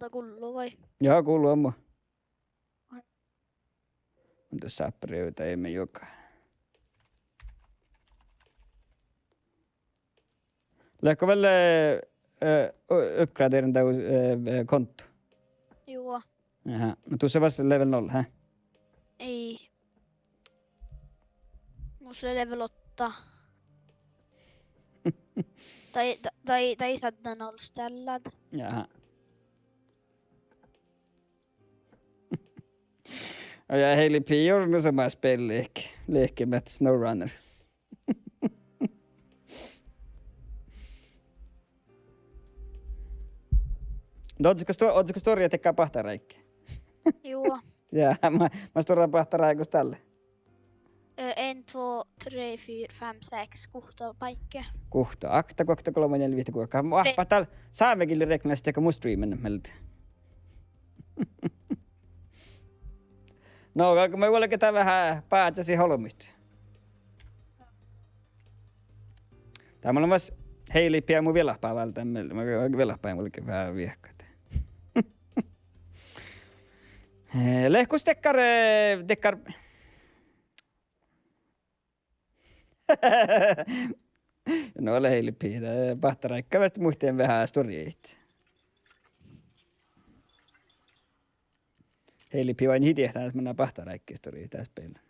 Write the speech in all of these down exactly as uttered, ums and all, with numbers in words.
Muhto gullo vai? Ja, gullo mu. Mun das sápparivdá ime juoga. Leatgo vel, eh, eh, oppgraderendat, eh, eh, konto? Juo. Aha, no tus leat level nolla, hä? Ei. Mus lea level åtta. Tai, tai, tai sadden ollu stallad. Jaha. Ja Heili P juo nu sama spelli, lehkimii SnowRunner. Dohko sto-, dohko stuorra dakkár báhtaráiggi? Juo. Ja, ma, ma stuorra báhtaráigus dalle? Eh, en, två, tre, fyra, fem, sex, guhtta báikka. Guhtta, okta, guokte, golbma, nelje, vihtta, kuohta. Mu ahppat dál sámegillii reknast dego mu streamen mielde. No, galgá mu vuolgit veahá báhcasiid olbmuid. Dá mun lean vas Heili P mu vielppá váldán, ma vielppá vuolgit veahá viehkat. Eh, lehkus dakkár, eh, dakkár. No, ale Heili P, dat báhtaráigga vert muhtin veahá stuorra. Heili P vai ii diehtán, manná báhtaráigga stuorra das spelli.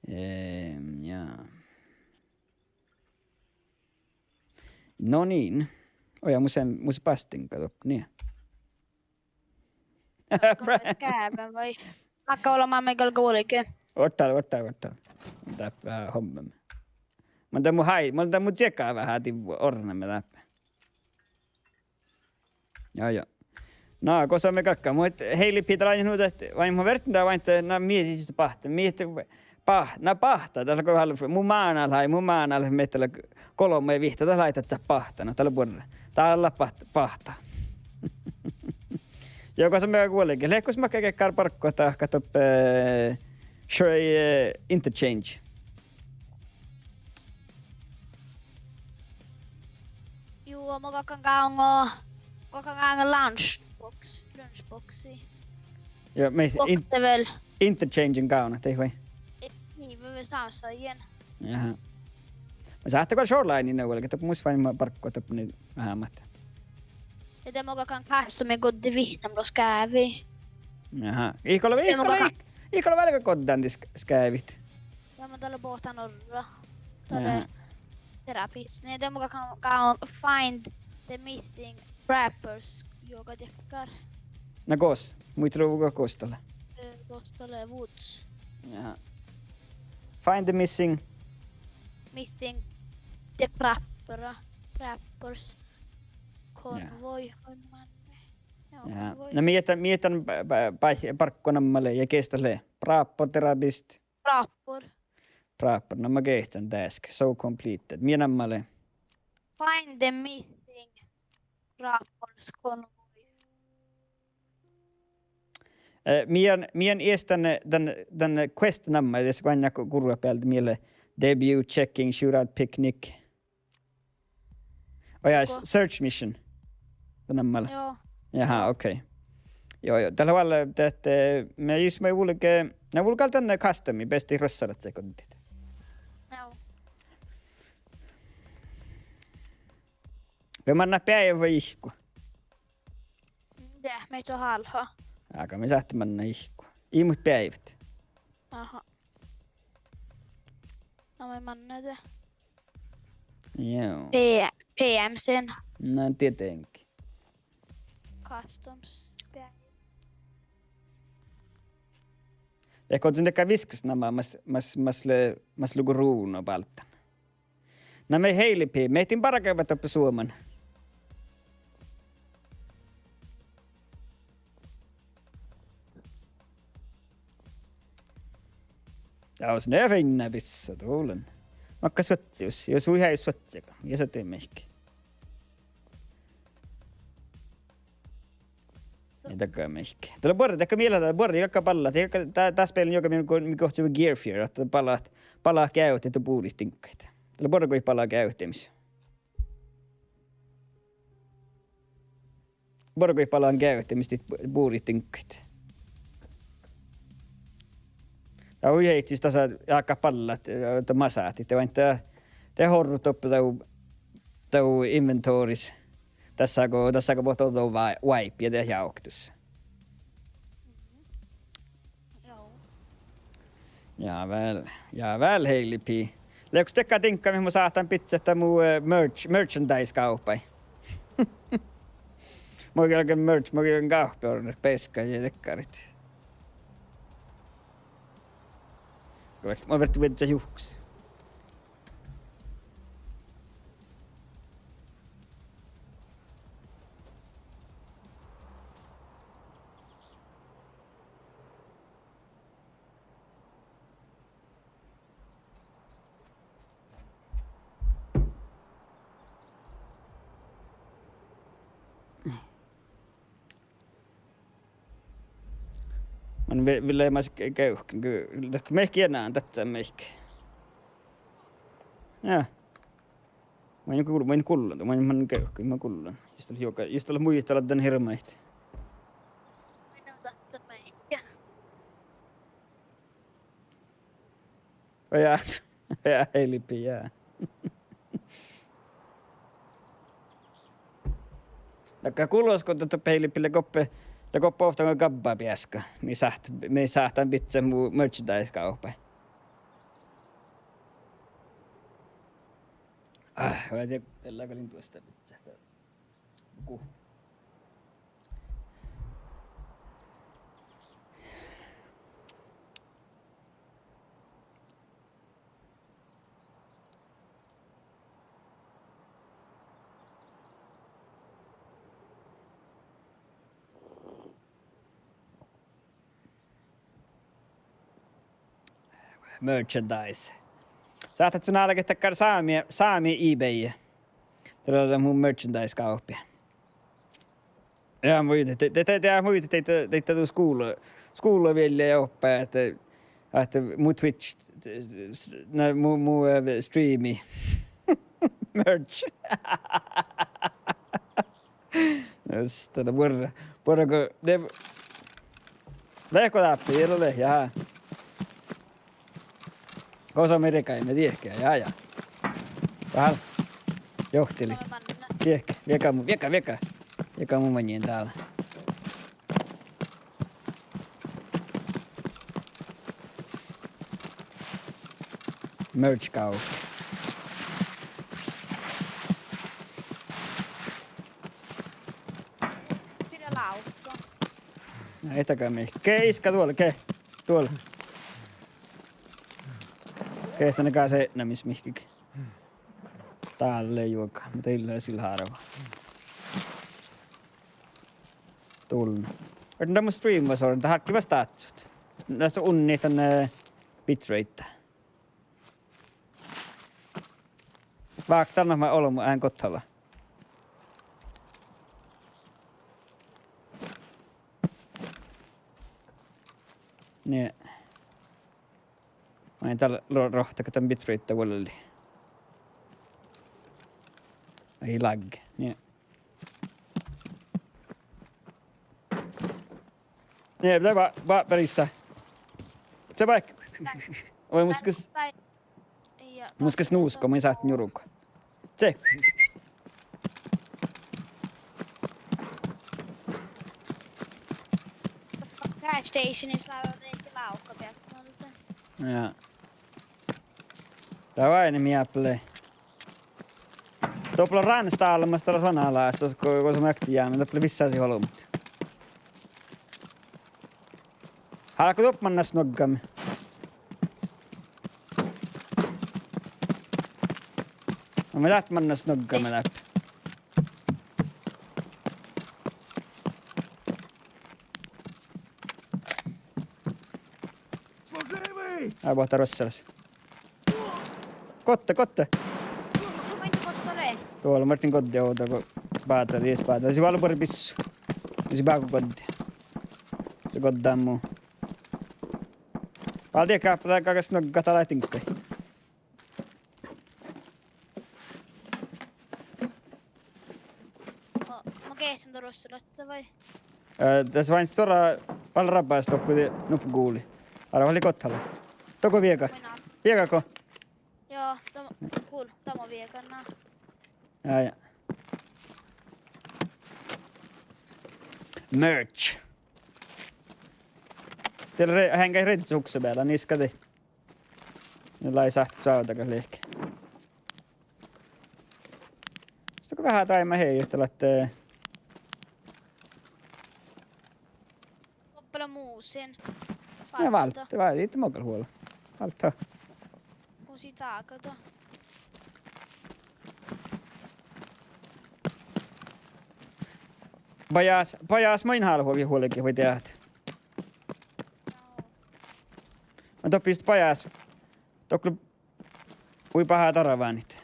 Ehm, ja. No niin. Oja, mus en, mus bastin ka doppe, nie. Gáven vai? Makka ollu, ma mii galgá vuolgit. Ottá, ottá, ottá. Dáppe, eh, hommeme. Mun dan mu hai-, mun dan mu čieka veahá divvo orneme dáppe. Ja, ja. Na, gos mii galgá, muhto Heili P dal lea nu ahte, vai mun vertten dal vai ahte, na, mii ii báhta, mii ahte, bá-, na báhta, dat lea go hálf-, mu mánálaji, mu mánálaji, mii dat lea golbma ja vihtta, dat lea dat báhta, na dat lea buorre. Dat lea báht-, báhta. Ja gos mii vuolgit, lehkus makkár barggu dahkat doppe, eh, šuoi, eh, interchange. Juo, mun galggan gávdnat, mun galggan gávdnat lunchbox, lunchboxi. Ja mii in-, vuokte vel. Interchangen gávdnat, dahje vai? E-, ii, mun vel sáhtášan. Jaha. Mun sáhtán go šorlái, no vuolgit, doppe mus fáin barggu doppe nu veahá mat. Ja de mun galggan custom-i guđđi vihtta, mun skeavdin. Jaha. Ihkole, ja mun ihkole, galggan, ih-, ihkole vel guđđadit sk-, skeavdit. Ja mun dal lea boahtán orra. Dal lea, jaha, therapist. Ni de mun galggan, galggan find the missing wrappers juoga dakkár. Na gos, muitalii go gos dat lea. Eh, gos dat lea woods. Jaha. Find the missing. Missing the wrapper, wrappers. Jaha. Konvoi, oi manne. Joo, jaha, konvoi. Na mii dan, mii dan ba-, ba-, ba-, barggu namma lea ja gos dat lea. Wrapper, therapist. Wrapper. Wrapper, na mun geahčen task. So completed. Mii namma lea. Find the missing wrappers, konvoi. Eh, mii, mii eat dan, dan, dan quest namma, dego oainnán gurrubealde, mii lea debut, checking, shootout, picnic. Oh ja, s-, search mission. Dat namma lea. Joo. Jaha, okei. Joo, joo. Dat lea vel dat, eh, mii jus mii vulge, na vulge dan custom-i, beasti rossarat sekuntit. Joo. Mii mannat beaivvi vai ihkku? De, mii to hálha. Aga mii sáhtát mannat ihkku. Ii muhto beaivvi. Aha. Na mii mannat de. Joo. P-, P M C. Na tietenkin. Customs. Dego ožžon dakkár viskkasnama mas, mas, mas lea, mas lea go runo bálddán. Na mii Heili P, mii eat bargat doppe Suomaan. Dás ne fiinna bissat, dál lea. Makka suožžu, jus, jus hui eai suožžu, ja sa de mihkke. Ja dakkár mihkke. Dat lea buorre, dakkár mielas, dat lea buorre, dakkár balla, dat, dat, dat spellen juoga mii, mii gohčodit Gear Fear, ahte balla, balla geavdet ja bulit diŋggaid. Dat lea buorre goit balla geavdemis. Borgui balagan geavttimis dihte bu-, buriid diŋggaid. Ja hui heittis dasa jáhkát ballat, eh, de masáhttit, de oainnat, de horrut doppe dau, dau inventoris. Dasa go, dasa go bohto dau wa-, wipe ja de jávktus. Joo. Ja vel, ja vel, Heili P. Leago dakkár diŋgga mii mun sáhtán bidset mu, eh, merch-, merchandise-gávpái? Mun galgen merch, mun galgen gávppi orrut, beska ja dakkárit. Mun ferten vieččat juhkus. Man vi-, viljemas ge-, geuhken, ge-, dat mehkki enán, dat mehkki. Ja. Mun gul-, mun gullen, mun, mun geuhken, mun gullen. Jus dat lea juoga, jus dat lea muitaladdan hirbmat. Mun dat mehkki. Ja, ja, Heili P, ja. Dakkár gulosgodda doppe, Heili P, lea goppe, lea goppe ovtta gabbabeaska. Mii sáht-, mii sáhtán bidset mu merchandise-gávpái. Ah, vai de, ella galggan duostta bidset. Gu. Merchandise. Sáhtát son álgit dakkár sámi, sámi eBay. Dalle lea mu merchandise-gávppi. Ja muitte, de, de, de, de muitte, de, de, de, de du skuvla, skuvlavielja ja oppe, ahte, ahte mu Twitch, na, mu, mu, eh, streami. Merch. Just, dat lea buorre, buorre go, de, leago dáppe, ii leat, jaa. Gosa mii regaime, dieđe, jaa, jaa. Dál. Johtilit. Dieđe, vieka mu, vieka, vieka. Vieka mu maŋŋil dál. Merch-gávppa. Pidä lávkka. Ai, taká mii. Ge iska duol, ge. Duol. Ge, sane gal searvvamis mihkkege. Dál lea juoga, muhto ii leat sil hárva. Dulna. Erdan dan mu stream vas orron, dat álggii fas dáhccat. Dasa unnit dan, eh, bitrate. Vákkán dan maid olbmot ean gottola. Nie. Maid dál lo-, rohttat dan bitrate vuollii. Ai lagge. Nie. Nie, dat ba-, ba-, barissa. Se baik. Oi, mus ges-, mus ges nuusko, mun sáhtán njurgu. Se. Gas stationis lávkka, lávkka peakka. Ja. Dat oaidná mii áppi lea. Doppe lea ránstalmmas, dat lea ranalás, dat go, gos mun ektejame, doppe lea vissa sii olbmot. Háliidgo doppe mannat snuoggame? No mii dat mannat snuoggame dáppe. Ai, bohta rossalas. Gotte, gotte. Doal, muittán, goddii ovdal go báhcá, dies báhcá. Sii vel buorre bissu. Sii báhku goddii. Sii goddá mu. Bál diekkár, dál gal snuoggat dál diŋggaid. Geahččan doruššat vai? Eh, das oaidná stuorra, vel rabas dohko, nuppi guli. Árvá lea gottal. Dohko viegat? Muinna. Viegat go? Joo, dat, gul, dat mun viegan. Ja, ja. Merch. Dieđán, re-, heaŋgá riddasuksa bealle, niska dii. Ja lei sáhttá čáđa gal lihkii. Mus dohko veahá daima hei, ahte lea, eh, Doppe lea musin. Ja válddá, válddá, válddá, ii de mo gal huolai. Válddá. Musin cákada. Bajás, bajás maid hálhoaga huolgit vai deat? Mun doppe bajás. Doppe lea hui bahá daravánit.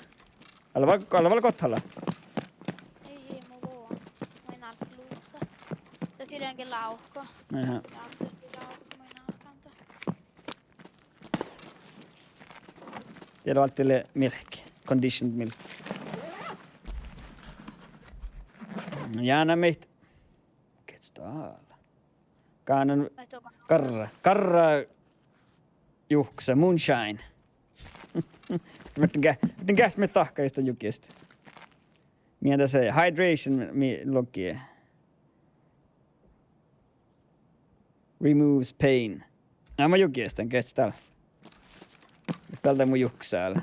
Ale vel, ale vel gottal. Ii, ii, mun vuon. Mun in álggu luhta. Dat lea ge lávka. Aha. Ja, dat lea ge lávka, mun in álggu dat. Ja válddá lea milk, conditioned milk. Ja, na mitt. Gott, dál. Gánan garra, garra juhksa, moonshine. Muhto ge-, muhto geahččat mii dahkat ista jukista. Mii das hydration mii logi. Removes pain. Na, mun jukistan, geahččat dál. Geahččat dál, dat mun juksán.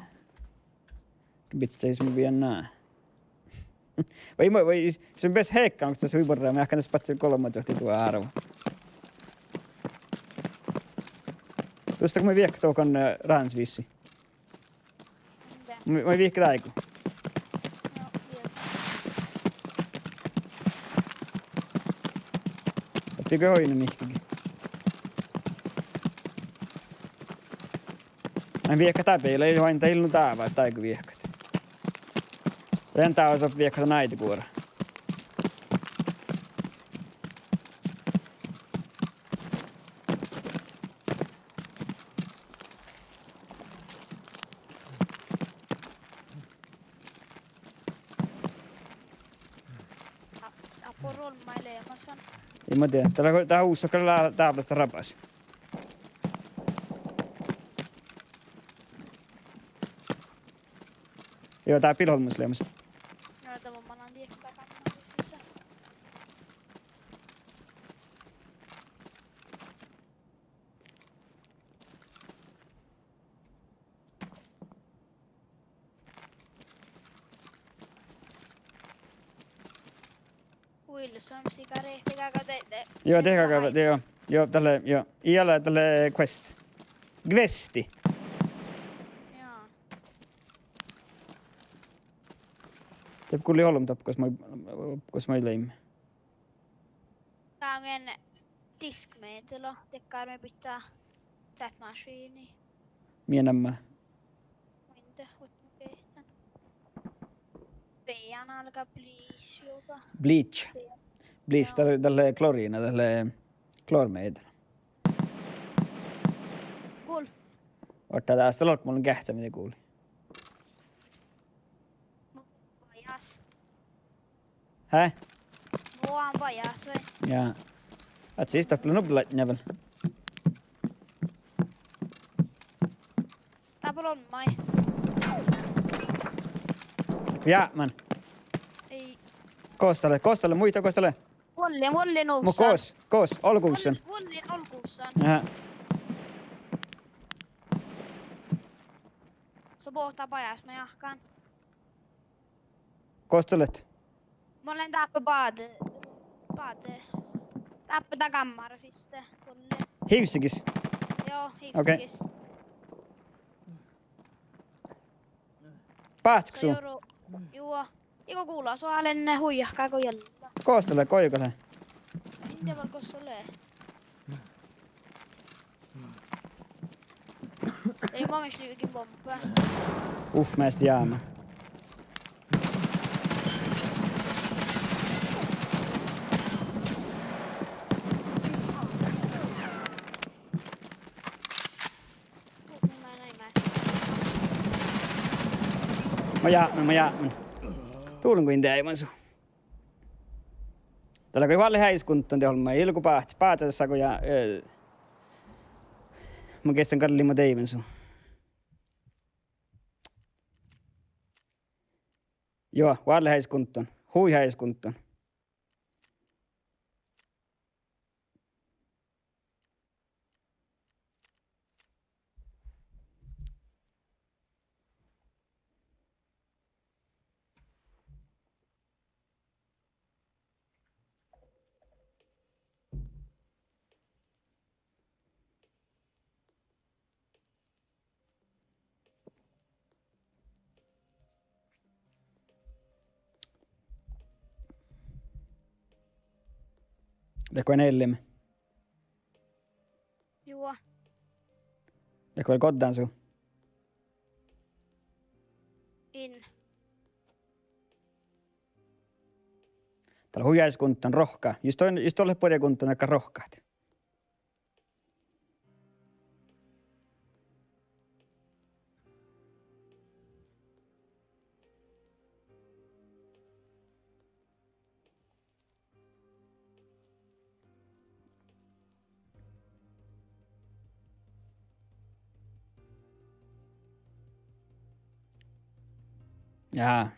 Bidjat sis mu bienna. Vai, vai, vai, son bes hekkan, ahte hui buorre, mun jáhkán das báhcci golbma čohti duo árvu. Dušše go mun viehkat dohko, eh, ránsvissi. Mun, mun viehkat áiggu. Ahte go oidne mihkkege. Mun viehkat dáppe, lei oaidná illu dávás, dáiggu viehkat. Dán dávás doppe viehkat dan áideguora. Á, á, go olmmái leamašan. Ii, mun dieđán. Dál lea, dál husas gal lea dáblet rabas. Joo, dá bil olmmoš leamašan. No, dat mun manan diehtit gal gánnán sisa. Wilson, sigareahta gal de, de. Joo, de gal, de, joo. Joo, dat lea, joo. Ii ale, dat lea quest. Questi. Jaa. De gulii olbmot doppe gos mii, gos mii leimmet. Dál lea diskmeitela, de gal mii bidjat dat mašiinnii. Mii namma. Muitte, vuoi mun geahččan. B-jan álgá bleach, joga. Bleach. Bleach. Bleach, dat, dat lea kloriina, dat lea klormeitela. Gul. Oaččo, dás dat lohkat, mun geahččan mii gulii. Bajás. Hää? Mun bajás vai? Ja. Át sis doppe lea nubbi ladja vel. Dáppe lea olmmái. Ja, man. Ii. Gos dat lea, gos dat lea, muitte gos dat lea? Vuollin, vuollin. Mu ovddan. Gos, gos, olgussan. Vuollin, vuollin olgussan. Aha. Son bohta bajás, mun jáhkán. Gos dat leat? Mun lean dáppe báđe, báđe. Dáppe dá gámmara siste, vuollin. Hivssigis? Joo, okei. Hivssigis. Báhcet su? Juo. Iige gula, son lean hui jahkái go jeallá. Gos dat lea, goigo lea? In dieđe vel gos son lea. Dieđe, maŋimuš livgin bombba. Uf, measta jámá. Mun jápmen, mun jápmen. Dulin go in deaivan su. Dat lea go oalle heajes gunttan de olmmái, ilgo báhcci, báhcci sasa go ja, eh, mun geassan galle mo deaivven su. Juo, oalle heajes gunttan. Hui heajes gunttan. Leatgo N L M? Juo. Leatgo vel goddán su? In. Dat lea hui heajes gunttan, rohkka. Jus don, jus don leat buorre gunttan, leatgo rohkkat. Jaa.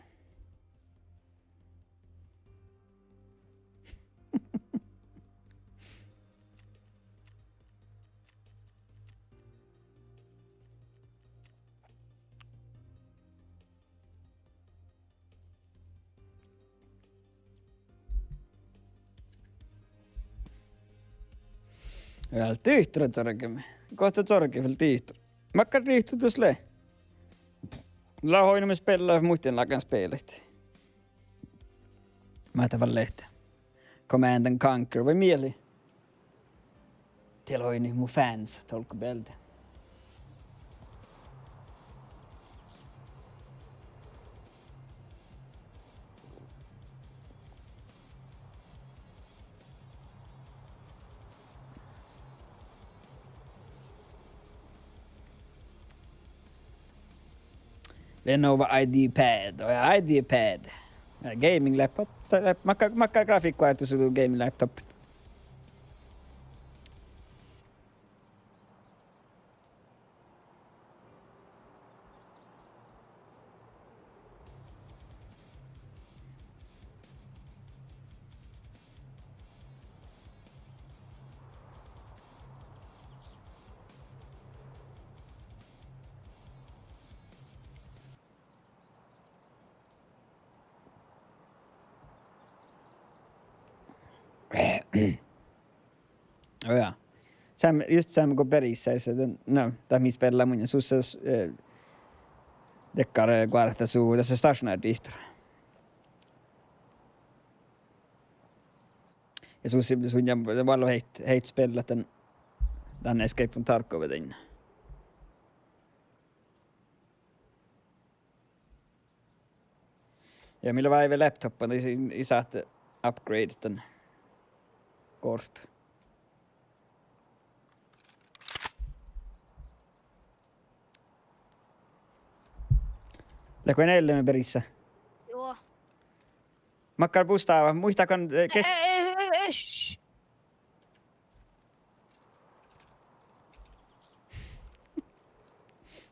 Vel dihtor corgeme. Guhtta corge vel dihtor. Makkár dihtor dus lea? Leat oidne mun spellan, muhtin lágan spelaid. Máhtá vel lehpet Command and Conquer vai mieli. Dieid oidne mu fans olggobealde. Lenovo IdeaPad, oi, IdeaPad. Ja gaming laptop, makkár, makkár grafiikkaállus sul gaming laptopin? Ó, ja. Seam-, just seamma go Berissáis, no, dat mii spelláimet, sus, eh, dakkár guohta su, dasa stationary dihtor. Ja sus, sus ja vel lohket, lohket spellat dan, dan Escape from Tarkov dainna. Ja mii lea váive laptoppan, ii, ii sáhte upgrade dan goarta. Leatgo N L M Berissá? Juo. Makkár bustáva, muittán, eh, kes- Eh, eh, eh, eh, sh-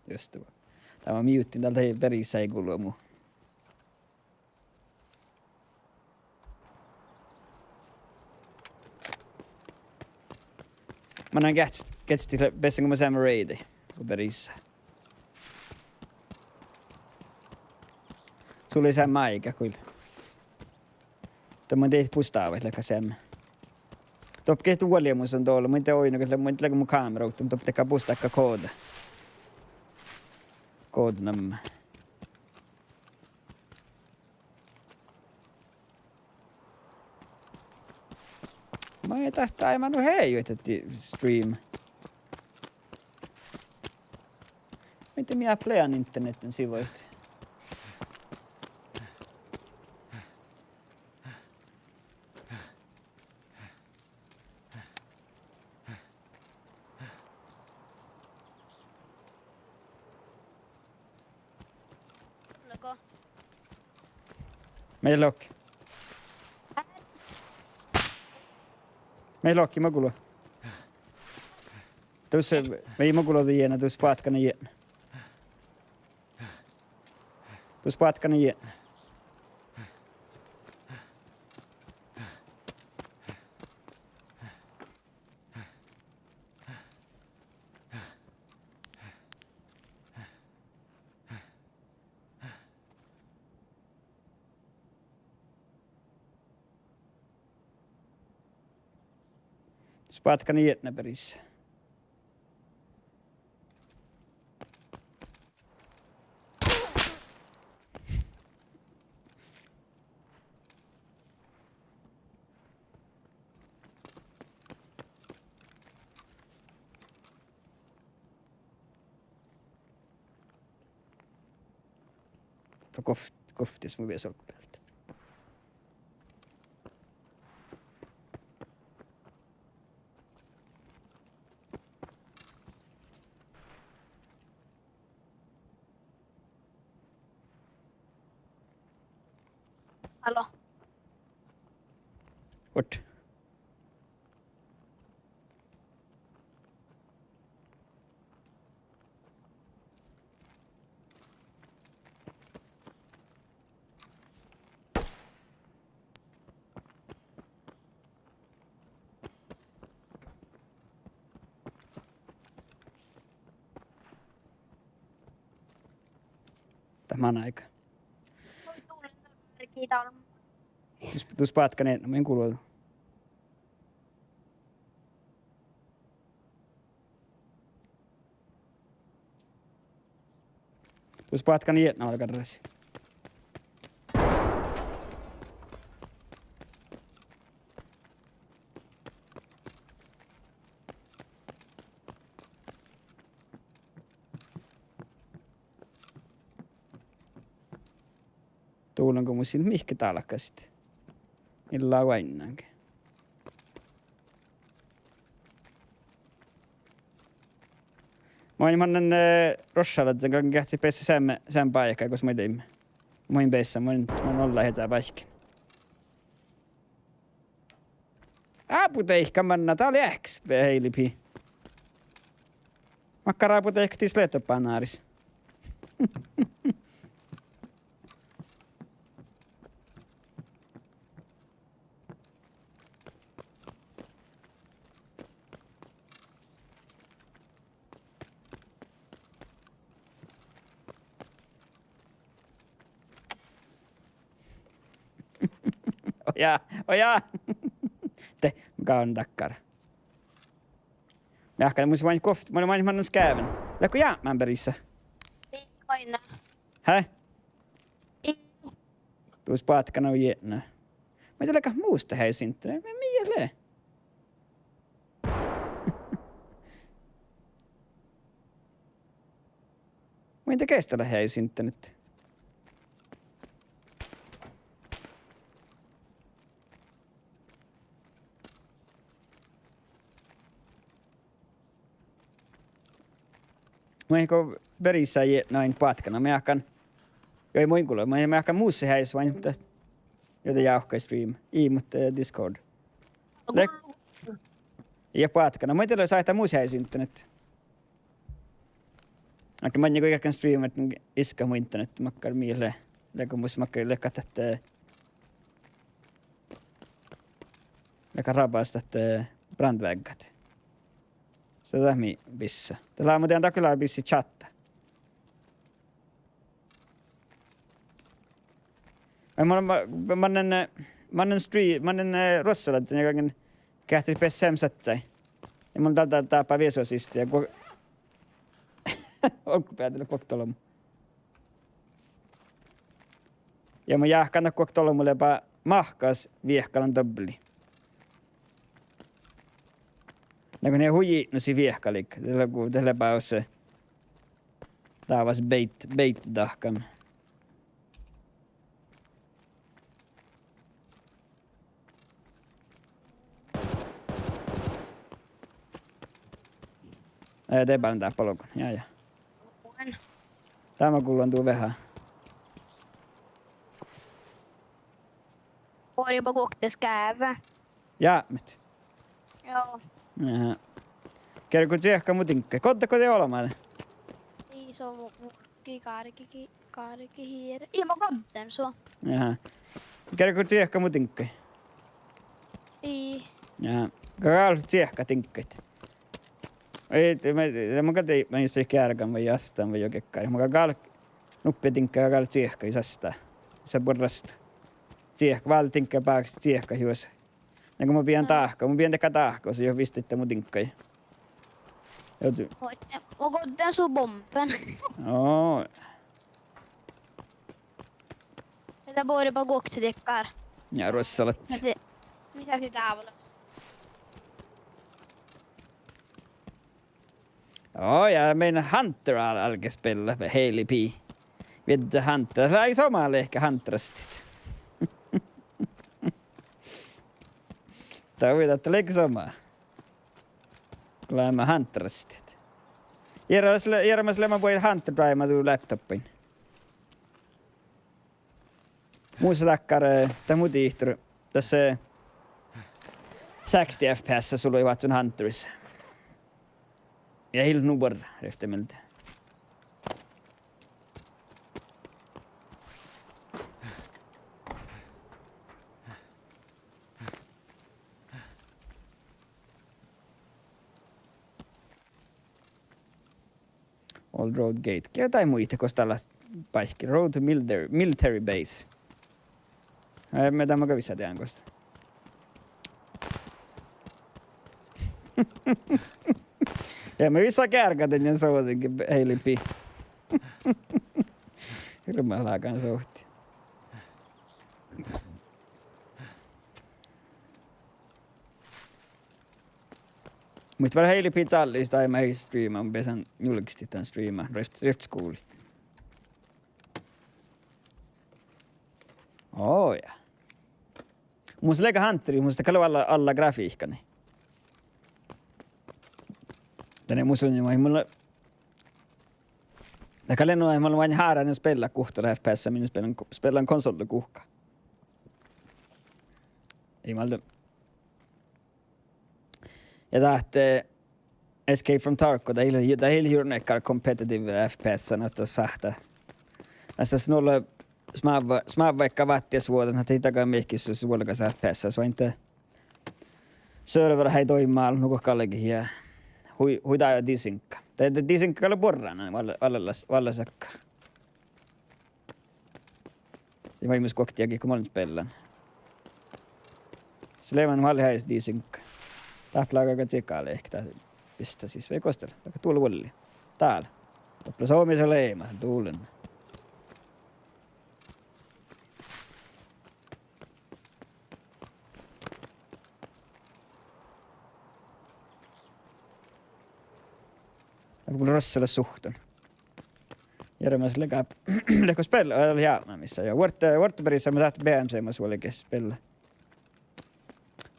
Just det. Dá mun mute-in dál, dat Berissá ii gullo mu. Mannan geahččat, geahččat, bessen go mun seamma raidi go Berissá. Sul lei seamma áiga, kuill. Doppe mun dihtet bustávaid leaga seamma. Doppe geahččat vuolgit mu son dolo, mun de oidno, mun de leaga mu kámera ovdal, doppe leaga bustáhkka kođa. Kođa namma. Maid dat, ai, ma nu hejuit dat stream. Mii de mii áppelet internetten sivoit. Loko. Mii lok. Mii lohke, maŋgá luo. Dus, eh, mii maŋgá luo, jiena, dus bátkana jietna. Dus bátkana jietna. Dus bátkana jietna beris. Gof-, goftes mu beassá olggobealde. Hallo. Vuot. Dat manaiga. Dus, dus bátkana jietna, mun gulon. Dus bátkana jietna algarrasi. Dulon go mus in mihkke dálkastit. Ii leat oainnánge. Main mannan, eh, roššaladjan, galggan geahččat beassat seammá, seammá báika gos maid leimmet. Main beassá, main, main olláhedje báikkiin. Apudeikka manná, dá lea eahkes heilibihii. Makkár apudeikka dis leat doppe náris? Ojá, ojá. De, mun gávdnen dakkár. Jáhkán, mun main goft-, mun main mannan skeavvin. Leatgo jápmán berisat? Ii, oaidná. Hä? Ii. Dus bátkana jietna. Maid leat mus heajes internet, mii, mii lea? Maid geahččat leat heajes internet? Maid go berisat jietna oaidná bátkana, mun jáhkán. Juo, mun gulon, mun jáhkán mus heajes, oaidná dat. Juo, de jávkái stream. Ii, muhto, eh, Discord. Lea-, ja bátkana. Maid lea sáhttá mus heajes internet? Ahte maŋŋá go gearggan streamat, iskat mu internet makkár mii lea. Leago mus makkár leat dat, eh, leago rabas dat, eh, brandväggat. Sa dat mii bissaa. Dat lea, mun dieđán, dat lea bissi chatta. Ai, mun, ma-, mannan, eh, mannan stre-, mannan, eh, rossalaččain ja galggan geahččat beassat seammá sáhttái. Ja mun dál, dál dábá viesu siste ja go-, olggobealde lea guokte olbmo. Ja mun jáhkán ahte guokte olbmo lea ba-, mahkáš viehkalan dobbeli. Nugo nie hui jitnosit viehkaliid, de lea gu-, de lea ba-, eh, dávas beit-, beitodahkan. Eh, de báhcán dábá olgun. Ja, ja. Dá mun gullan du veahá. Orjaba guokte skeavva. Jápmit. Joo. Aha. Gearggo ciehkat mu diŋggaid? Goddetgo dieid olbmá? Ii, son mu-, mu-, gárggi-, gárggihiera. Ii, mun godden su. Aha. Gearggo ciehkat mu diŋggaid? Ii. Aha. Gal ciehkat diŋggaid? Ii, de, de, de mun gal dieid, mun ii geargan vai astan vai juoga dakkár. Mun gal, gal nuppi diŋggaid gal ciehkat, ii sastá. Sa buorre asta. Ciehkat, váldit diŋggaid bákšit ciehkat juoga. Na go mun bijan dahkat, mun bijan dakkár dahkat, sa juo visttet mu diŋggaid. Jođi. Oi, mun godden su bomben. Oo. Ja de bođii ba guokte dakkár. Ja ruossalat. Mis lei, mis lei dávalas? Oo, ja mean Hunter al-, álgá spela, Heili P. Viedde Hunter. Lei somá leahkit Hunterastit. Dat hui dat leahkit somá. Leama Hunterastit. Iežamas le-, iežamas leama buori Hunter Prime du laptoppiin. Mus dakkár, eh, dat mu dihtor. Dasa, eh, sexty F P S sulai oaččun Hunteris. Ja ii leat nu buorre, rivtte mielde. Old Road Gate. Geargga dat muitte gos dat lea báikki. Road to Military, Military Base. Eh, me dámme gal vissa dieđán gos. Ja me vissa gearggadit dan sođa, Heili P. Hirbmat lágan sohti. Muhto vel Heili P čállis daid maid streama, mun beasan julgestit dan streama, Rift, Rift School. Oo, ja. Mus leaga Hunteri, mus dat gal lea alla, alla grafihkanii. Danne mus on, mun, mun, dat gal lea nu, mun lean váinnán hárán spellat guhtta F P S, min spellan, spellan konsolla guhká. Ii malde. Ja dat, eh, Escape from Tarkov, dat ii leat, dat ii leat juoga dakkár competitive F P S, nu ahte sáhttá. Ahte das nulla smávva-, smávvaikká váttiasvuođat, nu ahte ii dat gal mihkkis vuolgás F P S, vai inte. Serverit eai doibmá, nu go galget ja hui, hui dá desync. De, de desync gal lea buorre, vel-, vel-, vellásat. Ja vaimus guokte jagi go mun spellan. Sleman vallá desync. Dáppe lága cika lehpet, dat bisttá sis vai gos dat lea. Dat gal dál vuolli. Dál. Doppe somá ii leat, dál. Mun ruossalaš suhttan. Jearamaš leaga, leago spella, eh, jápmá missa. Ja vuorte, vuorte beassá, mun sáhtán B M C mas vuolgit spella.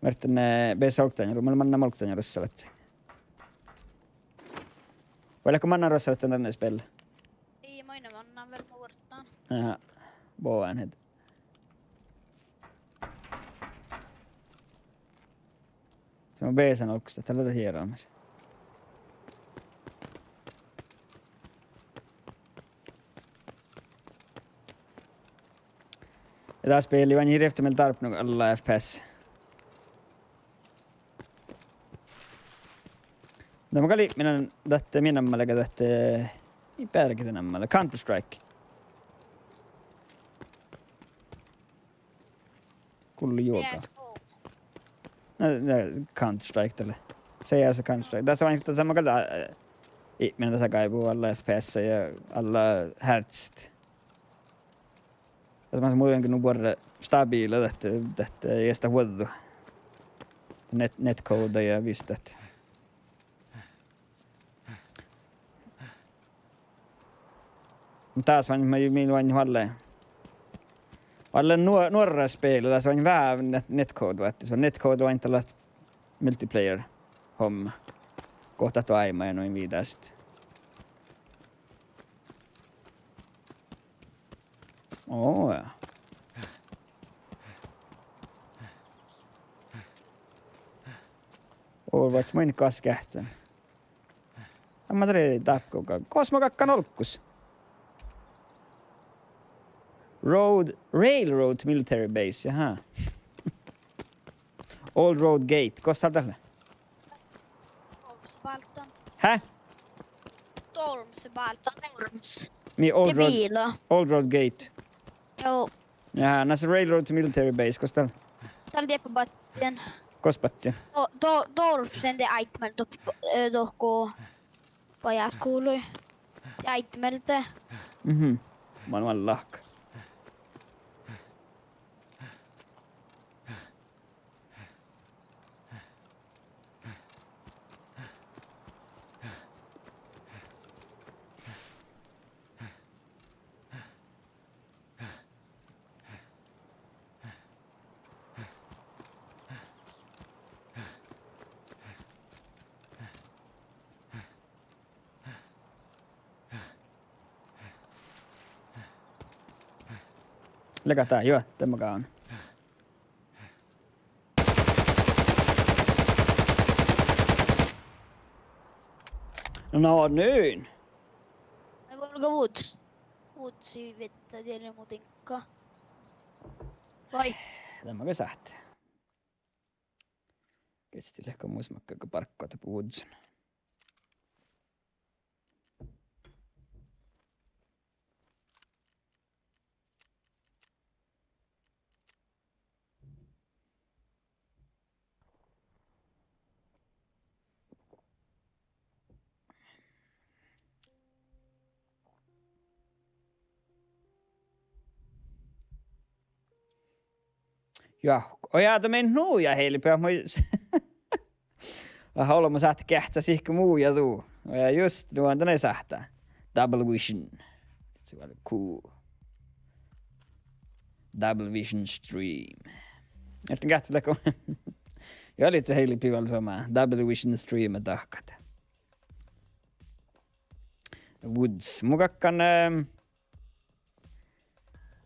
Muhto, eh, beassá olggos dain, mun mannán olggos dain ruossalaš. Vai leago mannán ruossalaš dain spella? Ii, mun in mannán vel vuortán. Aha, bođán hit. Mun beasan olggos, dat lea jearamas. Ja dat spel lea váinna rivtta mielde dárbbašan alla F P S. Na mun gal ipmirdan dat, mii namma leaga dat, ii bearge dat namma lea, Counter-Strike. Gullo juoga. C S go. Na, na, Counter-Strike dat lea. C S Counter-Strike. Dasa váinna, dasa mun gal, eh, ipmirdan dasa gáibui alla F P S ja alla hertz. Dasa mun muittán nu buorre stabiila dat, dat, eh, ii dat vuođđu. Net-, netcode ja visot dat. Dasa váinna, mii, mii váinna oalle. Oalle nuo-, nuorra spela, dasa váinna veahá net-, netcode, vuotti. Su netcode váinna dat lea multiplayer homma. Gohtat doaibmá ja nu in viidásit. Oo, ja. Oaččo maid gal geahččan. Amma dali dáppe go, gos mun galggan olggos. Road, Railroad Military Base, jahá. Old Road Gate, gos dál dat lea? Dormsebáltan. Hä? Dormsebáltan, dorms. Mii, Old Road, biila. Old Road Gate. Joo. Ja, na, Railroad Military Base, gos dál? Dál dieppe badjin. Gos badjin? Do, do, dorpsen de áibbas mielde, eh, dohko bajásskuvlui. De áibbas mielde. Mhm. Mun, mun lahken. Leaga dá, juo, de mun gávdnan. No niin. Ai, vuolgá vuđđas? Vuđđas viđđe, diet lea mu diŋgga. Vai? Dá makkár sáhttá. Gestile go mus makkár barggat vuđđan. Juo, oi, ja, dat mii nu ja helpi, mii Ah, olbmo sáhttá geahččat sihke mu ja du. Ja just, nu ahte dan lea sáhttá. Double vision. That's really cool. Double vision stream. Erten geahččat leago. Ja lei vel hellui vel somá. Double vision stream dahkat. Vuđđas. Mun galggan, ehm,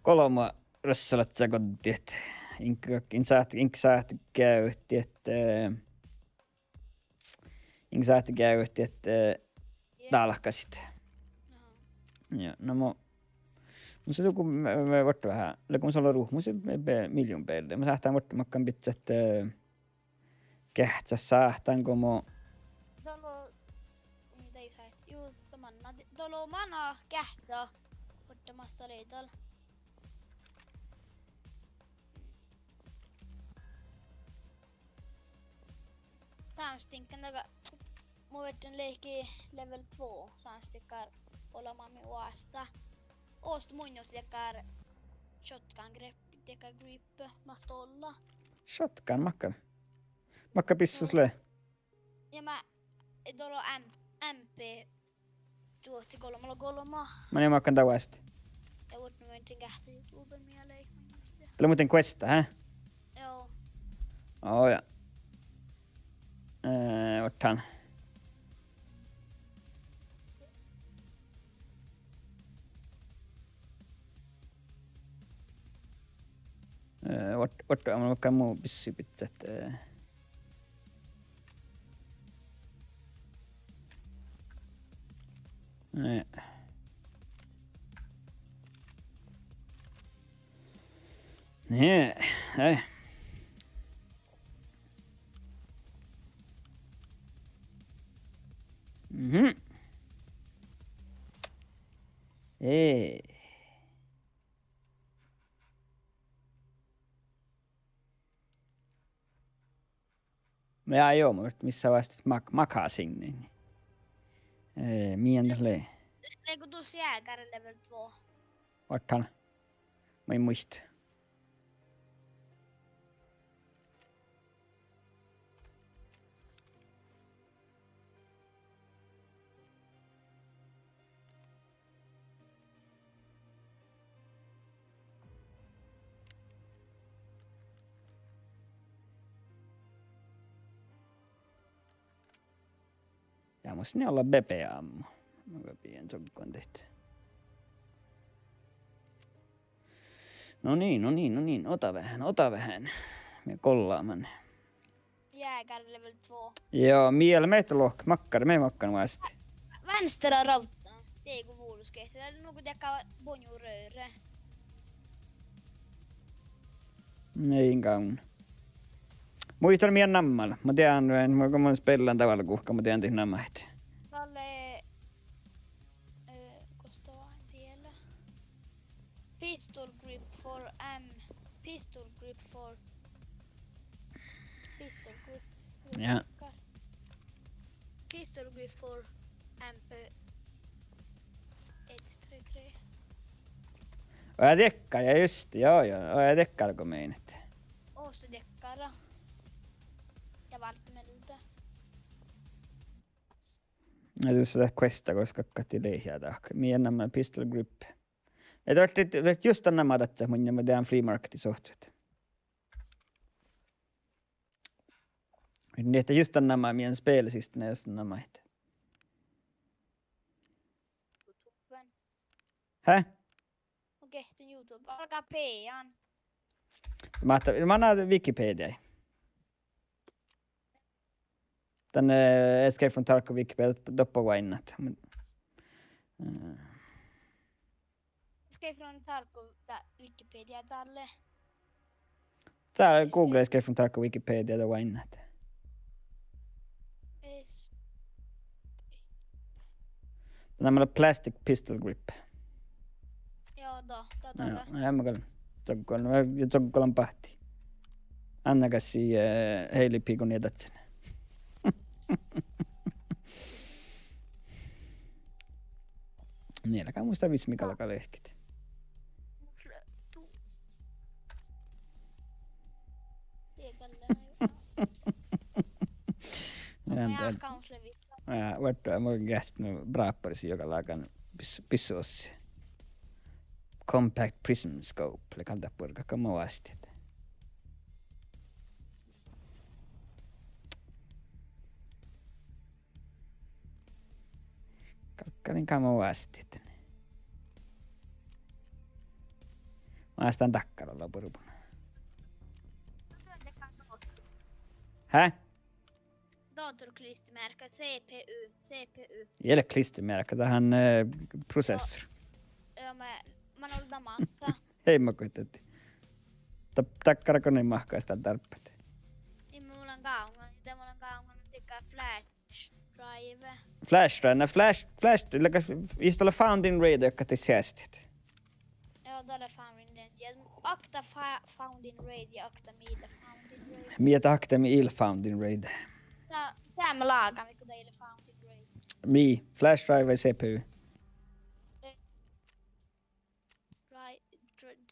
Golbma rössalat sa goddit. Inge, inge sáhttá, inge sáhttá gávdit, eh, inge sáhttá gávdit, eh, dálkasit. Aha. Ja, no mo, mus lei duhko, eh, vuortán veahá, leago mus ola ruh-, mus lei be-, be-, miljón bealde. Mo sáhttán vuortán makkár bidjat, eh, Geahččat sáhtán go mo. Dolo, mii dei sáhtát, ju, dolo manná, dolo manná geahččat. Vuortán masta lei dal. Sámstikkan daga, mu verden lehki level två, sámstikkár olbmá mii oastá. Oastá munnje dakkár shotgun grip, dakkár grip, masta ollá. Shotgun makkár. Makkár bissus lea? Ja ma, dolo M-, M P čuohti golbma, golbma. Manin makkár dat oastá? Ja vuortán muhtin geahččat YouTubea mielde. Dalle muhtin questa, hä? Joo. Oo, ja. Eh, vuortán. Eh, vuort-, vuortán, mun makkár mu bissu bidjat, eh. Eh. Nei, eh. Mhm. Eh. Ja, joo, mun mis sa oastit mak-, makasiinnain. Eh, mii dat lei. Leago dus jägare level två? Vuortán. Mun in muitte. Ja mus ne olla bebeammu. Mun pien soggon dit. No niin, no niin, no niin. Ota veahá, ota veahá. Mii gollamme. Jägare level två. Joo, mii leat lohket, makkár, mii makkár vástá. Vänstra rávtta. Dego vulos gehte. Dat lea nugo diekka boñu röre. Nei gávdno. Muital mii namma lea. Mun dieđán, mun, mun spellan dál guhká, mun dieđán dat namma. Dalle, eh, gos dat lea? Pistol grip for am-, pistol grip for, pistol grip. Ja. Pistol grip for M P ett tre tre. Oi, diekkár, ja just, ja, ja, oi, diekkár go meinat. Osta diekkár. Ja válttemealde. Ja tuossa dat questa, gos galggat lihkadit. Mii namma pistol grip. Ja dat lea, dat lea just dan namma dat, mun, mun dieđán flea marketi sohtas. Nii ahte just dan namma mii spelasiid, ne just dan namma. Hä? Mun gehten YouTube. Algá P-an. Máhtá, manná Wikipediai. Dan, eh, Escape from Tarkov Wikipedia, doppe oainnat. Eh. Escape from Tarkov, dat Wikipedia dalle. Sá Google Escape from Tarkov Wikipedia, dat oainnat. Es-, Namma lea plastic pistol grip. Joo, dat, dat, dat. Joo, ja ma gal. Čoggol, ja čoggol lean bahti. Anna gassi, eh, heili pigon ja datsen. Nii, lea gal musta vismi galgá lehkit. Mus lea tu-, die gal lea. Ja, dat. Ja, vuorddá, mun geastan brápparis juogalágan bis-, bissuossi. Compact Prism Scope, lea gal dat buorre galggamin vástidit. Galggamin galggamin vástidit. Vástán dakkár, ollu burbun. Hä? Datorklistremerke, C P U, C P U. Ii leat klistremerke, dat han, eh, prosessor. Joo, ma-, man ollu dat máhttá. Heimaguohti. Da-, dakkár go nai mahkáš dan dárbbašit. Ii, mun lean gávdnán, de mun lean gávdnán diekkár flash drive. Flash drive, na flash, flash, leaga, ii dat leat found in raid, ahte seastit. Joo, dat lea found in raid. Ja okta fa-, found in raid ja okta mii lea found in raid. Mii dat okta mii lea found in raid. Na, seamma lágan, go dat lea found in raid. Mii, flash drive vai C P U?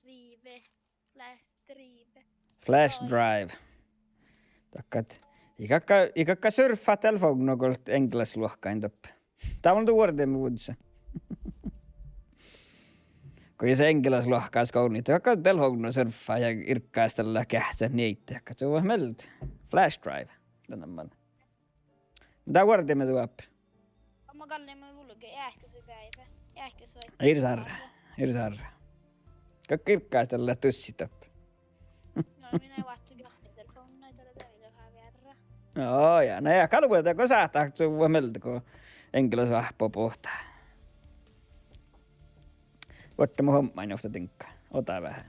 Dri-, dri-, drive, flash drive. Flash drive. Dakkat, ii galgga, ii galgga surfat dál fognus go eŋgelasluohkkain doppe. Dat mun duođđen vuodjit. Go jus eŋgelasluohkká skuvlii, galggat dál fognus surfat ja irggasat dalle geahččat nieiddat, galggat čuvvat mielde. Flash drive. Danin man. Dat vuordiimet doppe. Ma galle mun vulge, eahkes vai beaive. Eahkes vai. Irsarra. Irsarra. Galggat irggasat dalle dussit doppe. Na, mii eai oaččo giahni telefovnnaid, dat lea daid veahá vearra. Joo, ja, na ja, gal vuoi dat go sáhtát čuvvat mielde go eŋgelasváhpu bohtá. Vuorddán mun hommájin ovtta diŋgga. Ođđa veahá.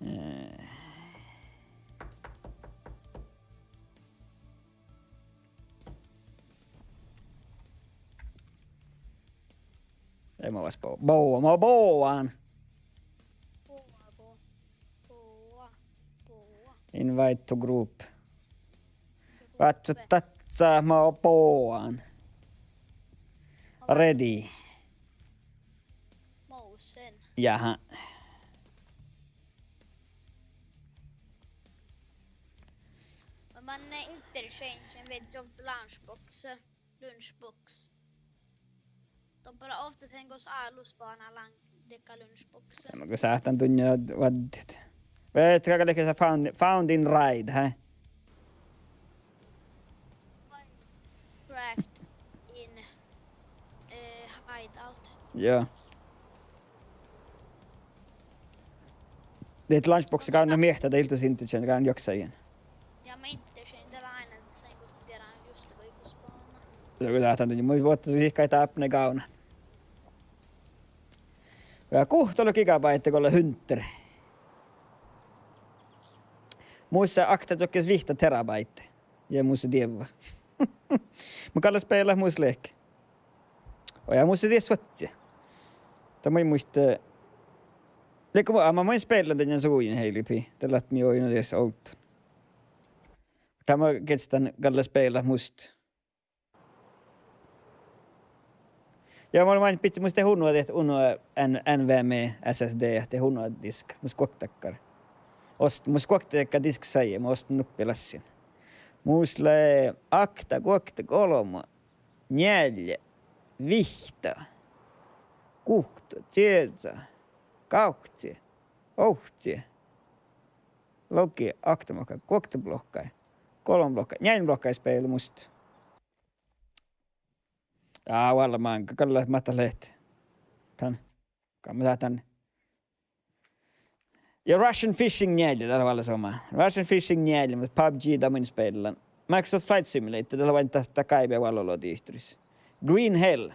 Eh. Ei, ma vas bo-, bo-, ma boan. Boa, bo-, boa, boa. Invite to group. Vátso tatsa ma boan. Ready. Motion. Jaha. Ma manne interchange, en vieđe ovtta lunchbox. Lunchbox. Doppe lea ovtta den gos álo spana lang diekkár lunchboxe. Ma go sáhtán dunnje vaddit. Vieđe, galgá lea found, found in raid, hä? Craft in, eh, hideout. Joo. Dieid lunchboxa gávdnat miehtá, dat ii leat dus interčen, gávdnat juoksai. Ja ma interčen, dat lea ain, sain gos mun dieđán juste goit spána. Ja go dat dan, mun vuoittán sihkkai dáppe gávdnat. Ja guhttalogi gigabaite go lea Hunter. Mus lea oktadokkes vihtta terabaite. Ja mus lea dievva. Mun gal lean spellat mus lehpet. Oi, ja mus lea dies suotti. Dat maid muitte. Leago mu, a ma main spellan dan ja suin heilipii. Dat lea mii oidno dies ovddan. Dat ma gieđustan gal lean spellat mus. Ja mun main bidjen mus de uno, de uno N-, NVMe SSD, de uno disk, mus guokte dakkár. Ost-, mus guokte dakkár disk sajis, mun ostin nuppi lassin. Mus lea okta, guokte, golbma, njeallje, vihtta, guhtta, cieža, gávcci, ovcci, logi, oktalohkái, guoktelohkái, golbmalohkái, njealljelohkái spela mus. Ja, vuolla máŋga, gal leat mat dat leat. Dan. Gal mun sáhtán. Ja Russian Fishing njeallje, dat lea vuolla somá. Russian Fishing njeallje, muhto PUBG dat mun spellan. Microsoft Flight Simulator, dat lea ain dat, dat gáibe vuolla olo dihtoris. Green Hell.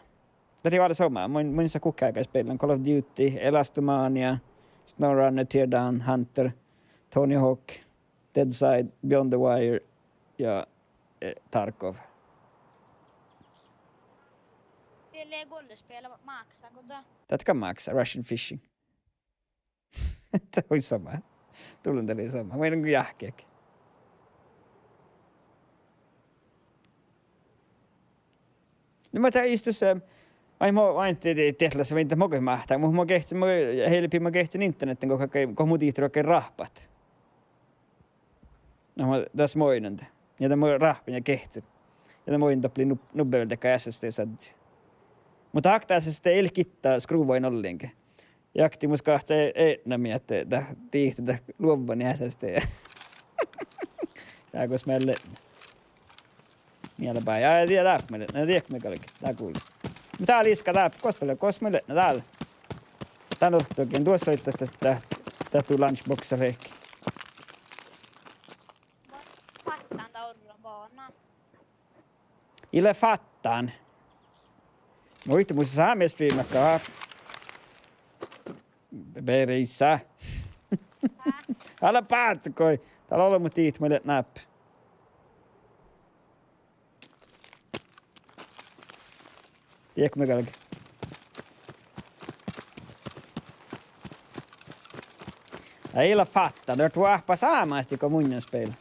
Dat lea vuolla somá. Mun, mun in sáhte guhkkeáigái spellan. Call of Duty, Elastomania, SnowRunner, Teardown, Hunter, Tony Hawk, Deicide, Beyond the Wire ja, eh, Tarkov. De lea golle spela máksa go dat. Dat gal máksa, Russian Fishing. Dat hui somá. Dulon dat lei somá. Mun in go jahkehit. No ma dat istus, eh, ai mo, ai de, de, de lea, mun in dat mo ge máhttán, mu, mo geahčen, mo, heilipii mo geahčen internetten go, go, go mu dihtorat ge ráhppat. No ma das mo oidnen de. Ja de mo ráhppen ja geahčen. Ja de mo oidnen doppe lei nu-, nubbi vel dakkár SSD-sadji. Muhto okta SSD ii leat gitta skruvvain ollenge. Ja oktii mus gahččá e-, eatnama mii ahte dat dihte dat luovvani SSD. Ja gos mii leat. Mii leat bajás. Ja, ja dáppe mii leat. Na, diekko mii galget. Dál gul-. Mii dál iska dáppe. Gos dat lea, gos mii leat? Na dál. Dán ovttogiin. Duos soittat dat, dat, dat du lunchboxa fehket. Fattán dá orrobána. Ii leat fattán. Muitte, mus sámi streamakka. Bereisa. Ala bácce goit. Dál olbmot dihtet mii leat náppe. Diekko mii galget. Ii leat fattán, dat oahppa sámástí go munnje spela.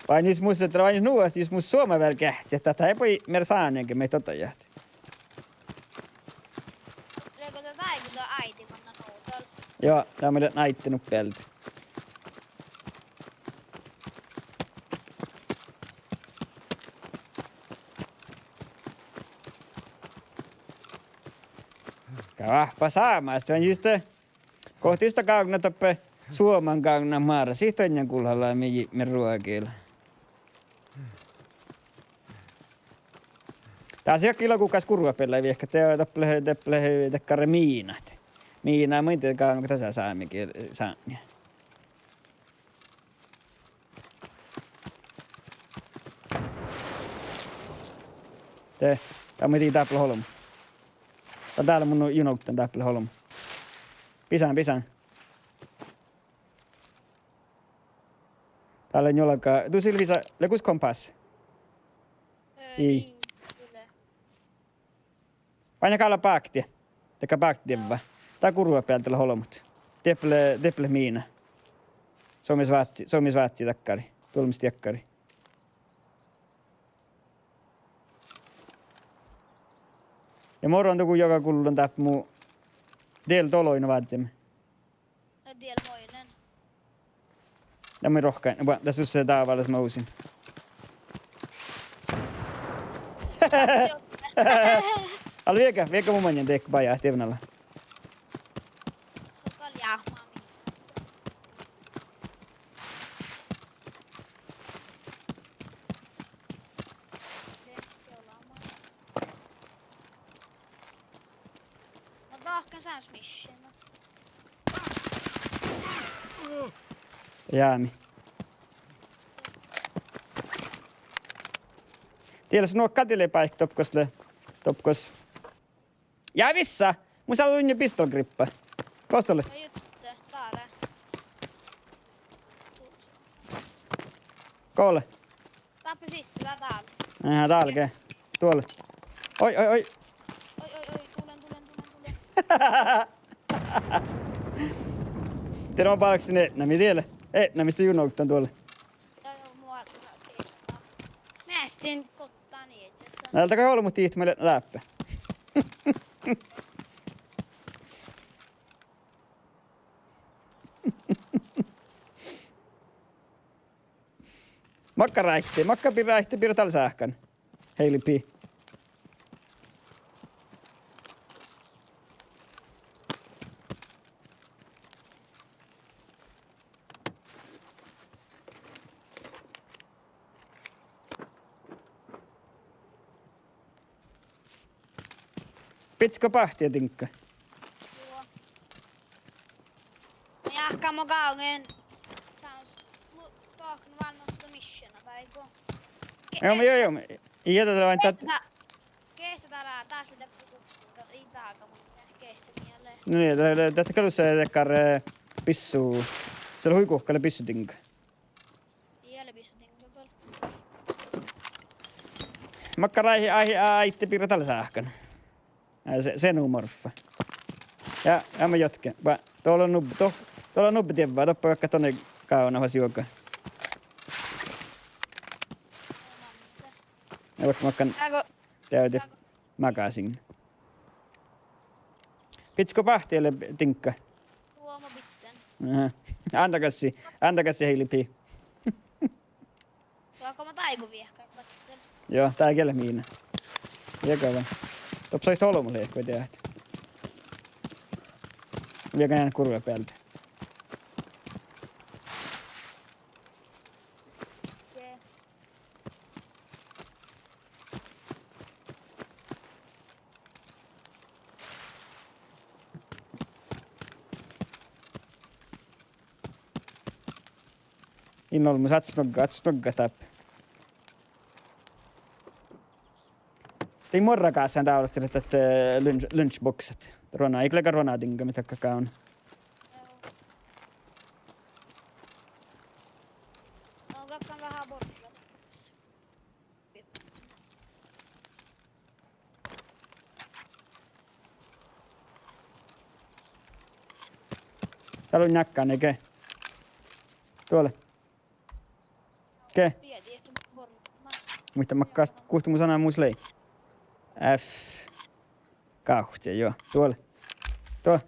Vai jus mus, vai jus nu ahte jus mus Suoma vel geahččet, dat eai buorre mearre sániiguin maid dohko jahkái. Leago dat dáigo dat áiddi mannan ovdal? Joo, dá mii leat áiddi nuppi ealde. Gal oahppa sámástí, juste. Gohte juste gávdnat doppe Suoma gávdnat márra, sii doainna gulhalle mii, mii ruogi lea. Dás ii leat gulkás gurvat beallái viehkat, de doppe lea, doppe lea dakkár miinat. Miina, mun in gávdno go das lea sámi gii-, sátni. De, dá mun dii dáppe lea olbmot. Dá, dá lea mun nu-, jun ovddan dáppe lea olbmot. Bisán, bisán. Dá lea njuolga, du sil visa, leago gus kompás? Eh, ii. Ii, ii leat. Bajás gal bákti. Dakkár báktidievva. Dá gurvat bealde lea olbmot. Dieppe lea, dieppe lea miina. Son mus vázzi, son mus vázzi dakkári. Dulmmas diekkari. Ja mo orron dugo joga gullon dáppe mu diel doloin vázzemin. Ja diel moinen. Ja mun rohkán, ba-, das ii leat dávállas mo usin. Al viega, viega mu maŋŋel dego bajás dievva ala. Son gal jáhmán. Dahkan sámus mission. Jámi. Diet leat nuo kadile báikka doppe gos lea, doppe gos. Ja vissa! Mun sávan unja pistolgrippa. Gos dat lea? Ja just det, dá lea. Gos lea? Dáppe sisa, dá, dál. Aha, dál ge. Duolle. Oi, oi, oi. Oi, oi, oi, tulen, tulen, tulen, tulen. De no bargstanin eatnamiin, diet lea. Eatnamiin, de juo nogdan duolle. Ja, ja, mu árra, okei. Meastin gottan iežas. Na, dál gal olbmot dihte maid leat dáppe. Makkár ráitte, makkár birra ráitte, birra dál sáhkán. Heilipii. Bidjat go bahtti diŋgga? Juo. Jáhkán mo gávdnen sámus, mu dohko váldit missiona dáiggo. Ge-, Joo, ma-, joo, joo, ma-, ii, dat lea ain dat. Gesta dá-, gesta dá lea, dás lea de kuskuga, ii dága mun gesta mielde. No ii, dat, dat, dat gal dušše dakkár, eh, bissu, ii leat hui guhká lea bissudiŋga. Ii leat bissudiŋga gal. Makkár áiddi, áiddi, áiddi birra dál sáhkán. Eh, se, xenomorfa. Ja, ja ma jotken. Ba, dohko lea nubbi, doh-, dohko lea nubbi dievva, doppe galggat don gávdnat fas juoga. Ja vaikko makkár, Ágo, deavde, ágo. Magasiin. Bidjat go bahtti diŋgga? Juo, mo bidjen. Aha. Ándagassi, ándagassi heilipii. Dohko mo dáigo viehkat batten? Joo, dá gal lea miina. Viehkát. Doppe soaitte olbmot lehpet diehtit. Viehkán gurbebealde. In olbmos, áddet nuoggat, áddet nuoggat dáppe. De muorragása dávlat dat, eh, lunch-, lunchboxat. Ruona, ii leaga ruonadiŋga mii galggat gávdnat. No, galggan veahá borrat. Dál lea njakkán ge. Duolle. Ge. Muitte makkár guhte mu sanamus lei? F. Gávcci, juo. Duolle. Duo.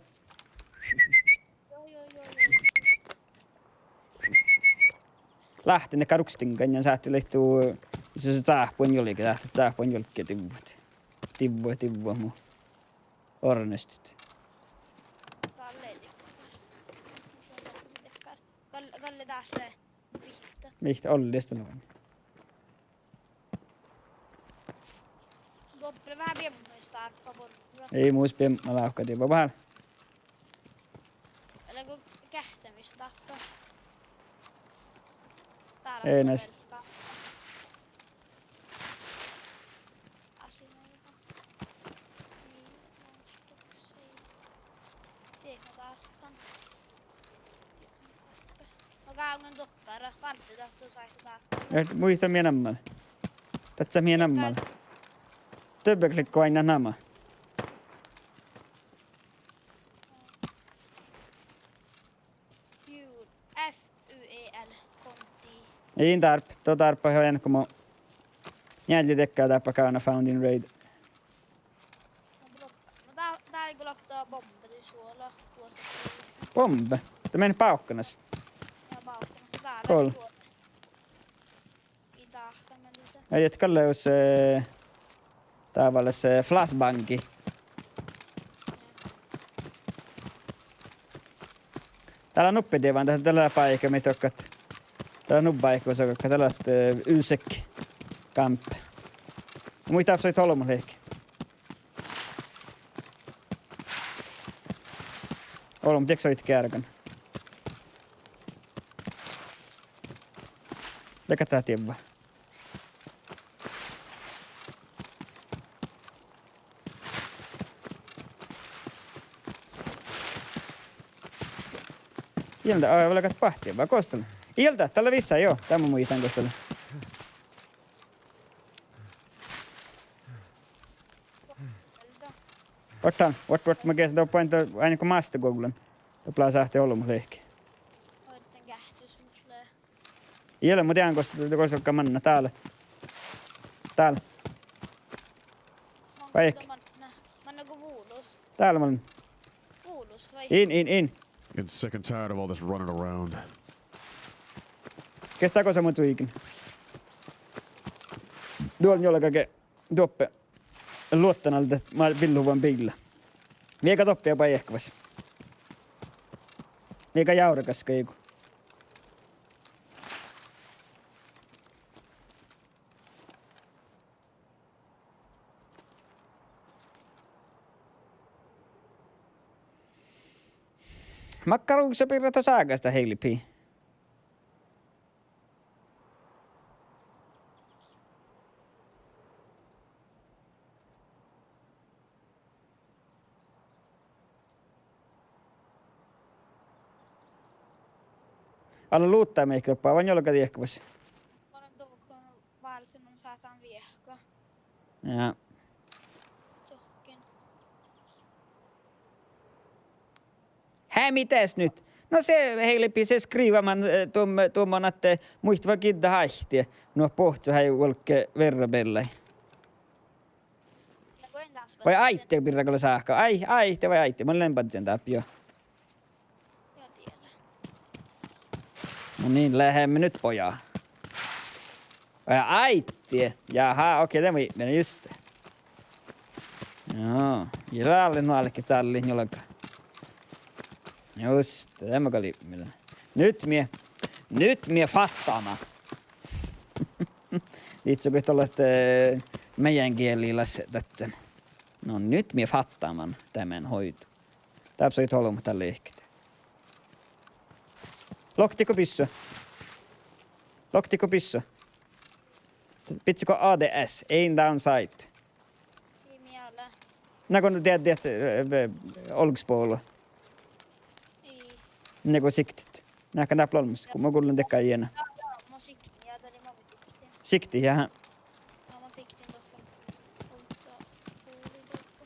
Láhtten dakkár ruksdiŋga ja sáhttá leat du, sis sáhttá juolgga, sáhttá juolgga divvut. Divvut, divvut mu ornestut. Gal-, galle dás lea vihtta. Vihtta, olles dat lea. Doppe veahá biebmui dárppa borrat. Ii mus biebma lávkadivva bahál. Leago geahččamis dáppe? Dál Ii leat nai. Vel dá-, asi, no, Tiedje, dál. No gávdnen doppe, válde dat du sáhttit dál. Eh, muitte mii namma lea. Dadjat mii namma lea. Dubbelklikka ain nama. Fuel, F U E L, konti. In dárbbaš, do dárbbaš ain go mo njeallje diekkár dárbbaš gávdnat found in raid. No, dá, dá ii leat bombbe, dii suola, duosa. Bombbe? Dat mii bávkkanas. Ja, bávkkanas, dá lea. Kol- Ii dáhkán, ma lea. Ja dat gal lea jus, eh, dávalaš, eh, flashbangi. Dá lea nubbi dievva, dá, dá lea báika mii dohko. Dá lea nubbi báika, dá lea, eh, usekk kamp. Muitte dáppe soaitte olbmot lehpet. Olbmot dieksoit geargan. Leagat dat dievva. Ii leat, aa, leagat bahtti, vai gos dat lea? Ii leat, dat lea vissa, jo, dat mun muittán gos dat lea. Oattán, oat, oat, mun geahčen doppe ain, ain go mástteguovllan. Doppe lea sáhte olbmot leahkit. Ii leat, mun dieđán gos, gos gal manná, dál. Dál. Vai eat? Dál mun. In, in, in. Getting sick and tired of all this running around. Gesta gos mun čuigen. Duol njuolga ge doppe. Luotta alde, ma billuvvan biilla. Viega doppe ja bai ehkevas. Viega jávregas gaigo. Makkár uvssa birra do ságasta, Heilpi? Ale luvttámin doppe, vai njuolga diehkevas? Vársin mun sáhtán viehka. Ja. Sohkken. Hää, mii das nyt? No se, Heilpi, se skriiva man, eh, duom-, duomon ahte muitte vel giđđat áitte. Nu bohcco hái vuolgge verra beallái. Vai áidde birra gal sáhka? Ai-, áidde vai áidde? Mun lean badján dáppe, jo. No niin, leat nu bođii. Vai áidde? Jaha, okei, de mun, just. Joo, ja dál lea nu álkit, sállit njuolga. Just, de mun gal ipmillen. Nyt mii, nyt mii fattaman. Lihkku go dat lea, eh, meankieli las dadjan. No nyt mii fattaman dan hoidon. Dáppe soai olbmot dál lihket. Loktit go bissua. Loktit go bissua. Bidjat go A D S, aim down sight. Ii mii ale. Na go dieđát, eh, eh, olgis bođii. Ii. Na go siktit. Náhkán dáppe olmmoš, go mun gullen dekka iena. Ja, ja, mun siktin, ja, dat lei mun siktin. Siktit, jaha. Ja, mun siktin doppe. Mutta, kuului doppe.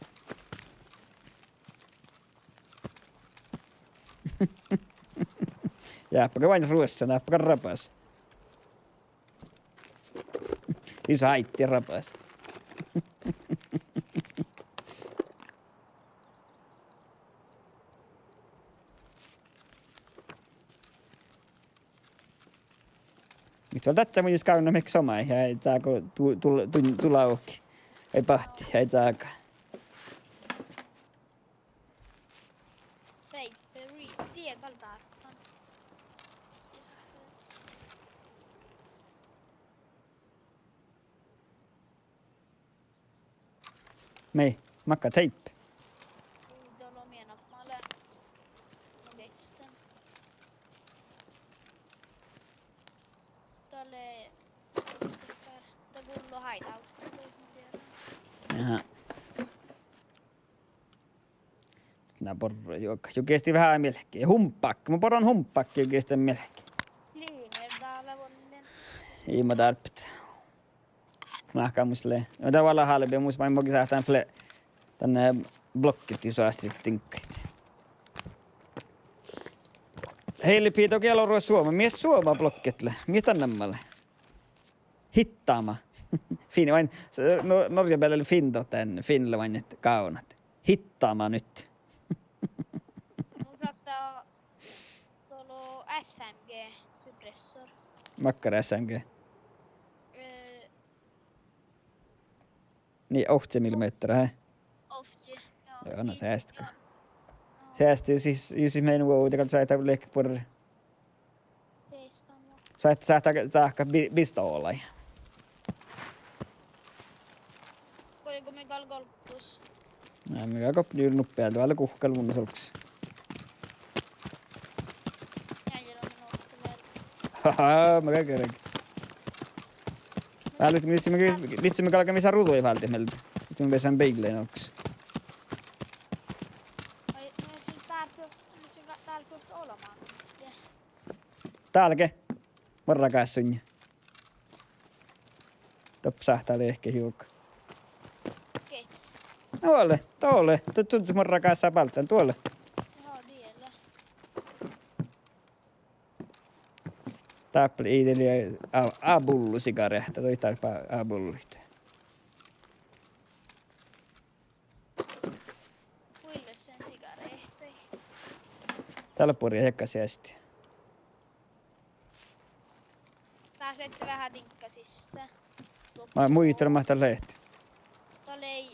Jáhpága oaidná ruossan, jáhpága rabas. Iso áiddi rabas. Mii vel dat mun jus gávdnat mihkke somá, ja ii sága du-, du-, du-, dulávki. Ai bahtti, ja ii sága. Teippi, die gal dárbban. Mii, makkár teippi? Ii, dat lea mii nahkmále. Mii desten. Dat lea, dat gullo hideout. Jaha. Na borre juoga. Juo geahčen veahá mielkki. Humppakke. Mun borron humppakke, juo geahčen mielkki. Liiner dál vuollen. Ii, ma dárbbašin. Láhkai mus lea. No dat vel hálbbi, mus maid moge sáhtán fle-, dan, eh, blokket, jus oastit diŋggaid. Heilpi, dohko eat lea oro Suoma. Mii eat Suoma blokket lea. Mii eat dan namma lea. Hittama. Fin-, oain, s-, no-, Norjjá bealde lea fin-, dan, fin-, lea oainne gávdnat. Hittama nyt. Mun frakta dolo S M G suppressor. Makkár S M G? Eh, Ni ovcci millimeter, hei? Ovcci, joo. Joo, na seaste. Seaste, jus, jus mean vuovde gal sáhttá lehpet buorre. Seastan, joo. Sáhttá, sáhttá, sáhttá bi-, bistovlai. Goit go mii gal golggos? Na, mii gal goppat nuppe, dat lea guhká lea mun olggos. Á, ma galggan. Vá, lihccime, lihccime, lihccime galggamis ruđaid váldit mielde. Lihccime beasan biillain ovddas. Ai, no, sis dál go-, sis dál go olmmoš. Dál ge. Muorragása. Doppe sáhttá lehket juoga. Gits. Duolle, duolle. Du, du, du muorragása bálddán, duolle. Jaa, diela. Dáppe lei ii, de lei a-, A-bullu sigareahta, doid dárbbašit A-bulluid. Vuoi, lean sigareahtaid. Dál buorre jagga seasti. Dás lei veahá diŋgga siste. Doppe. Muitalii mat dat leat. Dat lei,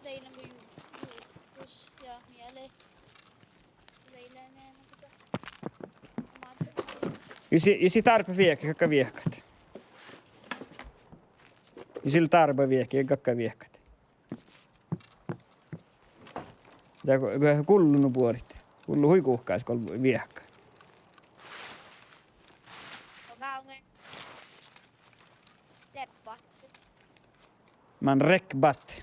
lei nugo ju-, juovttus ja mieli. Lei, lei, lei nugo dat. Jus it, jus it dárbbaš viehkaid, galggat viehkat. Jus it dárbbaš viehkaid, galggat viehkat. Ja go, go gullu nu buorit. Gullu hui guhkás go viehka. Man rekbat.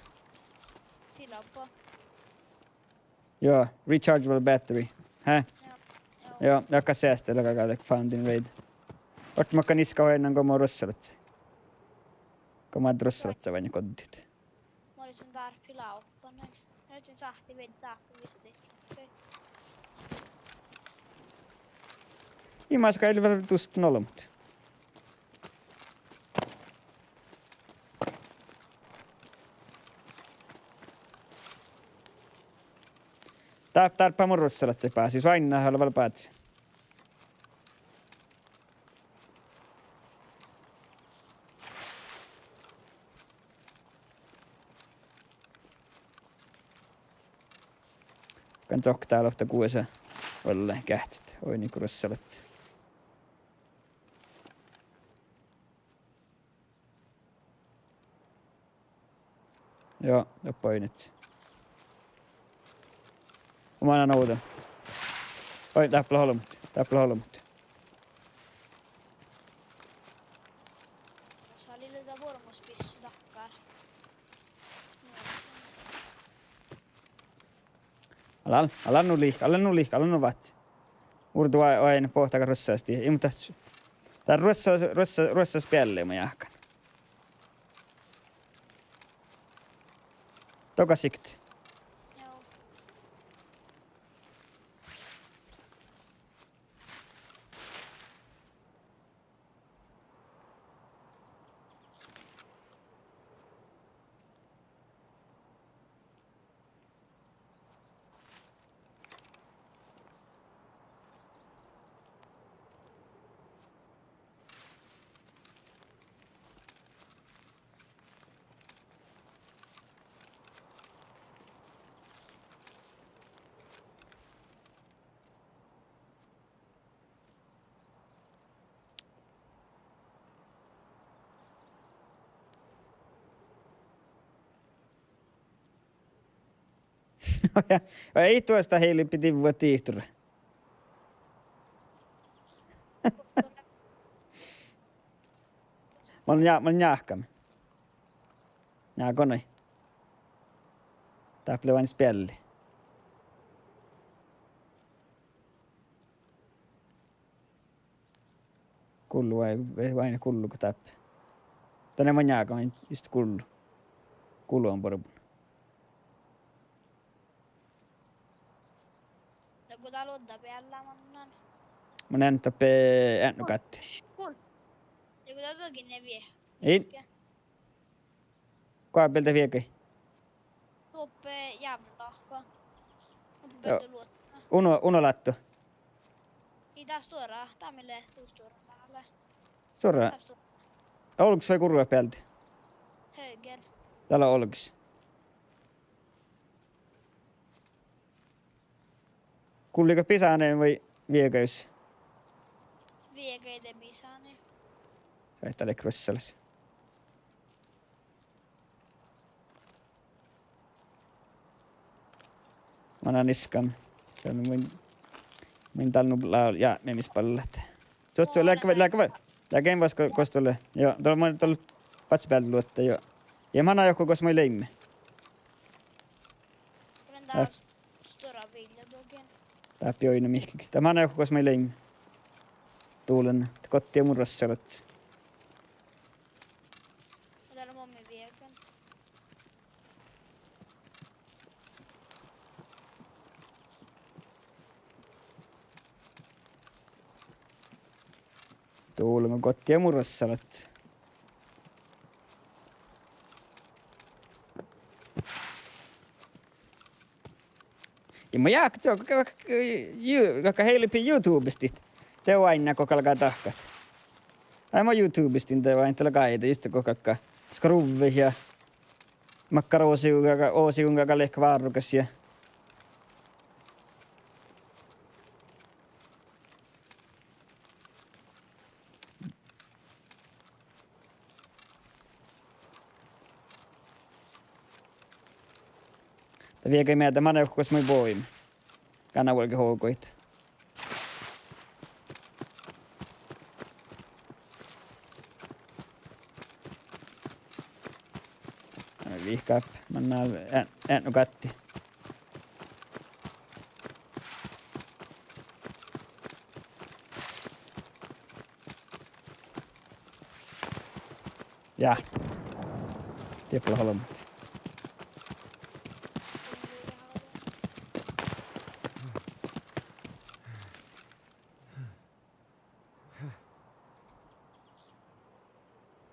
Joo, rechargeable battery. Hä? Joo, jagga seasti, lea galgá found in raid. Ortnemakkár niska oaidnán go mo ruossalaččat. Go mo ruossalaččat oaidná goddit. Mun lean dárppi lávkkonen. Mun lean sáhti vieđe dáppe visot. Imaš gal vel dustan olbmot. Dá, dárbbaš mo ruossalaččat básis, oainnát lea vel bázi. Gal cokte dál ovtta guosa olle geahččat, oaidnit go ruossalaččat. Joo, doppe oaidnit. Go mannan ovdan. Oi, dáppe leat olbmot, dáppe leat olbmot. Dá lei dat vuormos bissu dakkár. Ala, ala nu lihkat, ala nu lihkat, ala nu váttis. Urdu oa-, oaidná boahtá gal ruossalaččat. Ii, muhto dá ruossas, ruossas, ruossas beallái mo jáhkán. Doga sikt. Joo. Ii duostta hiilbi divvut dihtora. Mun ja-, mun jáhkán. Jáhkán. Dáppe lea oainnas bealli. Gullu vai, vai, vai gullu go dáppe. Danne mun jáhkán iste gullu. Gullu on borbun. Na go dál ođđa beallá mannan. Mun lean doppe eatnogatti. Gul-, ja go dál doginne vie. In. Goabealde viegai. Doppe jávlahka. Doppe bealde luotta. Uno, uno láddu. Ii dás stuorra, dá mii lea du stuorra dál. Stuorra. Dás stuorra. Olggos vai gurrubealde? Hauger. Dál olggos. Gulliigat bisánain vai viegain? Viegain de bisánain. Ai, dat lei ruossalaš. Mannan niskan. Mun, mun dál nu lea jápmemis ballat. Duotto, leage, leage, leage iežas gos, gos dat lea. Juo, dat lea, dat lea báhcci bealde luotta, juo. Ja manan johka gos mii leimmet. Mun lean dál stuorra biilla duođai. Dáppe oidne mihkkege. Dat manan johka gos mii leimmet. Duolen, goddi ja murrassalaččas. Ja dál mommi viegan. Duolen go goddi ja murrassalaččas. Ja mun jáhkán, go, go, go, ju-, go helppi YouTubestit. De oaidná go galgá dahkat. Ai, mun YouTubestin de oaidná, de lea gáida just go galgá skruvvet ja makkár oasi-, oasiguin galgá lehpet várrugas ja Dat viegai measta, manan johka gos mii boimet. Gana vuolgit oažžut. Vihkap, manná eatni, eatni gatti. Ja. Dieppe leat olbmot.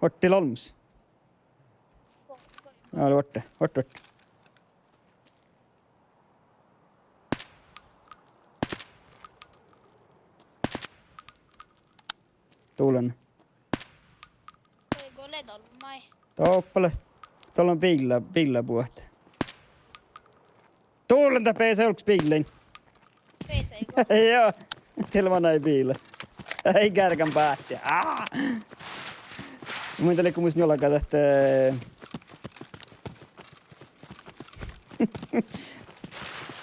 Orttil olmmoš. Aa, orte, orte, orte. Duolen. Oi, go lea dollai. Doppe lea. Dolle biilla, biillabuot. Duolen, dat beasai olggos biillain. Beasai go? Juo, dieid manai biila. Ai, gárgan báhci. Aa! Mun dal lei mus njuolga dat, eh,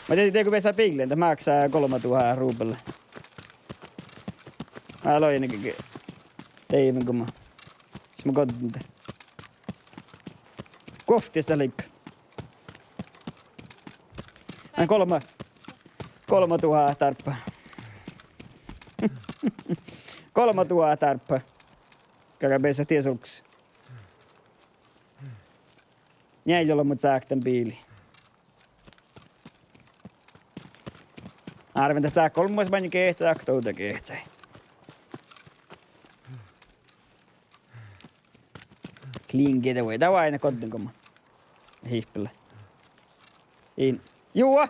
Ma dieđán, dego beasai biillain, dat máksá golbma duhát rubla. Aa, logi ge-, ge-, deiven gumma. Sis mun goddin. Guovttis dat lei. Aa, golbma. Golbma duhát dárbbaša. Golbma duhát dárbbaša. Galgá beasat dies olggos. Njeallje olbmot sáhtán biili. Árven dat sáhtát olmmoš maŋŋel gehččat, dovdda gehččat. Klinge de voi. Dat oaidná goddin gumma. Hihpela. In. Juo!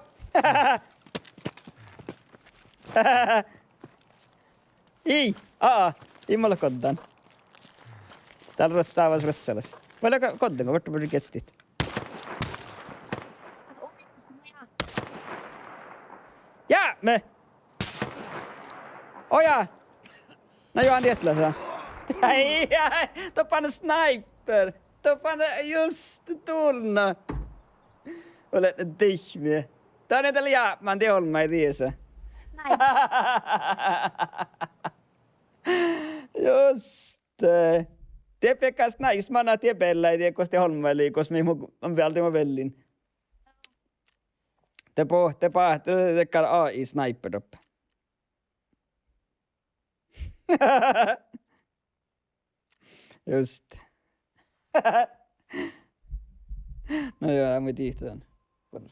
Ii, aa, ii, mun lean goddán. Dál lea stávas rassalas. Vai leago goddán go, vuorttu buri geastit. Ja, me. Oja. Na juo, dieid leat. Ai, ai, doppe lea sniper. Doppe lea just duolna. Ole dihme. Dán ii leat jápmán, dieid olmmái diesa. Just. Dieid beassá, jus manná dieid beallái, dieid gos dieid olmmái lei, gos mii mu, mun bealde mu beallin. De bo-, de ba-, de, de gal A I sniper doppe. Just. No juo, mun dihten dan.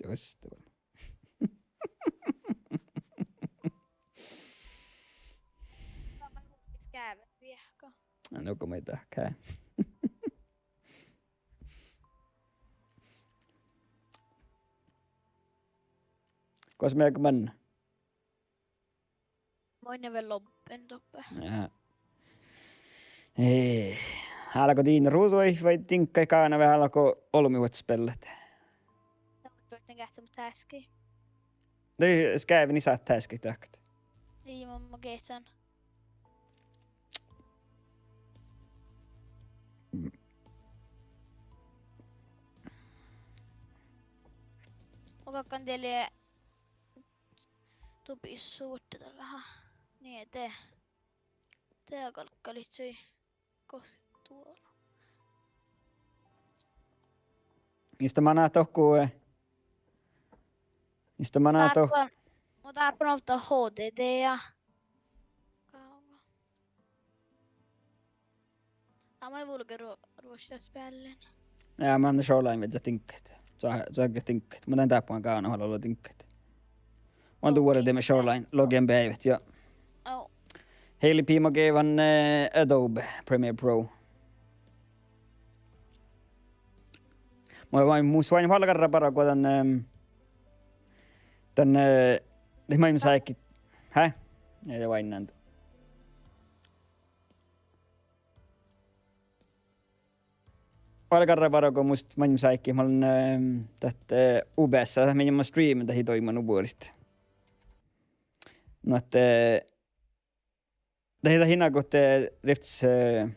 Just. Skääve viehka. No go mii dahkat. Gos mii manná? Moai vel lobben doppe. Ja. Eh, álgá din ruđaid vai diŋggaid gána vai álgá olbmuid vuosttaš beallat? Doppe geahččat mu taskii. Dii, skäävin ii sáhte taskii dahkat. Ii, mun, mun geahččen. Mun galggan dieid lea- Dubissuorte dal veahá. Nie de. De galggalit sii. Gos-, duo. Ista manat dohko, eh, ista manat doh-, Mun dárbbašan, mun dárbbašan ovtta H D D ja. Gáva. Ná, mun in vulge ru-, ruoššas beallin. Ja, mun šorain viežžat diŋggaid. Sa-, sa-, diŋggaid. Mun dan dáppe gávdnat, vel olu diŋggaid. Mun duođai de šorain logan beaivvet, ja. Au. Heili P, mun geavahan, eh, Adobe Premiere Pro. Mun, mun, mun, mus oaidnán vel garra bargu dan, ehm, dan, eh, de maid mii sáhttá. Hää? Ja, ja oainnán. Vel garra bargu mus maid mii sáhttá, mun, ehm, dat, eh, OBS, dat mii mun streamen dahje doaimma nu buorit. Nu ahte, eh, dahje, dahje na go, eh, Rifts, eh,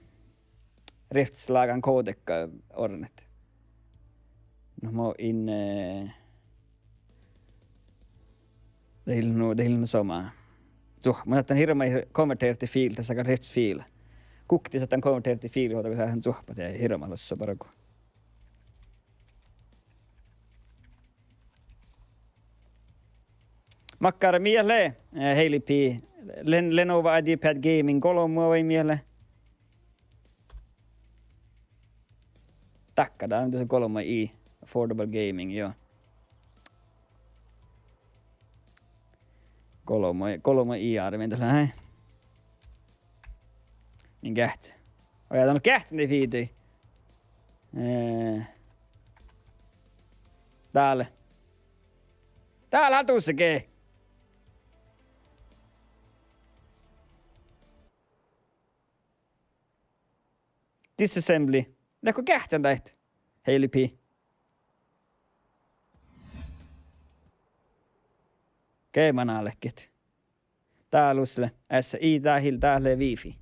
Rifts lágan kodeakka orrut. No mo in, eh, dat ii lean nu, dat ii lean nu somá. Tuo, mun sáhtán hirbmat konverterejit fiilat, dat sáhtán Rifts fiila. Guokte sáhtán konverterejit fiilat, ovdal go sáhtán suohpat ja hirbmat lossa bargu. Makkár mii lea, eh, Heili P. Len-, Lenovo IdeaPad Gaming golbma vai mii lea? Dakkár, dál dasa golbma i, affordable gaming, jo. Golbma, golbma i arvin dat lea. Min geahččá. Oi, ja, dan geahččá de fidii. Eh. Dál. Dál han dušše ge. Disassembly. Leatko geahččan dáid? Heili P. Ge manai leat. Dál dušše lea. Esa, ii, dát ii, dát lea wifi.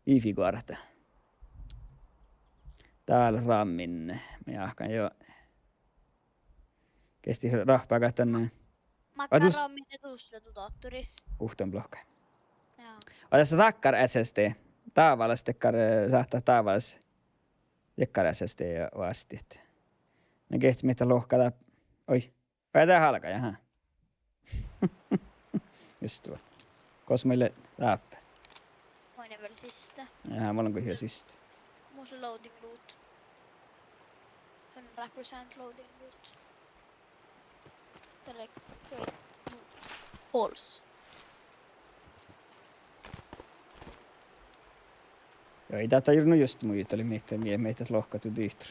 Wifi goarta. Dál lea rammin. Mii áhkán jo. Geahččá rahpágat dan. Makkár dus-, rammin dušše lea du dátoris? Guhttán blohkái. Jaa. Vel dasa dakkár S S D. Dávalas dakkár, eh, sáhttá dávalas. Dakkár S S D ja vásttit. Mii geahččá mihkkege lohkat dáppe. Oi. Vai dat álgá, jahá. Just vel. Gos mii leat dáppe? Mun lean vel siste. Jahá, mun lean goit siste. Mus lea loading loot. Hundre prosent loading loot. Dal lea create loot. False. Joo, ii dat juo nu just muitalit, mihkkege mii, mii dat lohkat du dihtor.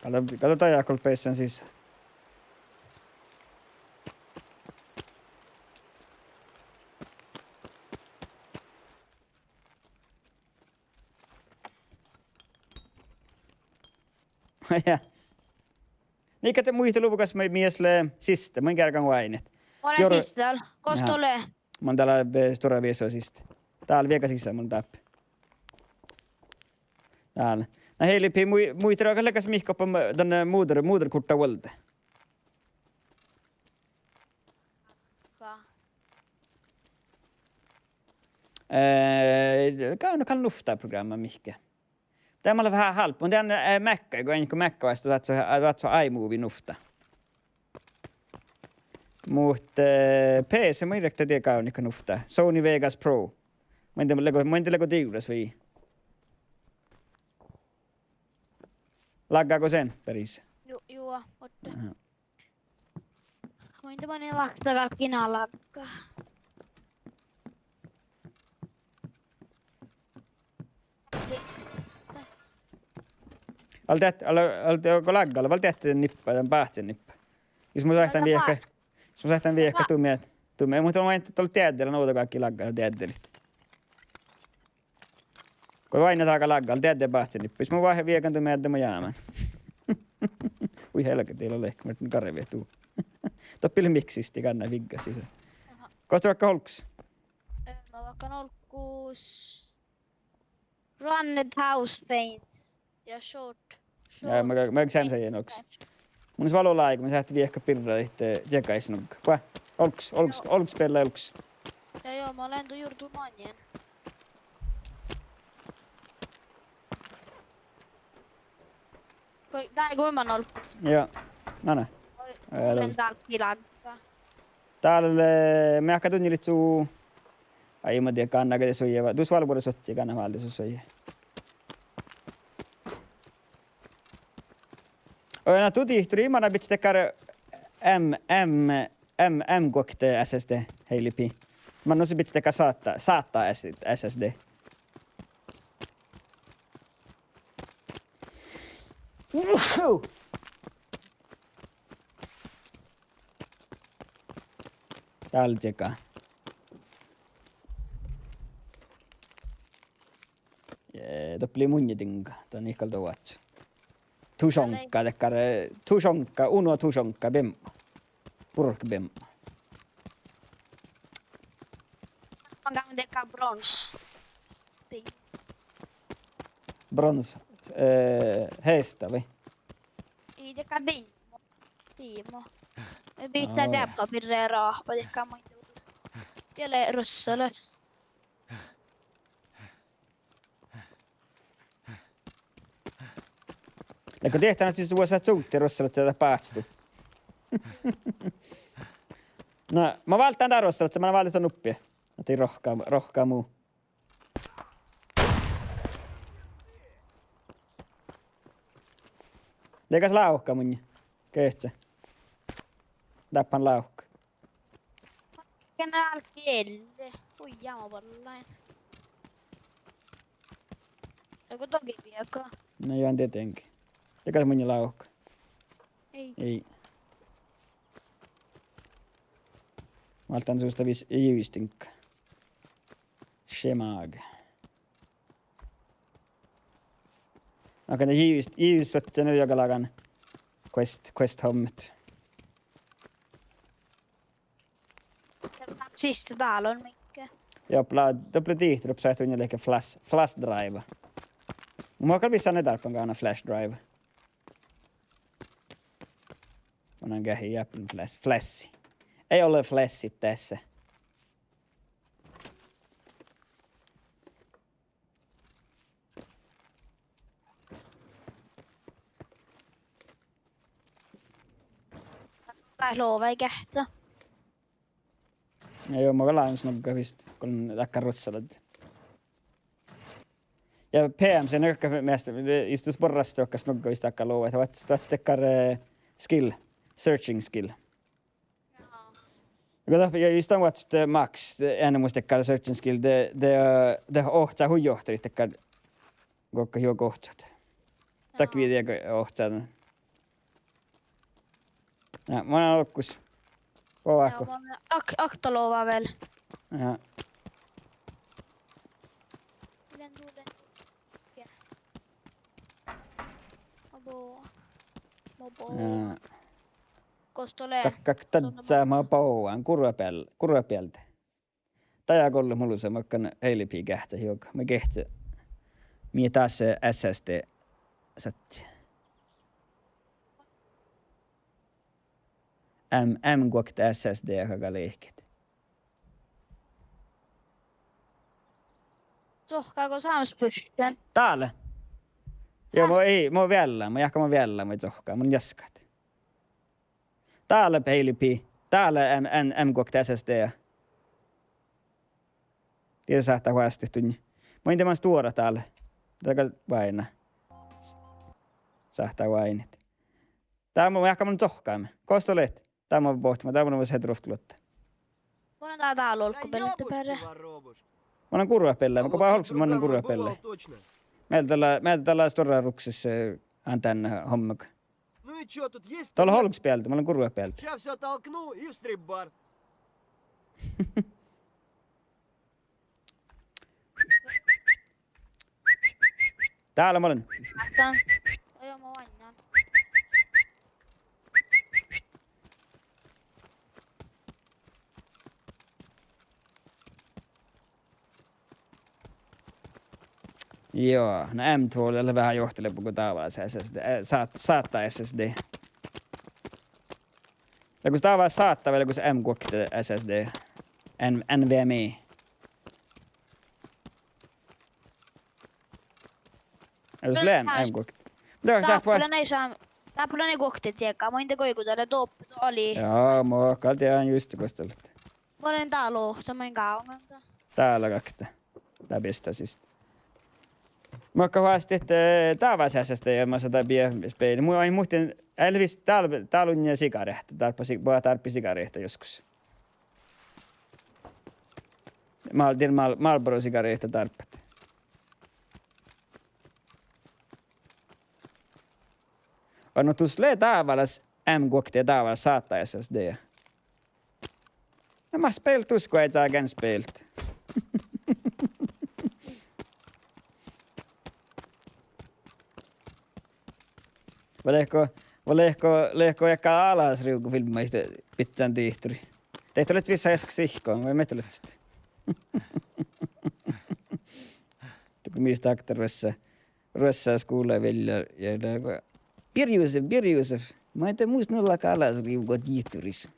Gal, gal dat dajahii gal bessen sisa. Ja. Nika de muitaluvvo gos mii, mii lea siste, mun geargan oaidnit. Mun lean siste dál. Gos du leat? Mun dál, eh, stuorra viesu siste. Dál viegas sisa mun dáppe. Dál. Na Heili P, mui-, muitaluvvo gal leat gos mihkkege oba dan, eh, muđer-, muđergutta vuolde. Ka. Eh, gávdno gal nuvttaa programma mihkkege. Dat mat leat veahá hálbmot. Mun dieđán, eh, Mac-, go eanet go Mac-, vasta dat su, dat su iMovie nuvttaa. Muhto, eh, P C mun in rokko dieđe gávdno nuvttaa. Sony Vegas Pro. Mun in dieđe lea go, mun in dieđe lea go divras vai. Laggágo sen beris? Ju-, juo, muhto. Aha. Mun in dieđe, mun in váhkkán galggan laggat. Vel deat, vel, vel deat go laggat, vel deat nippa, dan báhcen nippa. Jus mun sáhtán viehka, jus mun sáhtán viehka du meat, du meat, muhto mun in dieđe, lean ovdal galggi laggat deaddeliid. Go oaidná daga laggat, deadde báhcen nippa. Jus mun veahá viegan du meadde, mun jámán. Hui helga, dii lea lehkmet garvet du. Doppe lea mihkkege siste, gal ná viggas sisa. Aha. Gos du galggat olggos? Eh, mun galggan olggos. Run it house fence. Ja short. Ja, ma, ma, ma šat seamen dash. Mun vel láhkai, mun sáhtán viehkat birra dihte, eh, čiegáid nugga. Pue, olggus, olggus, olggus, Bella, olggus. Ja, ja, ma lean du jurdu mannen. Go-, dai, go man olggus. Ja, na, na. Oi, eh, dál kilágga. Dál, eh, meahka dunnjelit su. Ai, ma dieđán, gal de suojeva. Dus vel buorre sotti, gal de vel de su suojeva. Oi, na, du dihtor, ii, manai bidjat dakkár M, M, M, M guokte S S D, Heili Pi. Manai nu bidjat dakkár SATA, SATA S-, S S D. Dál čiegáin. Eh, doppe lei munnje diŋga, dan ii gal dovddat. Tušonka, dakkár, eh, tušonka, uno tušonka, biebmu. Burkbiebmu. Man gal dakkár brons. Dii. Brons, eh, heasta vai? Ii, dakkár dii. Dii mo. Ii, bidjat deaba birra ráhpa, dakkár maid. Ja lei ruossalaš. Leago diehtán ahte sis vuos sat suvdit ruossalaččat dat báhcet du. Na, ma válddán dá ruossalaččat, ma válddán dan nuppe. Ahte rohkka, rohkka mu. Leago lávka munnje. Gehččá. Dáppe lávka. Ge álggii elle. Hui, ja ma ballain. Leago dohko biega? Na, juo, dieđe. Leago munnje lávka? Ii. Ii. Válddán susta vis-, jivstinka. Šemáge. Ahte jivs-, jivsot, nu juoga lágan quest, quest hommet. Siste dál on mikke. Juo, pla-, doppe lea dihtor, doppe sáhtán lihkka flash, flash drive. Mun gal vissan dárppan gávdnan flash drive. Mun geahčen jáppan flash, flashi. Ii ole flashit dasa. Dá logai geahččá. Ja juo, mun gal lágan nugga vist, go dakkár ruossalaččat. Ja P M C-s dakkár measta, istus borrastuokkas nugga vist dakkár logai, ahte oaččut dakkár, eh, skill, searching skill. Go dat, ja just dan oaččut, eh, max, eh, eanemus dakkár searching skill, de, de, eh, de ohcá hui johtilit dakkár, gokko juo ohcat. Dakko viđe ohcá. Ja, mun lean olggus. Go, ja, ahte mun lean ok-, okta logai vel. Ja. Lean du, lean du. Ja. Abo. Mo bo. Ja. Gos dat lea? Gakko, gakko, dat sa ma boan. Gurra biel-, gurra bielde. Dajá gollet mu lusa, makkár Heili Pi geahččá juoga. Mii geahččá. Mii dás S S D satti. M, M guokte S S D-ii galgá lihket. Sohkká go sámesbuššen. Dál. Juo, mo ii, mo viellán, mo jáhkán mo viellán, mo sohkká, mun jaskat. Dál Heili Pi, dál M, M, M guokte S S D-ii. Dii sáhttá vástut dunnje. Muitte man stuorra dál. Dál gal váinna. Sáhttá váinit. Dál mo jáhkán mun sohkkámin. Gos dat lea? Dál mo bohten, dál mo sedruvt luotta. Mun lean dál, dál olggobealde beare. Mun lean gurvvabeallái, mun go ba olggus, mun lean gurvvabeallái. Mielde dat lea, mielde dat lea stuorra rukses, eh, an dan hommaga. Dál olggus bealde, mun lean gurvvabealde. Dál mun lean. Ahte. Oi, ma oainnán. Juo, na M två lea veahá johtileaba go dábálaš SSD, eh, sát-, sátta SSD. Lea gos dábálaš sátta vai lea gos M guokte SSD. N-, NVMe. Lea gos lea M guokte. Lea sáhttá. Dáppe lea ii šat-, dáppe lea ii guokte diega, muitte goit go dat lea doppe, dat lei. Jaa, mo gal dieđán juste gos dat lea. Mun lean dál ohcan, mun gávdnan. Dál lea gakte. Dat bistaa sist. Makkár fas dihte dábálaš SSD ja masa dat bie speili. Mun ain muhtin, eh, lea vis dál, dál unja sigareahtta, dárbbaš si-, boahtá dárbbaš sigareahtta joskus. Mal-, dien Mal-, Marlboro sigareahtta dárbbat. Aa, no dus lea dábálaš M guokte ja dábálaš sátta SSD. Na, mat speelt dus go eai sáhte speelt. Vai leahkko, vai leahkko, leahkko eahkká alasrivgufilbma, eh, biccán dihtorii. De dat lea vissa easka sihkon, vai mii dat lea. Dohko mis dat lea ruossá. Ruossá skuvla viellja ja lea go: Birjusef, Birjusef, maid mus nu láhkái alasrivgu dihtoris?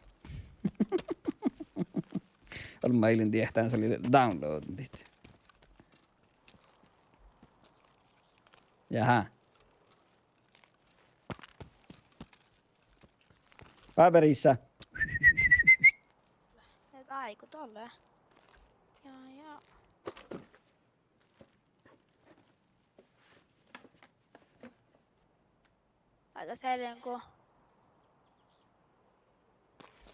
Olmmái ii lean diehtán, dat lei downloadit. Jaha. Paberissa. Et áigu dalle. Ja, ja. Ai, das er en go.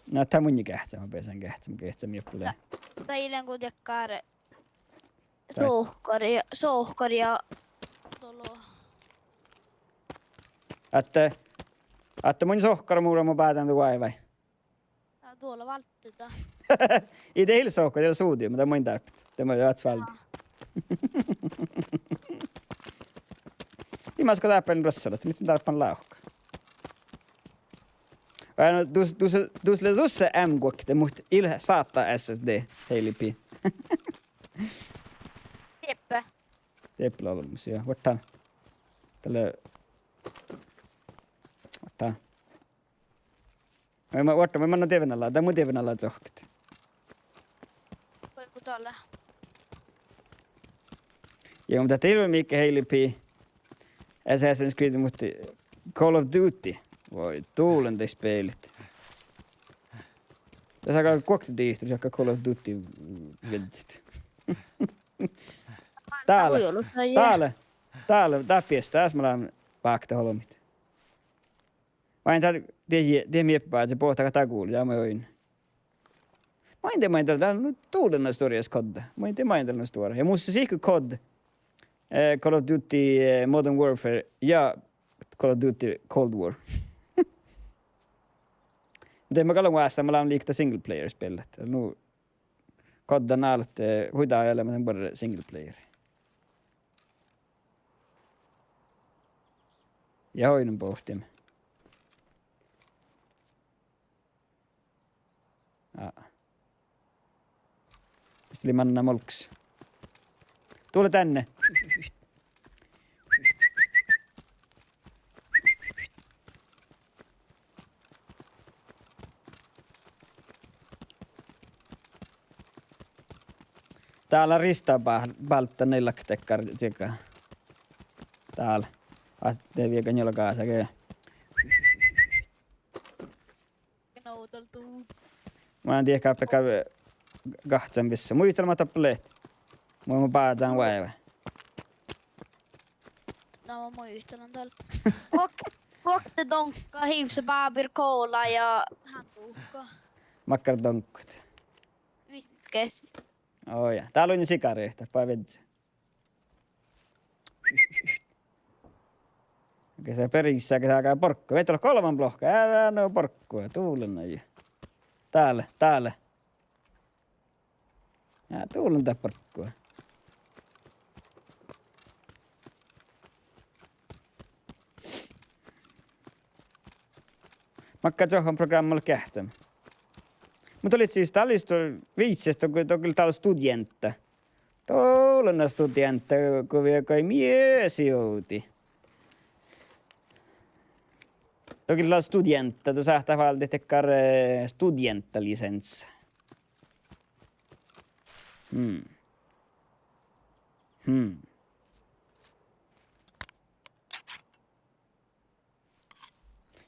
Na, dat mun geahččamin, beasan geahččamin, geahččamin joppe lea. Dat ii lean go dakkár. Sohkar ja, sohkar ja dolo. Ahte, ahte mun sohkar mu, mu bádan du vai vai. Ja, duola válddida. Ii de ii leat sohkar, de lea suđiid, muhto mun dárbbašin. De mun oaččun váldit. Jaa. Ii maid go dáppe ruossalaš, muhto dárbbašin lávkat. Vai no, dus, dus, dus lea dušše M guokte, muhto ii leat sáhttá SSD, heilipii. Dieppe. Dieppe lea olmmoš, ja, vuortán. Dalle, vuortán. Vai ma-, vuortán, vai manná dievven ala, dat mu dievven ala čohkkát. Vai go dalle. Ja, muhto dat ii leat mihkke heilipii Assassin's Creed, muhto Call of Duty. Voi, duolen dat spelit. Dat sáhttá guokte dihtoris, ja Call of Duty vieččat. Dál, dál, dál, dát biestá, das mat leat váktet olbmot. Vai dál, die, die mii eat báze, boahtá dat gul, ja ma oin. Maid dal, maid dal, dal, nu, duolen stuorra kodda. Maid dal, maid dal nu stuorra. Ja mus sihku kodda, eh, Call of Duty, eh, Modern Warfare ja Call of Duty Cold War. De ma gal lean vástán, ma lean liikta single player spillat. Nu, kodda náltte, eh, hui dá eallimat buorre single player. Ja oidnen bohtimin. Aa. Mis lei manná molggus? Tule tänne. Dál lea ristá bál-, báltta nai laktekkár ciega. Dál. Ahte de viega njuolga ášše ge. Mun dieđán, beassá gahččan vissa. Muitalii mat doppe leat. Mun, mun báđán oaivái. Na, mun muitalan dal. Guok-, guokte doŋgga, hivsse bábir, kóla ja hánduhka. Makkár doŋggat? Viskes. Ó ja. Dál lea sigareahta, ba viedje. Ge sa perisa, ge sa gal borggu. Viet ole golbma blokka. Ää, ää, no borggu. Duolen nai. Dál, dál. Ja, duolen dat borggu. Makkár čohkkán prográmma lea geahččamin. Muhto lei sis, dál lei sis viisas, dohko, dohko lei dál studeanta. Dovllá studeantta go viehkai miesjuvdii. Doppe lea studeantta, du sáhtát váldit dakkár, eh, studeanttalisensa. Hmm. Hmm.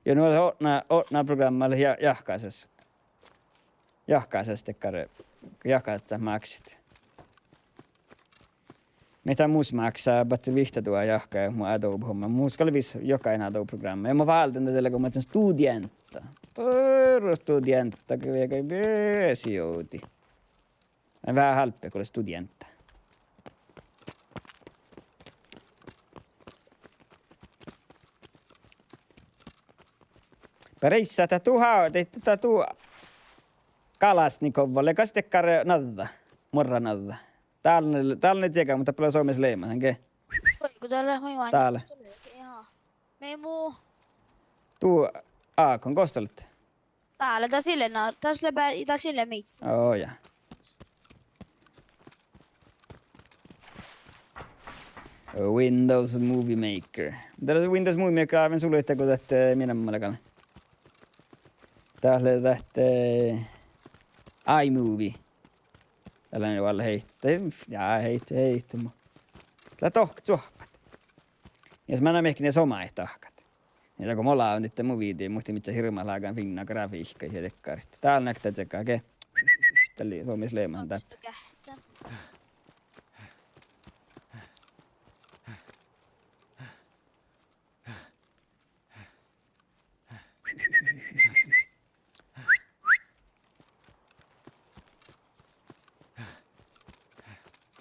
Ja nu lea otná, otná programma lea ja-, jahkásaš. Jahkásaš dakkár, jahkásaš máksit. Mii dat mus máksá, badjel vihtta duhát jahkái mu Adobe homma. Mus gal vis jogain Adobe programma. Ja mun válden dat dego maid studeantta. Purra studeantta, ge viehkai miesjuvdii. Lea veahá hálpe go lea studeantta. Preissá dat du há-, dat, dat du Kalašnikovva, lea gal dakkár nađđa, muorra nađđa. Dál, dál lea ciega, muhto dat lea somás leaman ge. Oi, go dat lea, oi, oi. Dál. Mii mu. Du, ágon, gos dat lea? Dál, dat ii lean, dat lea beare, dat ii lean mii. Ó, ja. Windows Movie Maker. Dat lea Windows Movie Maker, ain sulii go dat, eh, mii namma lea gal. Dat lea dat, eh, iMovie. Dat lea nu vel heit-, dat, ja, heit-, heitto mo-, dat lea dohko čuohpat. Ja s-, manná mihkke somá dahkat. Ja dego mola on dihte mu video, muhto mii hirbmat lágan fiinna grafiikka ja dakkárit. Dál lea dat ciega ge. Dat lea somás leaman dat.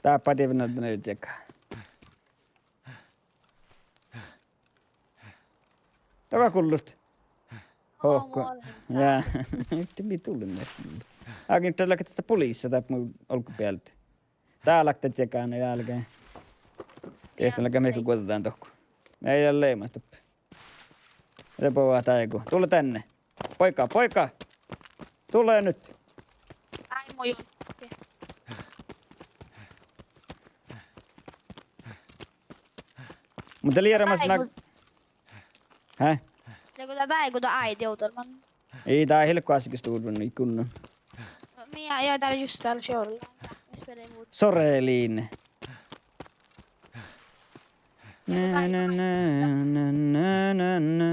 Dáppe divnaddan ciega. Dego gullut. Hohko. Ja. Mii dullin. Ágin, dat lea dat pulissa, dat mu olggobealde. Dál lea dat ciega, ne álge. Geahččá leaga mihkke guođđán dohko. Ii leat leaman doppe. Rebova dáigu. Tule tänne. Poika, poika! Tule nyt! Ai, mu juohke. Mun de lieremas na-, hä? Lea go dat dáigu dat áiddi ovdal man. Ii, dat ii leat goassege studion ii gunno. Mii, ja, dat lea just dál šorla. Mis pere mut. Soreliin. Na, na, na, na, na, na, na.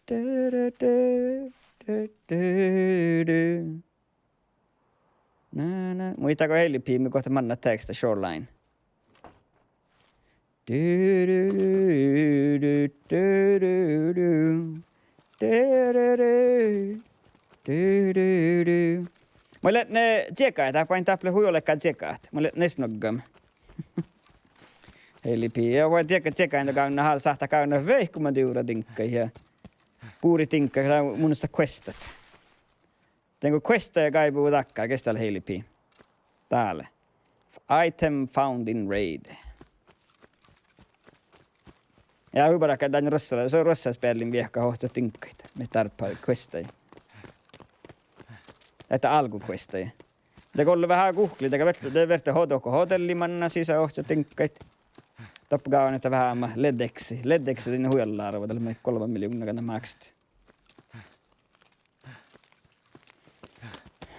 Du, du, du, du, du, du. Na, na. Muittán go Heilipii mii gohtet mannat teaksta Shoreline. Du, du, du, du, du, du, du. Du, du, du, du, du, du. Mun lean, eh, ciegat, dat, bain dáppe hui ollegai ciegat. Mun lean nes noggame. Heilipii. Ja vai ciega, ciegain gávdnat, hál-, sáhtát gávdnat vehkuma divrra diŋggaid ja buriid diŋggaid, dat mun ista questat. Dego questa ja gáibui dakkár, ges dat lea, Heilipii? Dál. Item found in raid. Ja hui bargga dan ruossalaš, so ruossalaš beallin viehkat ohcat diŋggaid. Mii dárbbašit questaid. Ahte álgguquestaid. De go lea veahá guhkli, de verte, de verte hođo-, hodelli manná sisa ohcat diŋggaid. Doppe gávdnat veahá ma ledeksi. Ledeksi dan hui ollá árvva, dat lea mii golbma miljovnna gávdnat máksit.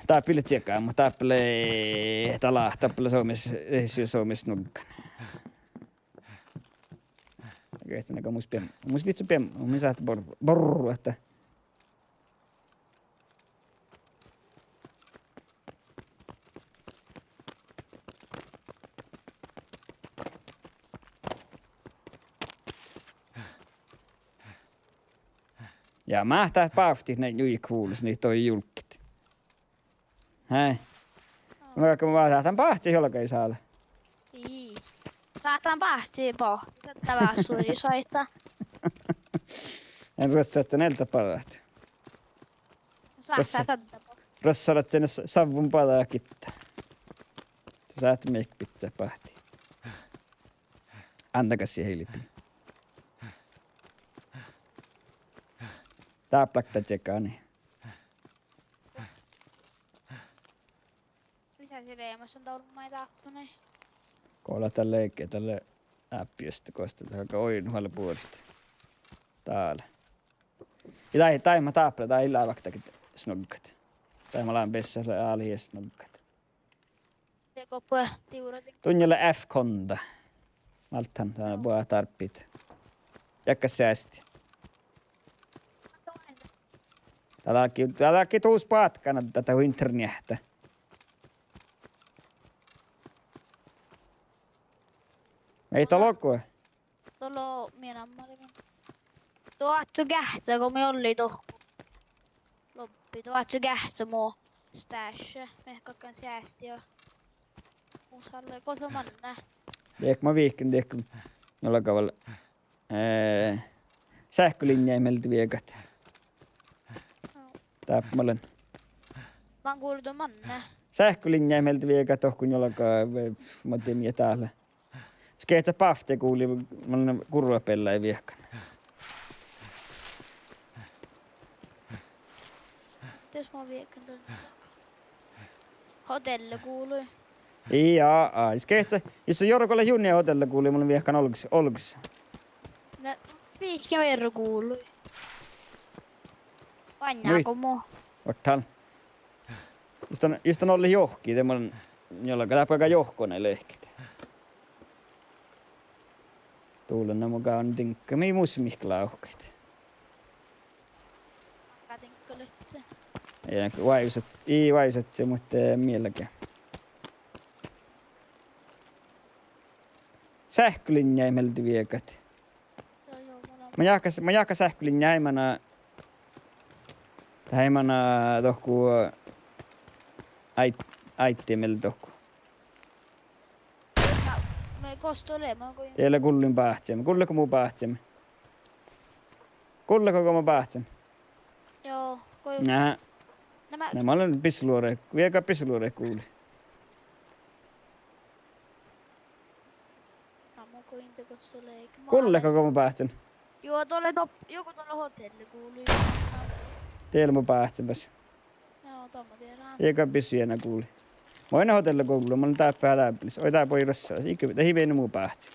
Dáppe ii leat ciega, muhto dáppe lea, dat lea, dáppe lea somás, eh, somás nuggan. Geahččá, na go mus beam-, mus lihttá beam-, mus sáhttá bor-, borru ahte. Ja máhtát bávttit nai njuikvulos, nai dohko julgit. Hei. Aa. Mun sáhtán báhcit olgái sále. Ii. Sáhtán báhcit bohtet, sáhtán vássuri šaitá. En ruossat, en elda bađat. Sáhtán ruossat, dáppe. Ruossat, en s-, sávvon bađa gitta. Sáhtát mihkke bidjat báhtit. Ánná gassii, Heilipii. Dáppe lea dat ciega, ni. Mis sii leamaš dan olmmái dáppe, ni? Go lea dalle, ge dalle áppi justa gos dat galgá oidno buorit. Dál. Ja dai, dai mat dáppe, dai lávkta ge snoggat. Dai mat lean bessat lea álgis snoggat. Ja go bue divrra di. Dunnje lea F konda. Máltán, dat buot dárbbašit. Jakkas seasti. Dat lea ge, dat lea ge dus bátkana dat interneahta. Mii dat logu. Dolo mii namma lea. Duo oaččo geahččá go mii olli dohko. Lobbi, duo oaččo geahččá mu stášše, mii galggašeamet seasti ja. Mus ale, gos lea manne. Diek ma vihken, diek, njuolga vel, eh, sáhkkolinjjain mielde viegat. Dáppe mun lean. Man guldo manne. Sáhkkolinjjain mielde viegat dohko njuolga, ve-, mii dál. Skehččat bávtti guli, mun gurrubeallái viehkan. Jos mun viehkan dan. Hotelle gului. Ii, aa, ii skehččat, jus juorugola juni hotelle gului, mun viehkan olggos, olggos. Na, vihken verro gului. Muit-, Vannágo mu. Ortál. Jus dan, jus dan ollet johkii, de mun njuolga, dáppe galgá johkon lehket. Dullen na mun gávdnen diŋgga, mii mus mihkkege lávkkaid. Manga diŋgga lehte? Ii, váivsat, ii váivsat, muhto, eh, mielge. Sáhkkolinjjain mielde viegat. Joo, joo, mun lean. Mun jáhkán, mun jáhkán sáhkkolinjjain, ai mana, ai mana dohko, áid-, áiddi mielde dohko. Na, mun gos dat lea, mun go- Ii lean gullen báhccimin. Gulletgo mu báhccimin? Gulletgo go mun báhccimin? Joo, go- Nää. Na, mun- Na, mun lean bisseluoraid, viehkan bisseluoraid guli. Na, mun go in de gos dat lea. Gulletgo go mun báhccimin? Juo, dat lea dop-, joku dat lea hotelle guli. Die lea mu báhccimin. Joo, dat mun dieđán. Ii gal bissu ieža guli. Mun in hotelle guli, mun lean dáppe dábbelis. Oi, dá bođii rossas. Iige, dat ii mii nu mu báhcci.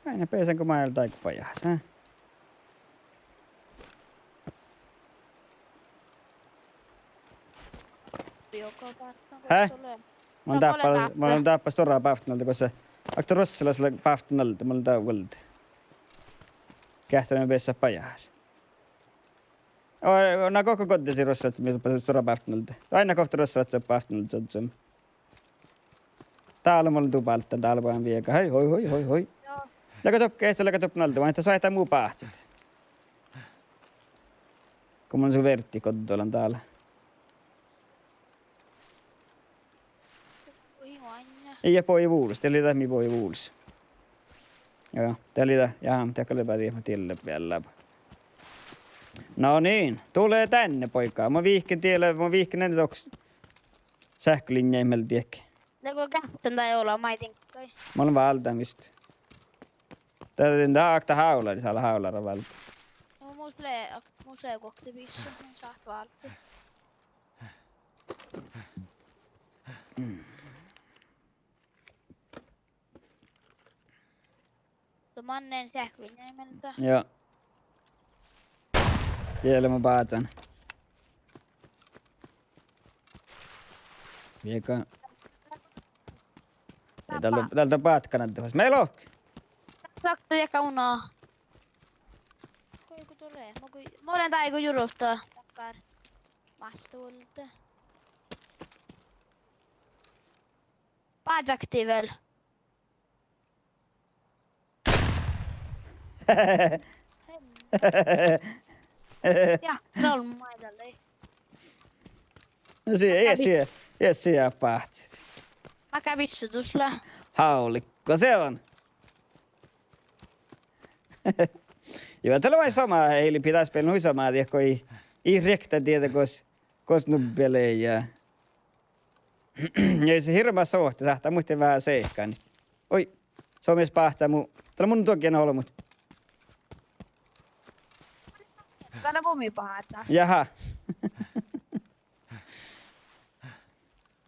Áinna beasan go maid leat áiggi bajás, eh? Hää? Mun lean dáppe, mun lean dáppe stuorra bávttan alde, gosa. Okta ruossalaš lea bávttan alde, mun lean dál vuolde. Geahččalan beassat bajás. Oi, na gokko goddit ruossalaš mii stuorra bávttan alde. Áinna gokko ruossalaš bávttan alde, sodden. Dál mun lean du bálddán, dál mun viegan. Hoi, hoi, hoi, hoi, hoi. Joo. Leago doppe, ii leago doppe nalde, vai dat soaitá mu báhcit. Go mun su verddi goddolan dál. Ii bođii vulos, dat lei dat mii bođii vulos. Joo, dat lei dat, ja, dat gal lea bajás, ma diet vel lea. No niin, tule tänne, poika. Mun vihken diet, mun vihken ii dohko sáhkkolinjjain mielde diehki. Leago geahččan dán olu maid diŋggaid? Mun lean váldán vist. Dat lea okta hávlaris, ale hávlara váldán. No mus lea, mus lea okta bissu, mun sáhtán váldit. Dat manne sáhkkolinjjain mielde. Joo. Die lea mu báhcán. Viegan. Dál, dál, dál bátkana de fas. Mii lohket. Sakta diekka una. Goit go dat lea? Mun go, mun lean dáigo jurota dakkár mástá vuolde. Bážakti vel. Ja, troll maid lei. No sie, ja sie. Ja sia báhcit. Makkár bissudus lea? Hálka se on. Ja dat lea vai somá, Eilip, dás beaivvi hui somá dieid go ii, ii riekta dieđe gos, gos nubbi lea ja. Ja ii leat hirbmat soahti, sáhttá muhtin veahá seikkanit. Oi, somá báhcá mu, dat lea mun dogiin olbmot. Gal lea mu báhcás. Jaha.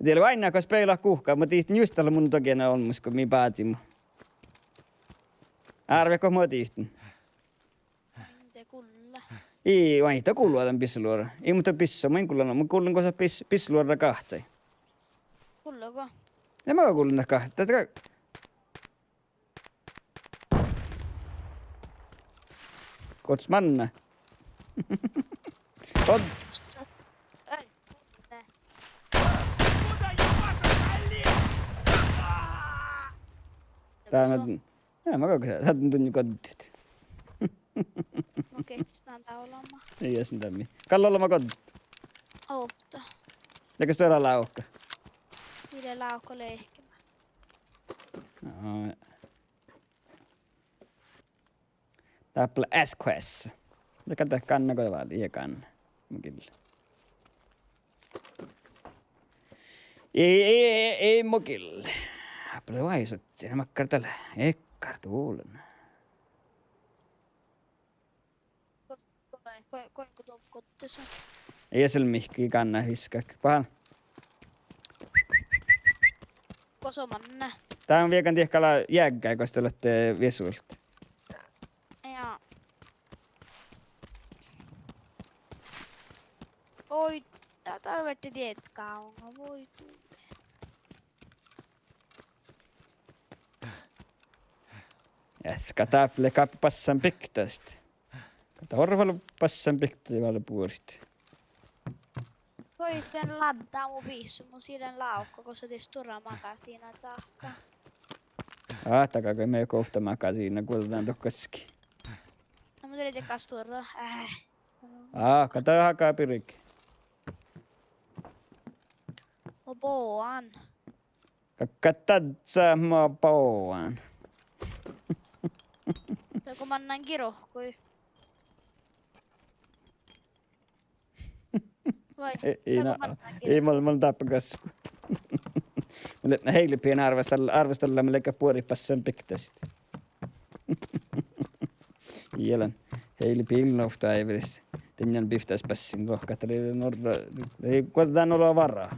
Diet lea oaidná gos beaivvi guhká, mun dihten just dat lea mun dogiin olbmos go mii báziimet. Árvet gos mun dihten. Mii gullá. Ii, oaidná gulvan dan bisseluođa. Ii, muhto bissa, mun in gullan, mun gullen gos bis-, bisseluođa gahcai. Gullo go? Ja mun gullen dat gahcai. Dat Gos manná? Gos? Ei, ne. Dán, ja, ma gal, dat dunnje goddit. Okei, standa olema. Ii, ja sin dámme. Gal olema goddit. Ovtta. Ja kas duolá lávka? Ii leat lávka lehkemä. Aa, dáppe lea S Q S. Ja gal dat gánná go váldit, ii gánná. Mu gille. Ii, ii, ii, ii, mu gille. Dáppe lea vai suttai, makkár dat lea. Ektui duollan. Go, go, go, go, go, go, go. Ii leat mihkkege gánná viskat. Bahán. Gos manná? Dán viegan dieid galgá jeaggai gos dat lea viesut. Ja. Oi, dat, dat lea dieid gávdna, voi du. Jas, gal dáppe lea gal bassan bikta. Gal dat orru vel bassan bikta vel buorit. Goit dan láddá mu bissut, mun ii lean lávka, gos dat stuorra magasiina dahká. Áhta gal mii okta magasiina guođán dohko gaskii. No mun dieđán gal stuorra. Áh. Áh, gal dat haga birge. Mo boan. Ka-, ka-, dat sa-, mo boan. Lea go mannán girohkui. Vai, ii, ii, na, ii, mol-, mol dáppe gaskku. Mun lean Heilipi árvvastalla, árvvastalla, mun lean buorit bassan bikta. Ii lean Heilipi ii lean ovtta áividis. Dien biftas bassin rohkkat, dat lei norra, lei guođán olo vara.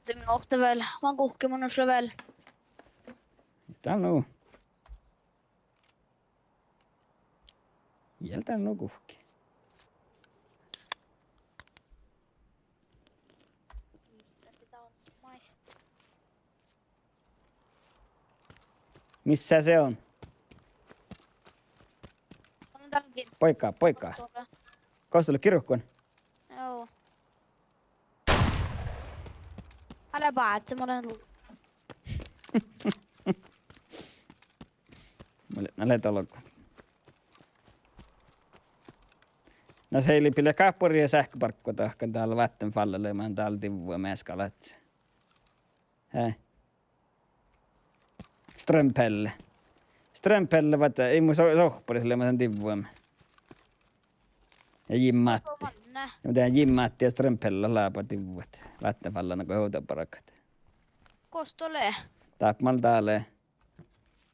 De mun ovtta vel, man guhkki mun ošlo vel. Dál nu. Ii dál nu guhkki. Missä se on? Poika, poika. Gos dat lea, girohkun? Joo. Ale báhce, mun lean. Mun lean, ale dolgo. Na Heilipi lea gáhpuri ja seahkabarggu dahkan dál Vattenfall lea, man dál divvui measta galgat. Hei. Strømpelle. Strømpelle, vat, ii mu so-, sohpparis lea, man divvuimet. Ja Jim Matti. Ja mun dieđán Jim Matti ja Strømpelle lába divvuid. Vattenfalla nugo ovdabargat. Gos dat lea? Dáppe mal dál lea.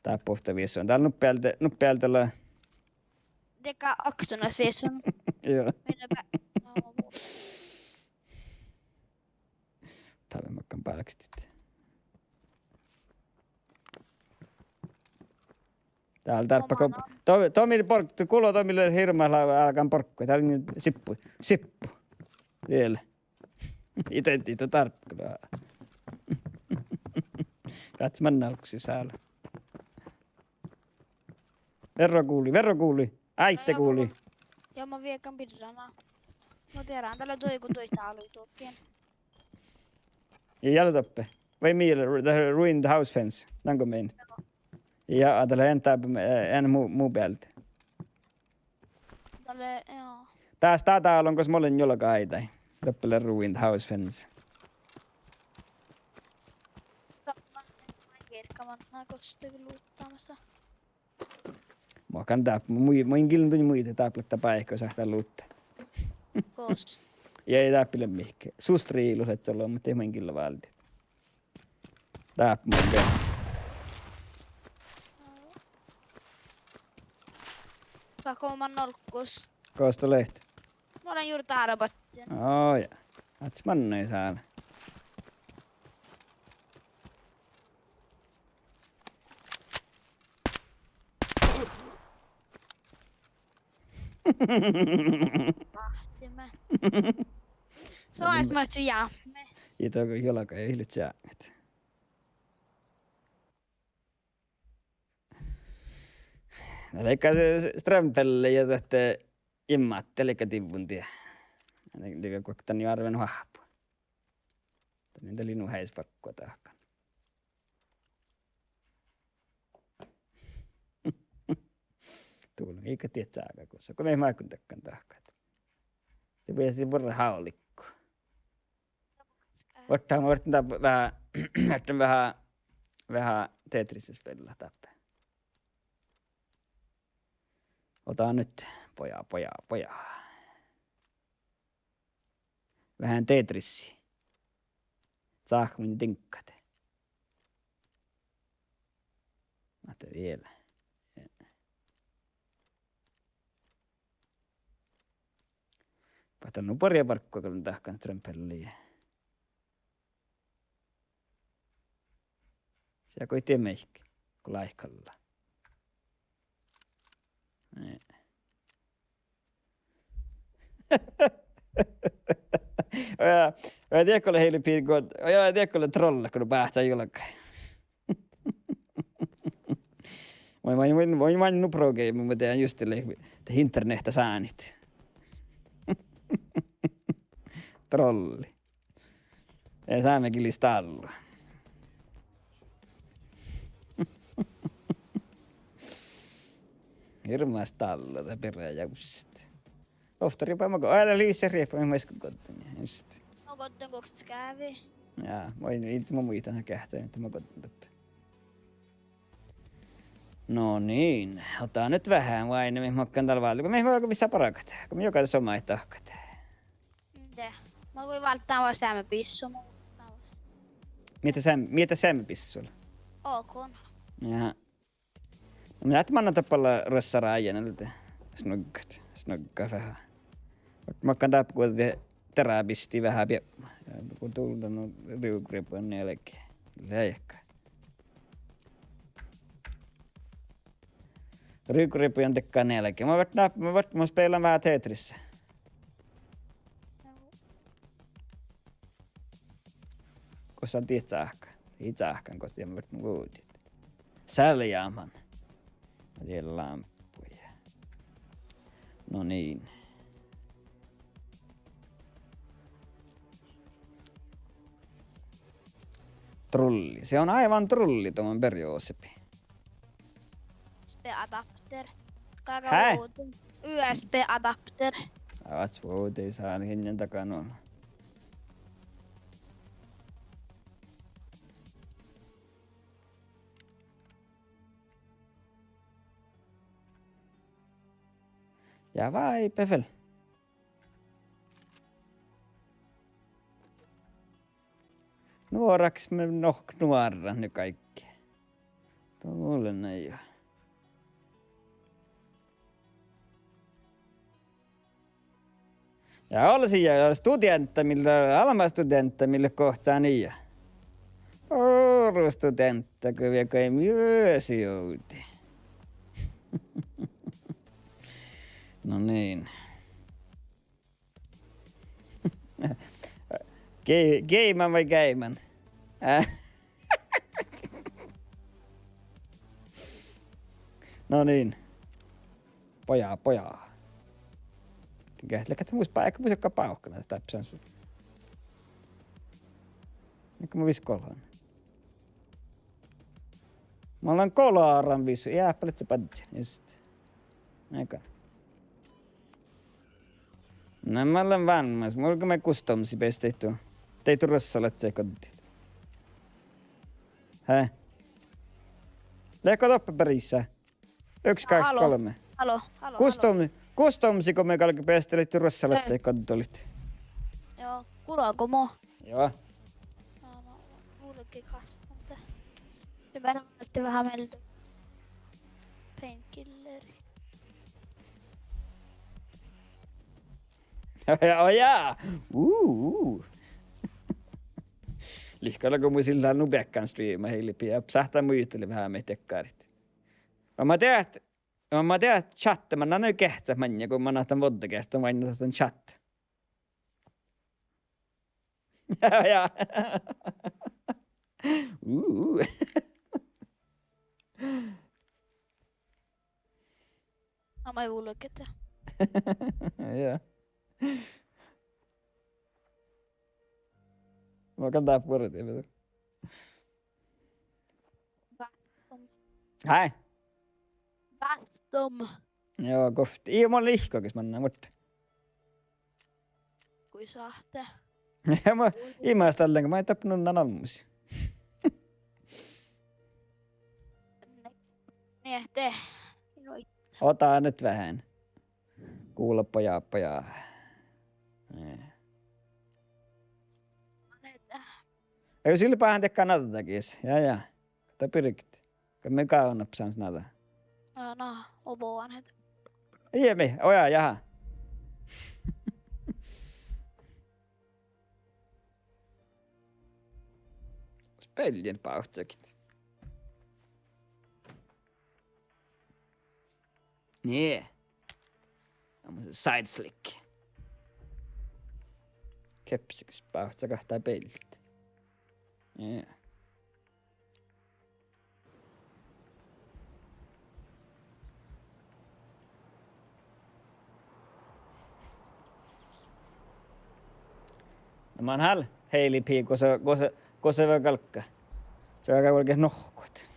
Dáppe ovtta viesu. Dál nuppi alde, nuppi alde lea. Dego aktunas viesu. Joo. Minne pea-, no. Dál makkár bálkestit. Dál dárbbaš go-, do-, domiil borg-, gulo domiil hirbmat lea álgán borggu. Dál lea sippu. Sippu. Vel. Ii de, ii de dárbbaš go-, dat man nálggus sála. Verro gulii, verro gulii. Áidde gulii. Joo, mun viegan birra. Mun dieđán, dat lea duođai go duođai dál duohkkin. Ja, ja, doppe. Vai mii, the ruined house fence. Dango meen. Ja, dat lea en dáppe, eh, en mu-, mu bealde. Lea, joo. Dás dá dál on gos mo lean juolga áidái. Doppe lea ruin house fence. Doppe man, man girkamanna gos de luhttamasat. Muhkán dáppe, mu-, mun in gildan duin muitit dáppe lea báika sáhttá luhttát. Gos. Ja ii dáppe leat mihkke. Sus striilut lea solo, muhto ii mun in gilla váldit. Dáppe mun ge- Sáhttá man nalggus. Gos dat leat? Mun lean juoga dárbbaččen. Ó ja. Áddet manne sál. Váhtiime. Soaimma čuohkkáme. Ii dohko juolga ii leat čuohkkát. Na leigga se, se strømpelle ja duohte immatte leigga divvon die. Leigga guokte dan juorven oahppu. Dan dal lei nu heaisbarggu dahkan. Duvlon iige dieid sága gusa. Go mii máŋgii dakkan dahkat. Se vel, se vel buorre hálikku. Vuortán, vuortán dáppe veahá, vuortán veahá, veahá Tetris spellat dáppe. Oda nyt, poja, poja, poja. Veahá Tetrisii. Sáhka mun diŋggat. Máhte diela. Boahtá nu buorre barggu gal dahkan strømpelle. Sia goit die mihkke, go láhkai. Ja, ja diekko lea hiilbit go, ja diekko lea trolle go báhcá juolggaid. Moai, moai, moai, moai, moai, nu pro game, mo dieđán just lei, de internehta sánit. Trolli. Ja sámegillii stállui. Hirbmat stállui, dat birra just. Ovtta rieppa ma go-, ai, dat lei vissa rieppa, ma iskun goddin, just. Ma goddin guokte skávii. Ja, moai, ii, ma muittán geahčai, ahte ma goddin doppe. No niin, oda nyt veahá, vai ne, mii makkár dál váldit, go mii makkár vissa bargat, go mii joga somá dahkat. De. Ma goit válddán seamebissu, ma válddán. Mii dat seam-, mii dat seamebissu lea? A K. Jaha. No, mii dat manná doppe ruossarájján, de snuggat, snuggat veahá. Muhto makkár dáppe go de teräbistii veahá biebmu. Ja go duvlon nu rivgoribuin njealge. Leaikka. Rivgoribuin dego njealge. Mun vártán, mun vártán, mun spelan veahá Tetris. Gos dieid sáhka? Ii sáhka, gos dieid mun vártán vuđđit. Sealjaman. Ja lámppuid. No niin. Trulli. Se on aivan trulli, doman berjosepi. U S B-adapter. Gága. Hää? U S B-adapter. Át vuđđit, sál hinnjen dagan. Ja vai, pefel. Nuoraks me nohk nuorrat ne kaikki. Tuo mulle na ja. Ja olsii ja studeantta, mii lea, almma studeantta, mii lea gohcán ja. Oru studeantta, go vie gal mii sivdit. No niin. Ge-, geimán vai gáimán? Á. No niin. Pojá, pojá. Ge-, leat mus bá-, ii mus leat bávkkanat dáppe sánsui. Ii mus vis golhan. Mun lean golran vissu, ja paleče badjen, just. Aika. Na, mun lean vámmás. Mun go mii customsi beassat daiddu, daiddu ruossalaččaid goddit. Hää? Leatgo doppe barissat? Yksi, kaksi, kolme. Haló, haló, haló. Custom-, customsi go mii galgat beassat daiddu ruossalaččaid goddolit. Joo, gulgo mo? Joo. Ná, no, gulge kas, muhto. Nyt meidän on veahá mielde painkillerii. Ja, ja. Uu, uu. Lihkolago mu sillá nu beakkán streama heilipii, ja sáhttá muitalit veahá maid dekkáriid. Ja ma dieđán, ja ma dieđán, chatte, man nanne geahččat maŋŋá, go man ahte vuodda geahččat, man nanne ahte chatte. Ja, ja. Uu. Ná, ma vulggen. Ja. Ma kan dáppe vuordimin. Hää? Vástom. Joo, gott. Ii, mun lean ihkkages manná, muhto. Kui sáhte. Ja ma, ii, ma stallen, ma dáppe nunnan almmusi. Niin, de. Ođđa nyt veahá. Gulbba ja, ja. Eh. Ai, sii lea báhán dakkár nađđa gis. Ja, ja. Dat birget. Gal mii gávdnat sáhttá nađa. Ja, na, obo vanhet. Ii, mii, oja, jaha. Speljin bávccagat. Nie. Side slick. Kepsegis bávccagat beailet. Nie. Na man hal heilipii, gosa, gosa, gosa vel galgá. Sii gal vuolgit nohkkat.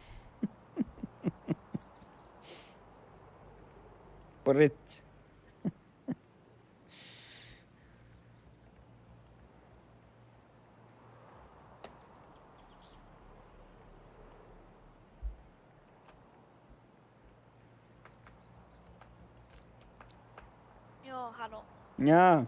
Buorre. Joo, haló. Jaa.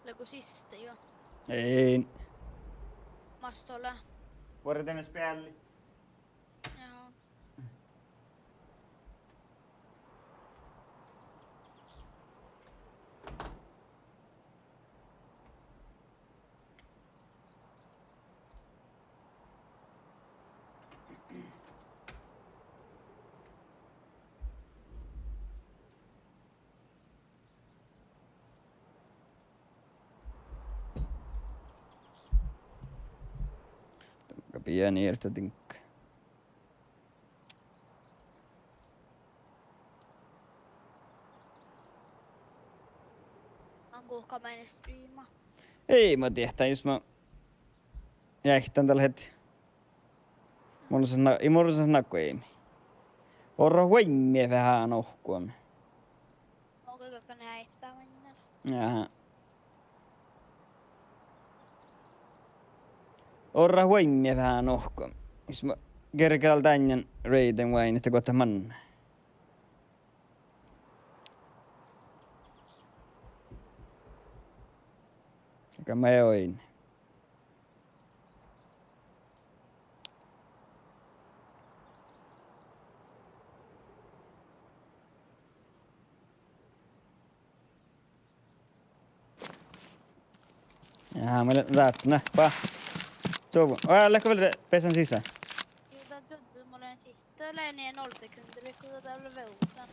Leago siste juo? Ei. Mas dat lea? Vuorre dieđus beallit. Joo. Tamga bieniirta diŋgga. Mangohka main streama? Ii, ma diehtán, jus ma jáittán dal het. Mun sa na-, ii mun sa nagoimi. Orro vuoimmet veahá nohkkumin. Onko koko näitä mennään? Aha. Orro vuoimmet veahá nohkkumin. Jus ma gerge dal dainna raiden vai ahte go dat manná. Aga ma oin. Ja, mun lean dáppe, na, ba. Su, aa, leat go vel beasan sisa? Ii, dat, dat, mun lean sisa. Dat lea nolv sekundda, go dat lea vevdan.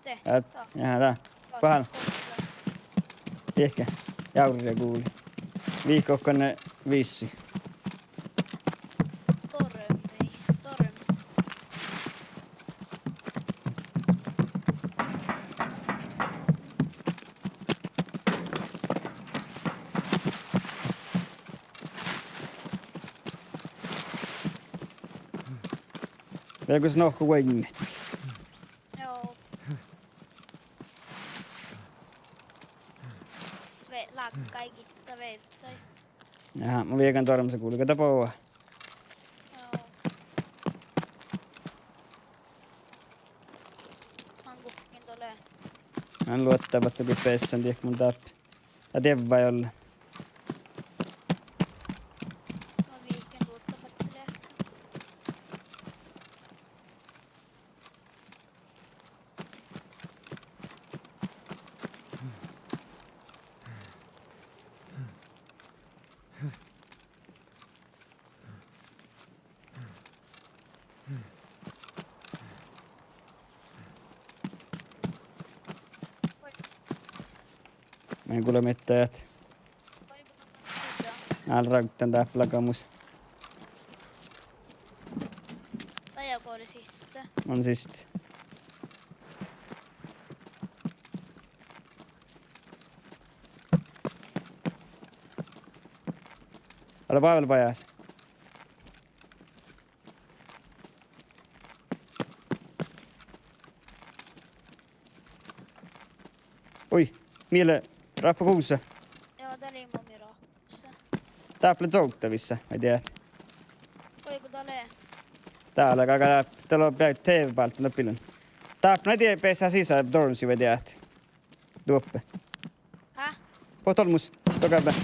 De, ja, dat. Ja, dat. Bahál. Dihke. Jávre guvlii. Vihkkohkan vissi. Dormi, dorms. Vel gus nohka vuoiŋŋet. Joo. Ve-, lággai gitta vieđai. Aha, mun viegan dormasa gulgada boa. Joo. Mun guhkkin dole. Mun luotta, bat go beasan diet mun dáppe. Ja dievva ii ole. Mun vihken luotta, bat leaska. Mun gula mittejat. Ál ragdan dáppe lagamus. Dajahit go lea siste. Mun siste. Ale bávela bajás. Ui, mii lea ráhppahusa? Joo, dat lea mo mii ráhppahusa. Dáppe lea zovdda vissa, vai diet. Goigo dat lea? Dál lea, aga dat lea beare TV-báltán doppe illan. Dáppe nai die beasa sisa dormsii, vai diet. Doppe. Há? Bohte olmmoš, dogábbe.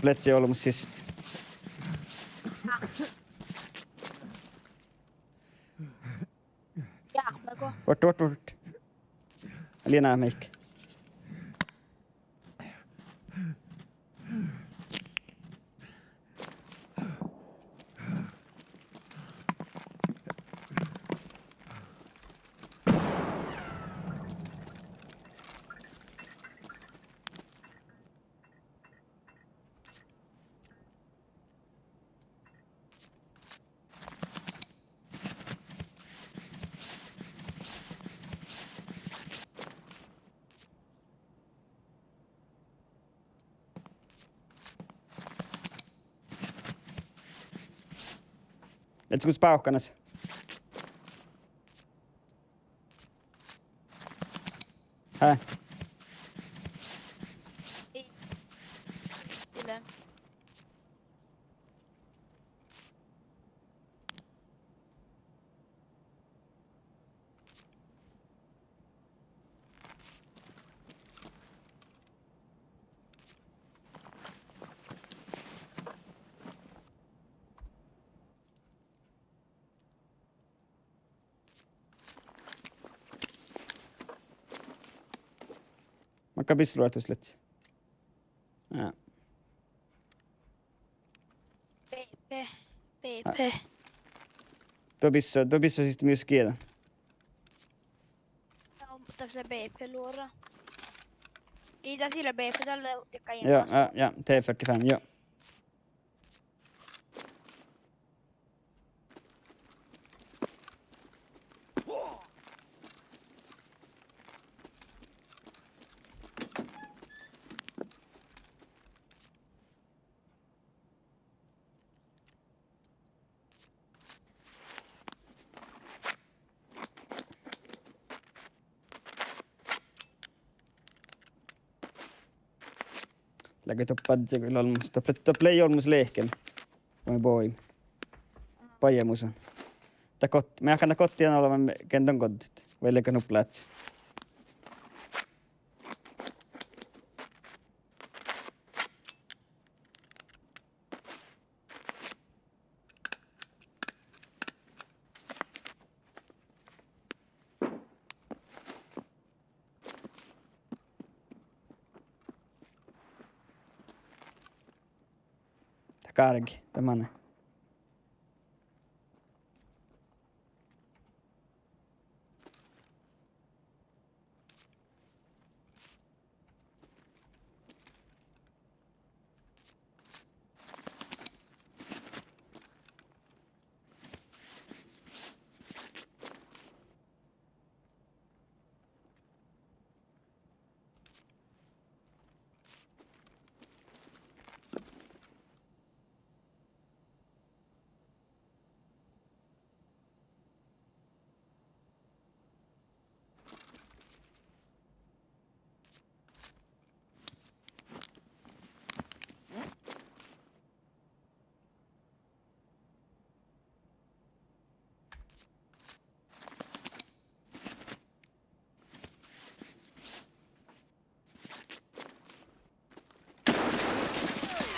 Eat lea olmmoš siste. Jaa, ma go. Vart, vart, vart. Lea ná mihkke. Leat gal spáhkanas? Hää? Ii. Ii lean. Makkár bissoluohtas lea? Á. B P, B P. Á. Duo bissua, duo bissua siste mii giđđat. Joo, muhto das lea B P luora. Ii, das ii lean B P, dat lea diekka. Joo, infos. Á, ja, T førtifem, joo. Lea ge doppe badjel olmmoš, doppe, doppe lei olmmoš lehken. Vai boim. Bajá musan. Dat got-, meahkán dat goddit dan olbmot, ge don goddit. Vai lea ge nu pláss. Dat gárge, dat manai.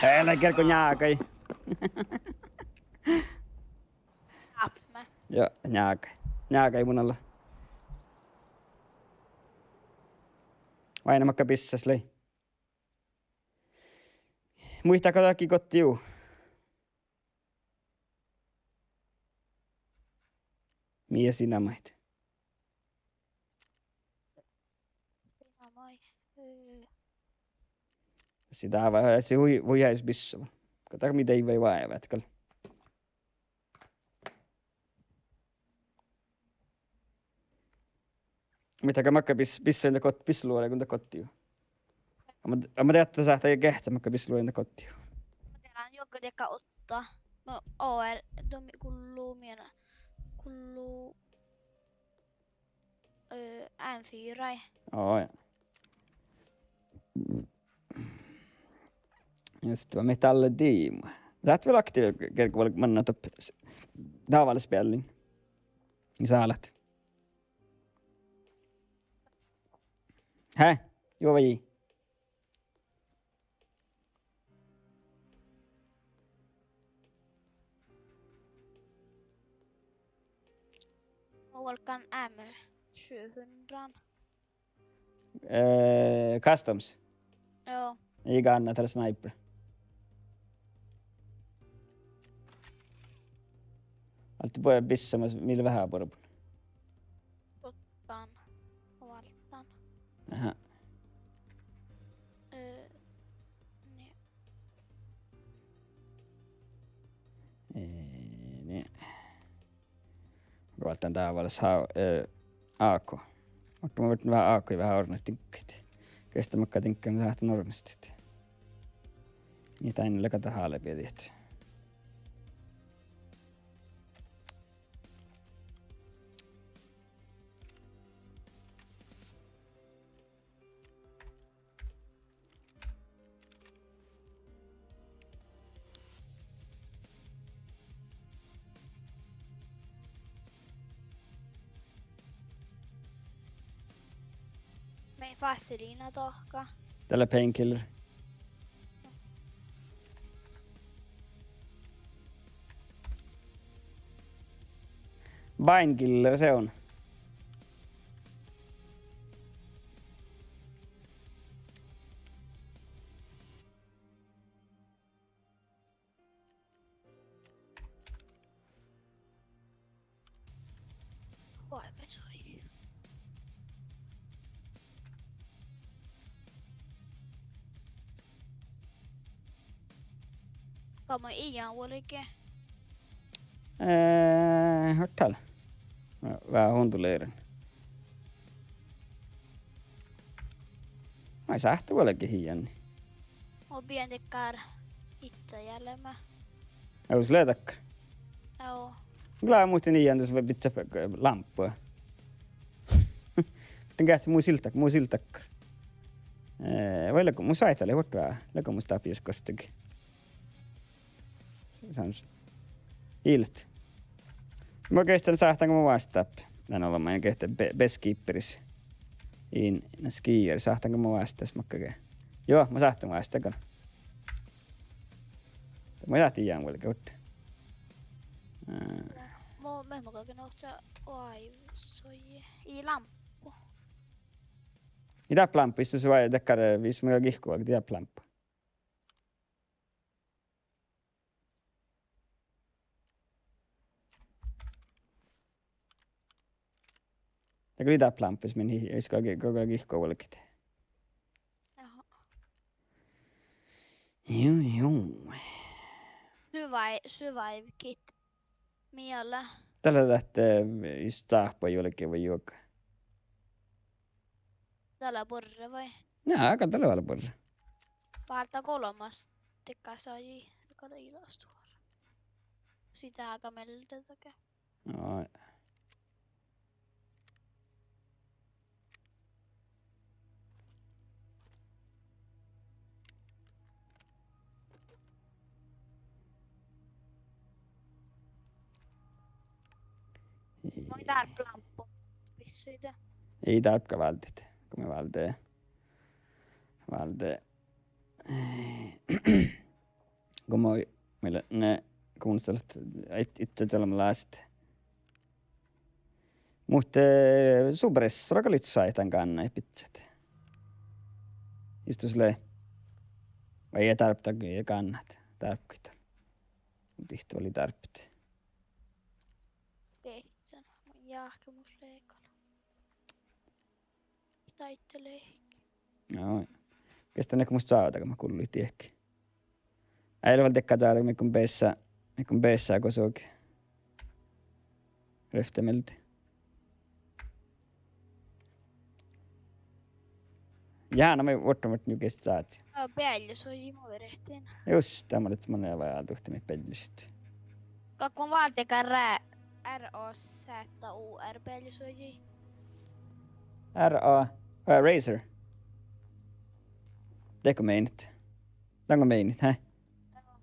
Hele, gergo njágai. Ápme. Ja, njágai. Njágai mun ala. Oaidná makkár bissás lei. Muittát go dat gii goddit ju. Mii sine maid. Sine maid. Öö. Sii dává, sii hui, hui jus bissá. Go dat mii deaivvai váivá gal. Muittát ge makkár bis-, bissain dat got-, bissaluoraiguin dat goddit ju. Amma, amma deattá sáhttá geahččat makkár bissaluoraiguin dat goddit ju. Mun dieđán juoga diekka otta. Mun oer, domi-, gullu, mii, gullu, eh, M fire. Ó, ja. Just, va mii dalle diibmu. Sáhtát vel aktiver-, gergo vel manná doppe s-, dávalis beallin. Sáhtát. Hä? Juo vai? Mun vuolgán M sju hundre. Eh, customs. Joo. Ii gánná, dat lea sniper. Álggii buorre bissamin, mii lea veahá buorbun. Gotkan. Válddán. Aha. Ö, nie. Eh, nie. Válddán dávalis há-, eh, A K. Muhto mun viežžan veahá A K ja veahá ornat diŋggaid. Gesta makkár diŋggaid mii sáhtán ornastit. Mii dain leaga dat hálebiediid. Mii fásiid liina dohko. Dat lea painkiller. Painkiller, se on. Oi, pesoi. Go mun ijan vuolgit? Eh, oažžut. Veahá unduleren. Maid sáhttá vuolgit ijan. Mun bidjen dakkár ittá hjälmá. Eus lea dakkár. Eau. Mun muittán ijan das bidjat lámppu. Den geahččá mu sildak-, mu sildakkár. Eh, vai leago, mun sáhttán lea hurtta, leago mus dáppe gostege. Sáhtán. Illet. Mun geahččen sáhttán go mun vástán dáppe. Dan ollu mun geahččen be-, beekeeperis. In, na skier, sáhttán go mun vástán makkege. Juo, mun sáhtán vástá gal. Mun sáhtán jan vuolgit. Eh. Mu, me makkege nohta oaivsoji. Ii lámppu. Ii dáppe lámppu, istus vai dakkár, vis mun gihko, ii dáppe lámppu. Dego ii dáppe lámppu, min hi-, is go, go, go gihko vuolgit. Aha. Ju, ju. Survi-, survive kit. Miella. Dalle dat, eh, is dáppe juolge vai juoga. Dalle buorre vai? Na, gal dalle vel buorre. Válddá golbmas, dego saji, dego iđas duor. Sii dága mielde dage. Ai. Mun dárbba lámppu. Vissuide. Ii dárbba váldit. Go mii válde. Válde. Go mii, mii lea, ne, gonstalat, it-, iđššat olbmot lásit. Muhto, eh, supressora gal lei sáhtán gánná biccát. Istus lea. Vai ii dárbba, ii gánná, dárbba gitta. Muhto ii vuolgit dárbbat. Geahččan, mun jáhkán mus leago. Dáidda lei. Joo. Geahččan leago mus čáđa, go mat gullit diehki. Eai leat vel dego čáđa, mii gal beassá, mii gal beassá go suoge. Rehpet mielde. Ja, na mii vuortán, vuortán nu geahččat čázi. Á, beallesuoji mo verehtin. Jus, dat maid lea, mun eai váldit mii beallesuoji. Gal go váldet gal R, R A Z U R beallesuoji. R A, eh, Razer. Dego meinat. Dango meinat, hä? Joo.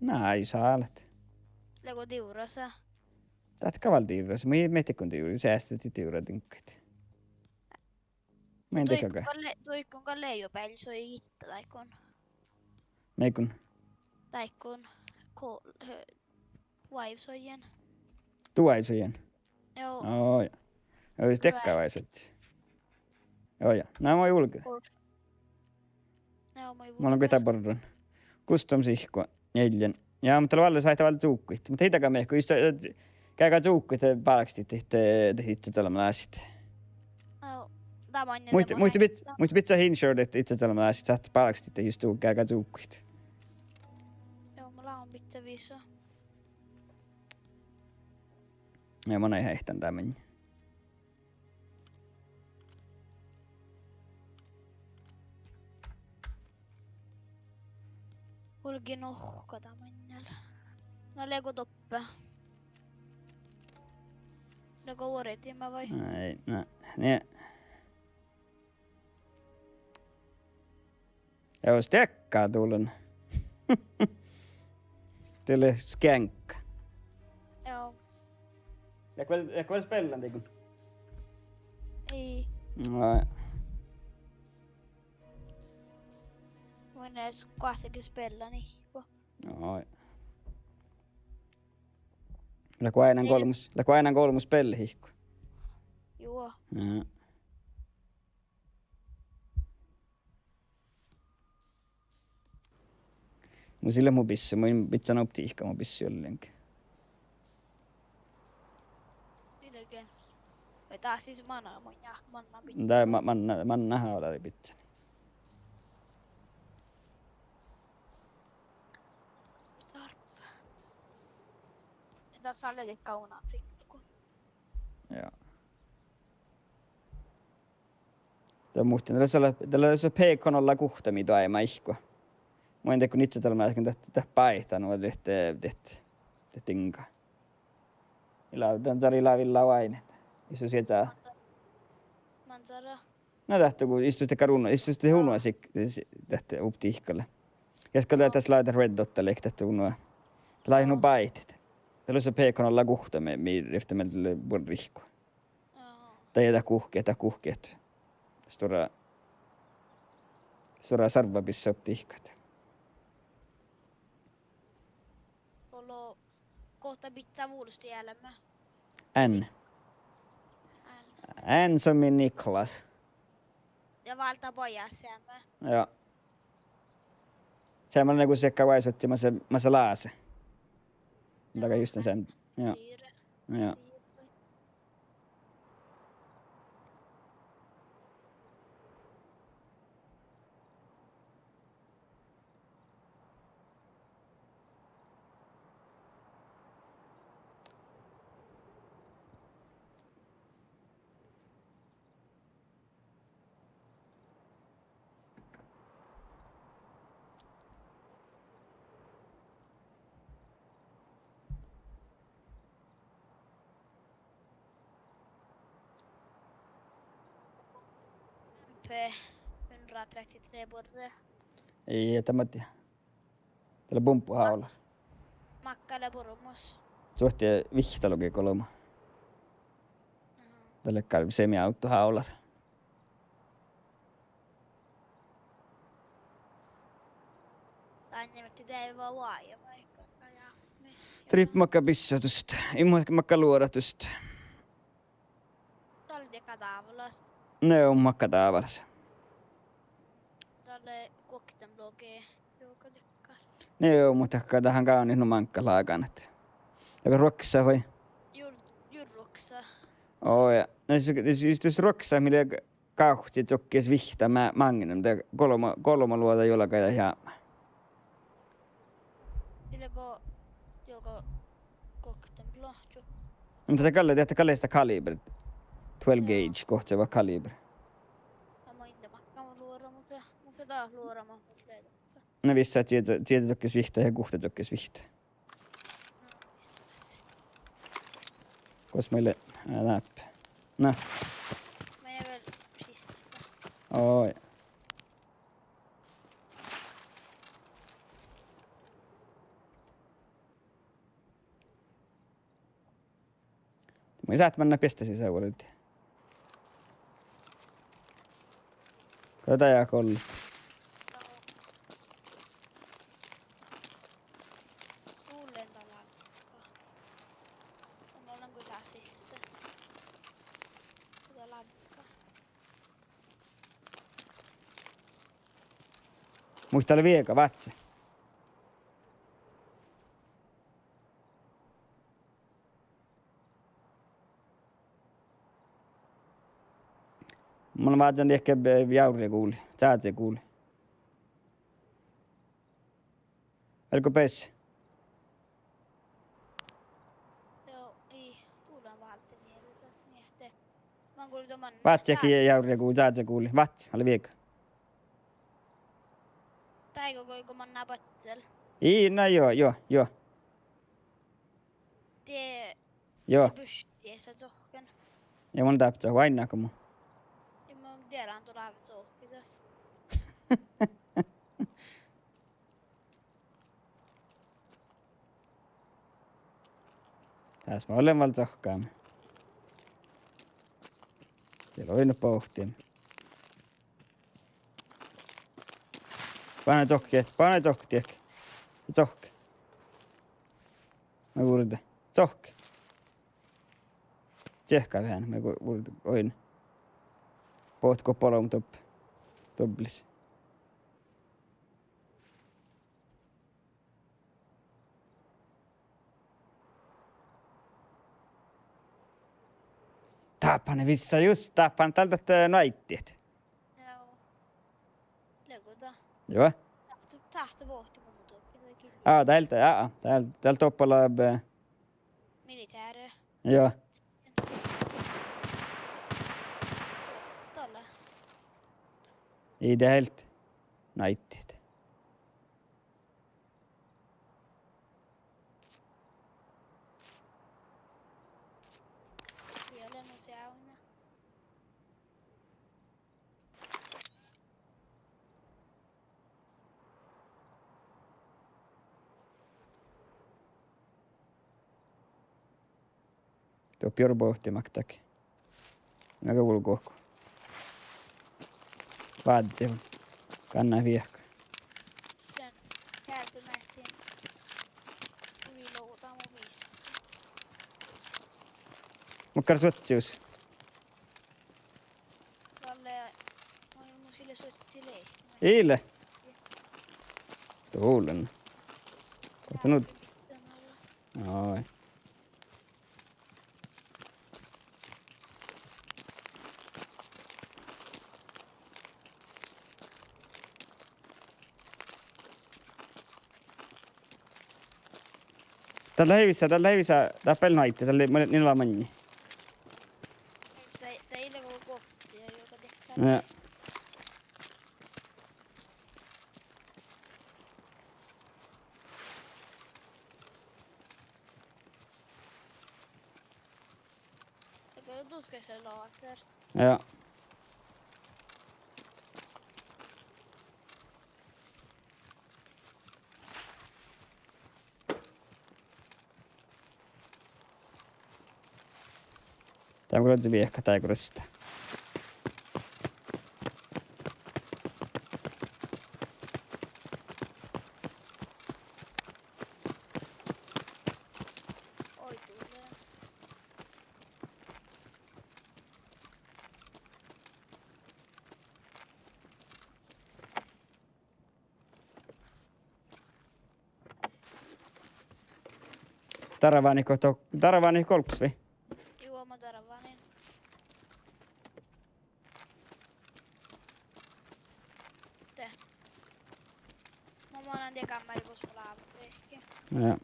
Na, ii sálet. Leago divrras? Dat gal divrras, mun ii, mii dego divrras, seastatit divra diŋggaid. Mii dego. Duikkun gal lea, duikkun gal lea juo beallesuoji gitta dáiguin. Mii gal. Dáiguin, ko-, hö-, duoivsojen. Duoivsojen? Joo. Ó, ja. Joo, jus dego váisat. Joo, ja. Na, mun julge. Mun lean guhtta borron. Custom sihkkut, njealljen. Ja, muhto dalle sáhttá váldit čuovgguid. Muhto ii daga mehku, jus, eh, geargga čuovgguid, eh, bálkestit, eh, dat iđššat olbmot lásit. Muhto, muhto bid-, muhto bidjat ensure dat iđššat olbmot lásit, sáhtát bálkestit jus du geargga čuovgguid. Joo, mun lean bidjat visot. Ja mun eai hehtán dán maŋŋel. Vuolgit nohkkat dán maŋŋel. Na leago doppe. Leago vuordimin vai? Ai, na, nie. Jus dego dulan. Dalle skeaŋkka. Joo. Leat vel, leat vel spellan dego? Ii. Ai. Mun eai su-, goassege spellan ihkku. Ai. Leat go ain golbmos, leat go ain golbmos spellat ihkku? Juo. Aha. Mus ii leat mu bissu, mun bidjan optiikka mu bissu ollenkin. Ilge. Vai dás sis mana, mun ja-, manna bidjan. Dá ma-, manna, manna hála bidjan. Dárbba. Dás lea gal gáuna fitku. Joo. Dat muhtin, dat lea, dat lea P K nolla guhtta mii doaibmá ihkku. Mun dego iđššat olbmot lásit, dat, dat báitá nu dat, dat, dat diŋga. Ii lávvi, dan čarjá lávvi vel oaidnit. Issu sieža. Manzara. Na dat go istus de gal uno-, istus de unošai, si-, dat optihkka lea. Ja skal dat lea dat red dot lea dat uno-. Dat lea nu báitit. Dat lea sa pe kon olla guhtta mii, mii rivtte mielde buorre rihku. Aha. Dat ja dat guhkket, dat guhkket. Stuorra, stuorra sarvabissa optihkka. Olo, gohta bidjá vulos dielme. N. N. N som i Niklas. Ja válddá bajásseame. Ja. Seamma lea go seakka váisotti masa, masa láse. Daga just sen. Ja. Siirre. Ja. Siirre. P hundre og trettitre buorre. Ii, dat ma dieđe. Dat lea bumbuhávular. Makka lea buoremus. Suohti vihtta logi golbma. Aha. Dat lea gal semiautohávular. Dainna mii deiva vajamaikka ja. Tripp makka bissodust. Ii mu-, makka luoradust. Dalle kadavras. Ne, makka kadavras. Dalle guokteblogii, juoga dakkár. Ne, muhto dakkár, dat han gávdnojit nu máŋgga láganat. Dakkár ruoksa vai? Jur-, jur ruoksa. Oo, ja. Ne, jus-, jus-, jus ruoksa, mii lea gávcci dohkkes vihtta ma-, máŋgii, de golbma, golbma luođa juolgga ja jápmá. Ilggo, juoga guokte pláhču. Muhto dat gal lea, dat gal lea dat kaliber. Twelve gauge, gohčoduvvá kaliber. Ja ma in de makka luoramus, muhto dat luoramus, muhto lea. Na visot, dieđe, dieđe dohkkes vihtta ja guhte dohkkes vihtta. Gos mii lea, ää, dáppe. Na. Mii vel sistasta. Oi. Mii sáhtát mannat beasttasis vuordiid. Go dat ja golle. Gullen dat láhkai. Mun lean gosa siste. Go dat láhkai. Muhto lea viega, vátce. Mun lean vázzán diekkár, eh, jávreguli, čáze guli. Vel go bes. Joo, ii, tulen váldit mielde, ni ahte. Vátci jávreguli, čáze guli. Vátce, ale viega. Dego go, go manná baccel. Ii, na juo, juo, juo. Die Juo. Bušti sa cohkken. Ja mun dáppe cohkkin, oainnát go mun. Ja mun dieđán du lávet cohkkin. Dás mun lean vel cohkkámin. Ja loinna bohtin. Bana cohkket, bana cohkket. Cohkke. Mii vurdet. Cohkke. Ciehká veháš, mii vurdet, oaidná. Bohte go bolbmot dob-, dobblis. Dáppe han vissa just, dáppe han dál dat, eh, naiddiid. Joo. Lego dat. Juo. Táhte, táhte bohte mun tuokkin. Aa, dál, aa, dál, dál doppe lea, eh, militære. Juo. Dalle. Ii de helt naiddiid. Ii ole nu seavdna. Doppe jurbo ovtti maktáge. Mii go vulggu. Vázze, gánná viehka. Dán gearbemeahttán. Hui logu dán mu mis. Makkár suohtas? Dalle, mus ii leat suohtas lei. Ii leat? Dán lean. Gohte nu? Ai. Dalle lei vissa, dalle lei vissa, dáppe lea nu aidda, dalle lea, mu-, nin lea maŋŋá. Mus lei, dat ii leat go guovttia, juoga dieid. Ja. Dego dutkes laser. Ja. Dán gal ožžon viehkat dáiguin rustá. Oi, dule. Darvánit go-, darvánit golggos vai? Juo, mun darvánin. De. Mun manan dien gámmári gos mu lávut veahki. Ja.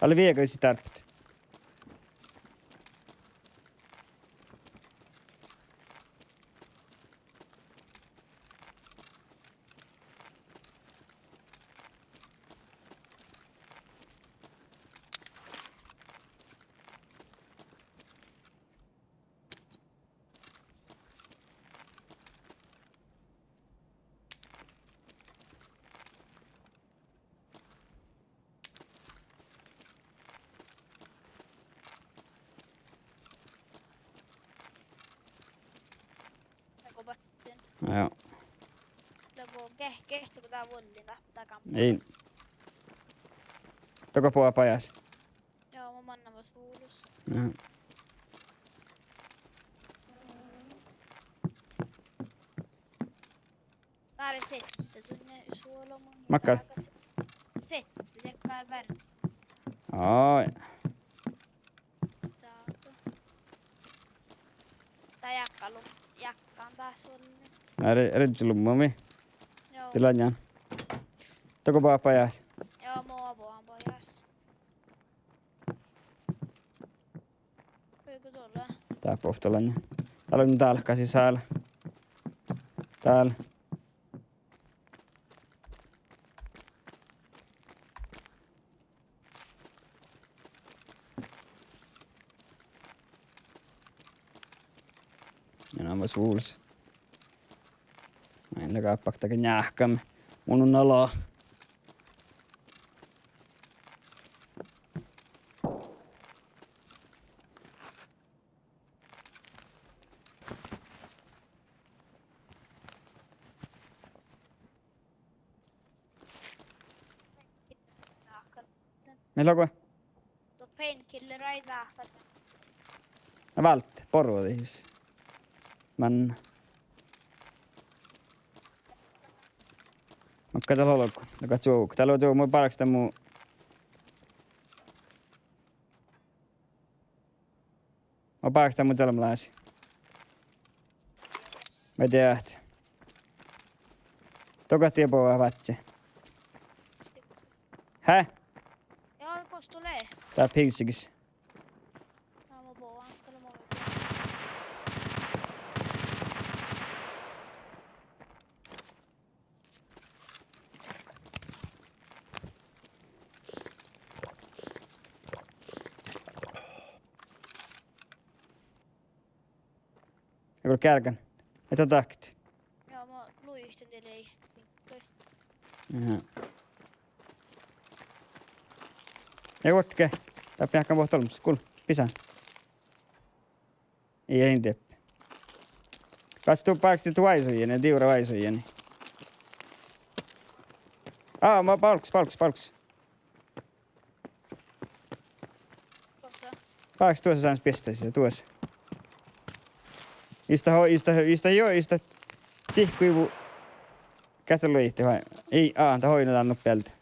Ale viega sii dárbbašit. Dego battin. Ja. Dego ge-, ge-, dego dat vuollin dat, dat gámma. Ii. Dego boahtá bajás. Joo, mun mannan vuos vulos. Ja. Dá lea sette, dunne suolai mun. Makkár? Sette, dakkár bert. Ai. Dáppe. Dá jákka lu-, jákkan dás vuolli. Ná re-, reddi lummami. Joo. Dii lea ain. Dego boahtá bajás. Joo, mun boahan bajás. Dá boahtá lea ain. Dál lea dálkasii sál. Dál. Ja na mun vulos. Maid lea gáppagat ge njáhkame. Mun nala. Mii leat go? Dot painkiller ai sáhka. Na váldit, borrat dus. Manná. Makkár dál olgo? Dá gal čuovga. Dál lea čuovga, mun bárggen mu Mun bárggen mu čalmmalasi. Mii dieđát. Dego dat die boahtá vázze? Hä? Ja, gos dat lea? Dá pilssigis. Ja, mun boahan, dat lea mun. Ja go geargan. Et dat dákket. Ja, ma luitin de lei. Diŋggai. Aha. Ja vuortge. Dáppe jáhkán bohto olmmoš. Gul, bisán. Ii, in dieppe. Kas du bálkestit váisuhii, divra váisuhii? Aa, ma bálkes, bálkes, bálkes. Bálkes duossa sámis biestasiin, duossa. Ista ho-, ista, ista jo, ista. Cihkui bu-, geahččá luohti vai? Ii, aa, dat oidno dál nuppe bealde.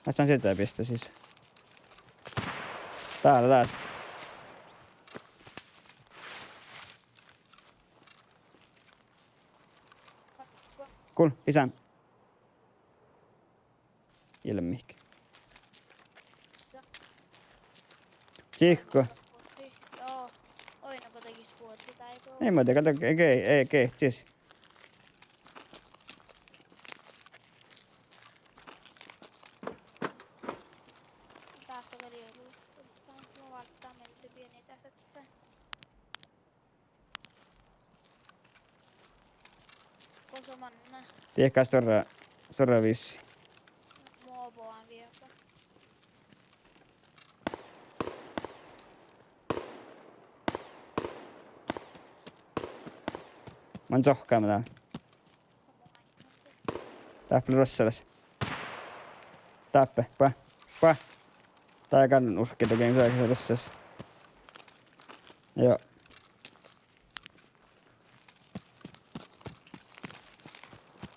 Ádján siidda biestasiin. Dál, dás. Gul, bisán. Ilmahit. Cihkku. Joo. Oidno go dat ges buođi dáigo. Ii, ma de gal ge-, ge-, ge-, ges. Dása gal ii leat. Mun válddán mielde bienii dáfetta. Gosa manne. Diehkás stuorra, stuorra vissi. Mo boan vieka. Mun sohkkámin dál. Dáppe lea ruossalaš. Dáppe, boa, boa. Dál gal nurkki dohko, dál gal ruossalaš. Joo.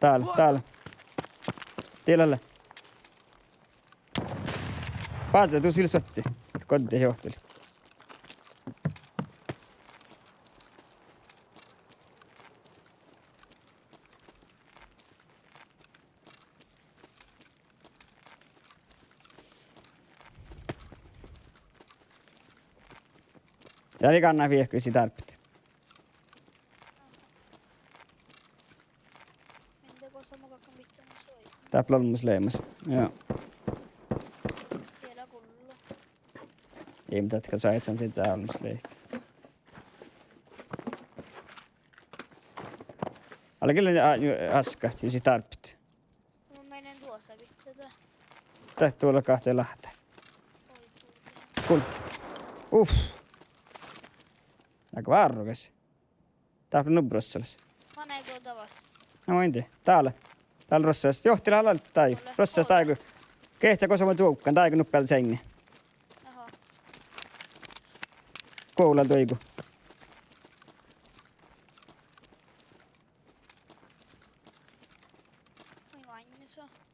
Dál, dál. Dilalle. Báze, du sil suohti. Goddit johtilit. Ja lei gánná viehkaid sii dárbbašit. Dáppe lea olmmoš leamaš. Joo. Ii, mun dat gal sáhtten, ahte olmmoš leat. Ale gille, a-, ju-, aska, jus it dárbbašit. Mun meinen duosa bitte de. Dat duola gahte láhtte. Gul. Uf. Nago várrugas. Dáppe nubbi ruossalaš. Manai go davas. Na, mun in dieđe. Dál. Dál ruossalaš. Johtilit dál, dál. Ruossalaš dáigu. Geahččá gosa mo čuovggan, dáigu nuppe bealde seainni. Aha. Guovlal duoigu.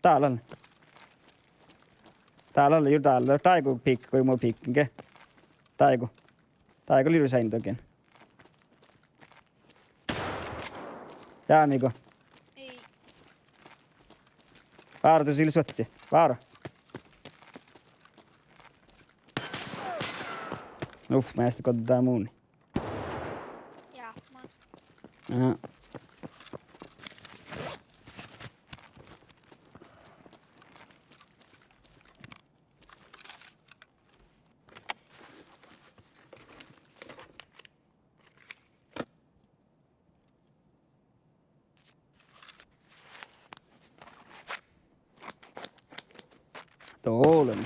Dál ale. Dál ale, jur dál. Dáigu pihkkat go mo pihkkan ge. Dáigu. Dáigu lei ru seainni dohko. Jámigo. Ii. Vára, du sil suohti. Vára. Uf, measta goddá muni. Jápmán. Aha. Dolen.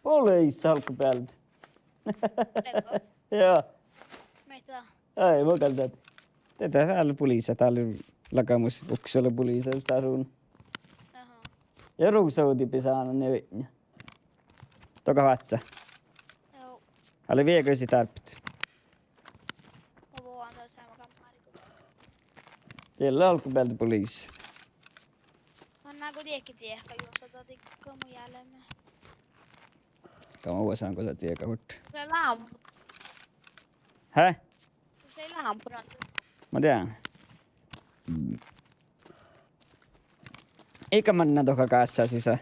Poliisa álggu bealde. Leago? Joo. Mii dat? Ai, mo gal dat. De dat lea poliisa, dál lea lagamus Uppsala poliisistasjon. Aha. Ja rusaudi bisánan ja vitnja. Dohko váccá? Joo. Ale viehkaid jus it dárbbašit. Mo boan dal seamma gámmáriid go. Diet lea álggu bealde poliisa. Manná go dieđe diehka jus dat dihte mu jealme. Gal mun oasen gosa dieđe hurtta. Lea lámpu. Hä? Lea lámpu. Ma dieđen. Iige manná dohko gássa sisa.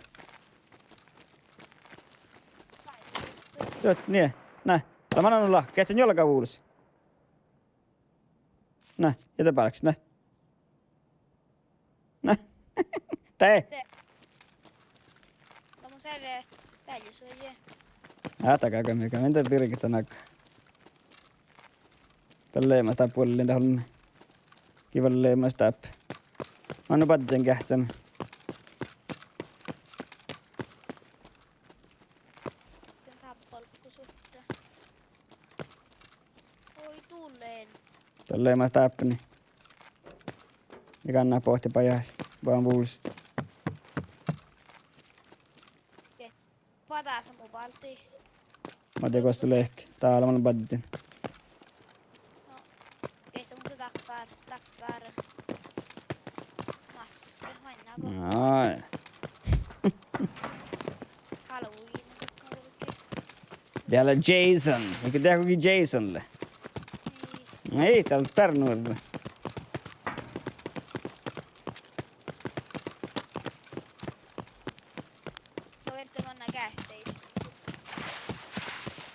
Dieđát nie. Na, lea manná nu la-, geahččá njuolga vulos. Na, ja de bálkes, na. Na. De. De. Lea mun sere bealis oažžu. Áhta, gal mii, gal mii de birget dan áiggi. Dalle leamaš dáppe vuollin dat olmmoš. Gii vuollemus dáppe. Manne badjel geahččáme. Oi, dullen. Dalle lea mas dáppe. Ja gánná bohte bajás, ban vulos. Ge-, padasa mu bálddii. Mo de gos dat lea, dál man baddin. No, gehččá mun dáppe, dáppe maske, maŋŋá go. Ai. Halloween, gokko vulge. Diet lea Jason. Ii go dieđe go Jason lea. Ii. Ii, dál beare nuorra. Go verte manná gas station.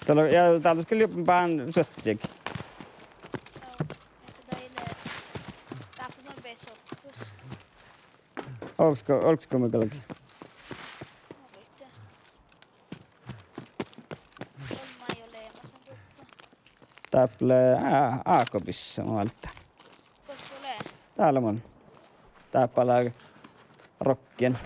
Dál, ja dál gal lea báhán suohtas. Joo, ii go dat lea, dáppe man beare sokkus. Olggo, olggo, mii galgat. Mun vihtte. Olmmái jo leamasan duppa. Dáppe lea, á, ákobis, mun válddán. Gos dat lea? Dál man. Dáppe lea rokken.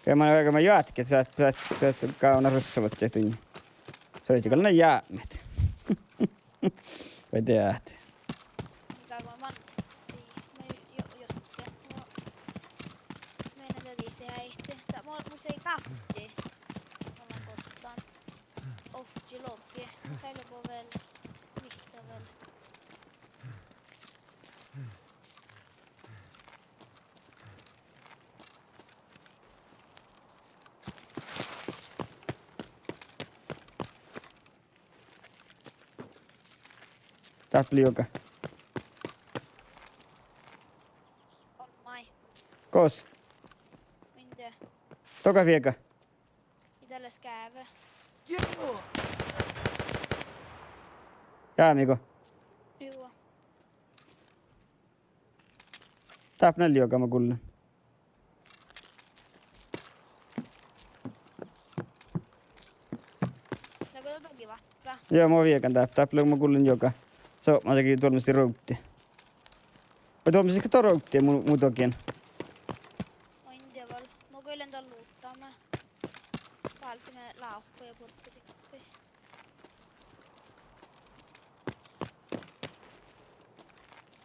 Ge man, ge man joatket, dat, dat, dat gávdná ruossavat ja duin. Soai gal na jápmet. Vai deat. Miga go man, ii, ma jo-, jotke. Mu, mena dadit eai, dat mu, mus lei gávcci. Mun lean goddán. Ovcci logi. Felgo vel. Lihtta vel. Dáppe lea juoga. Olmmái. Gos? Mii de? Doga viega. Ii dat leat skeavva. Jámigo? Juo. Dáppe lea juoga, mo gullen. Leago dat dogi váccá? Juo, mo viegan dáppe, dáppe lea, mo gullen juoga. Sopma dego duolmmastit ruovddi. Vai duolmmastit go ruovddi mu, mu dogiin? Oidne vel. Mo gullen dál luttame. Váldime lávkkoja burggadikkoja.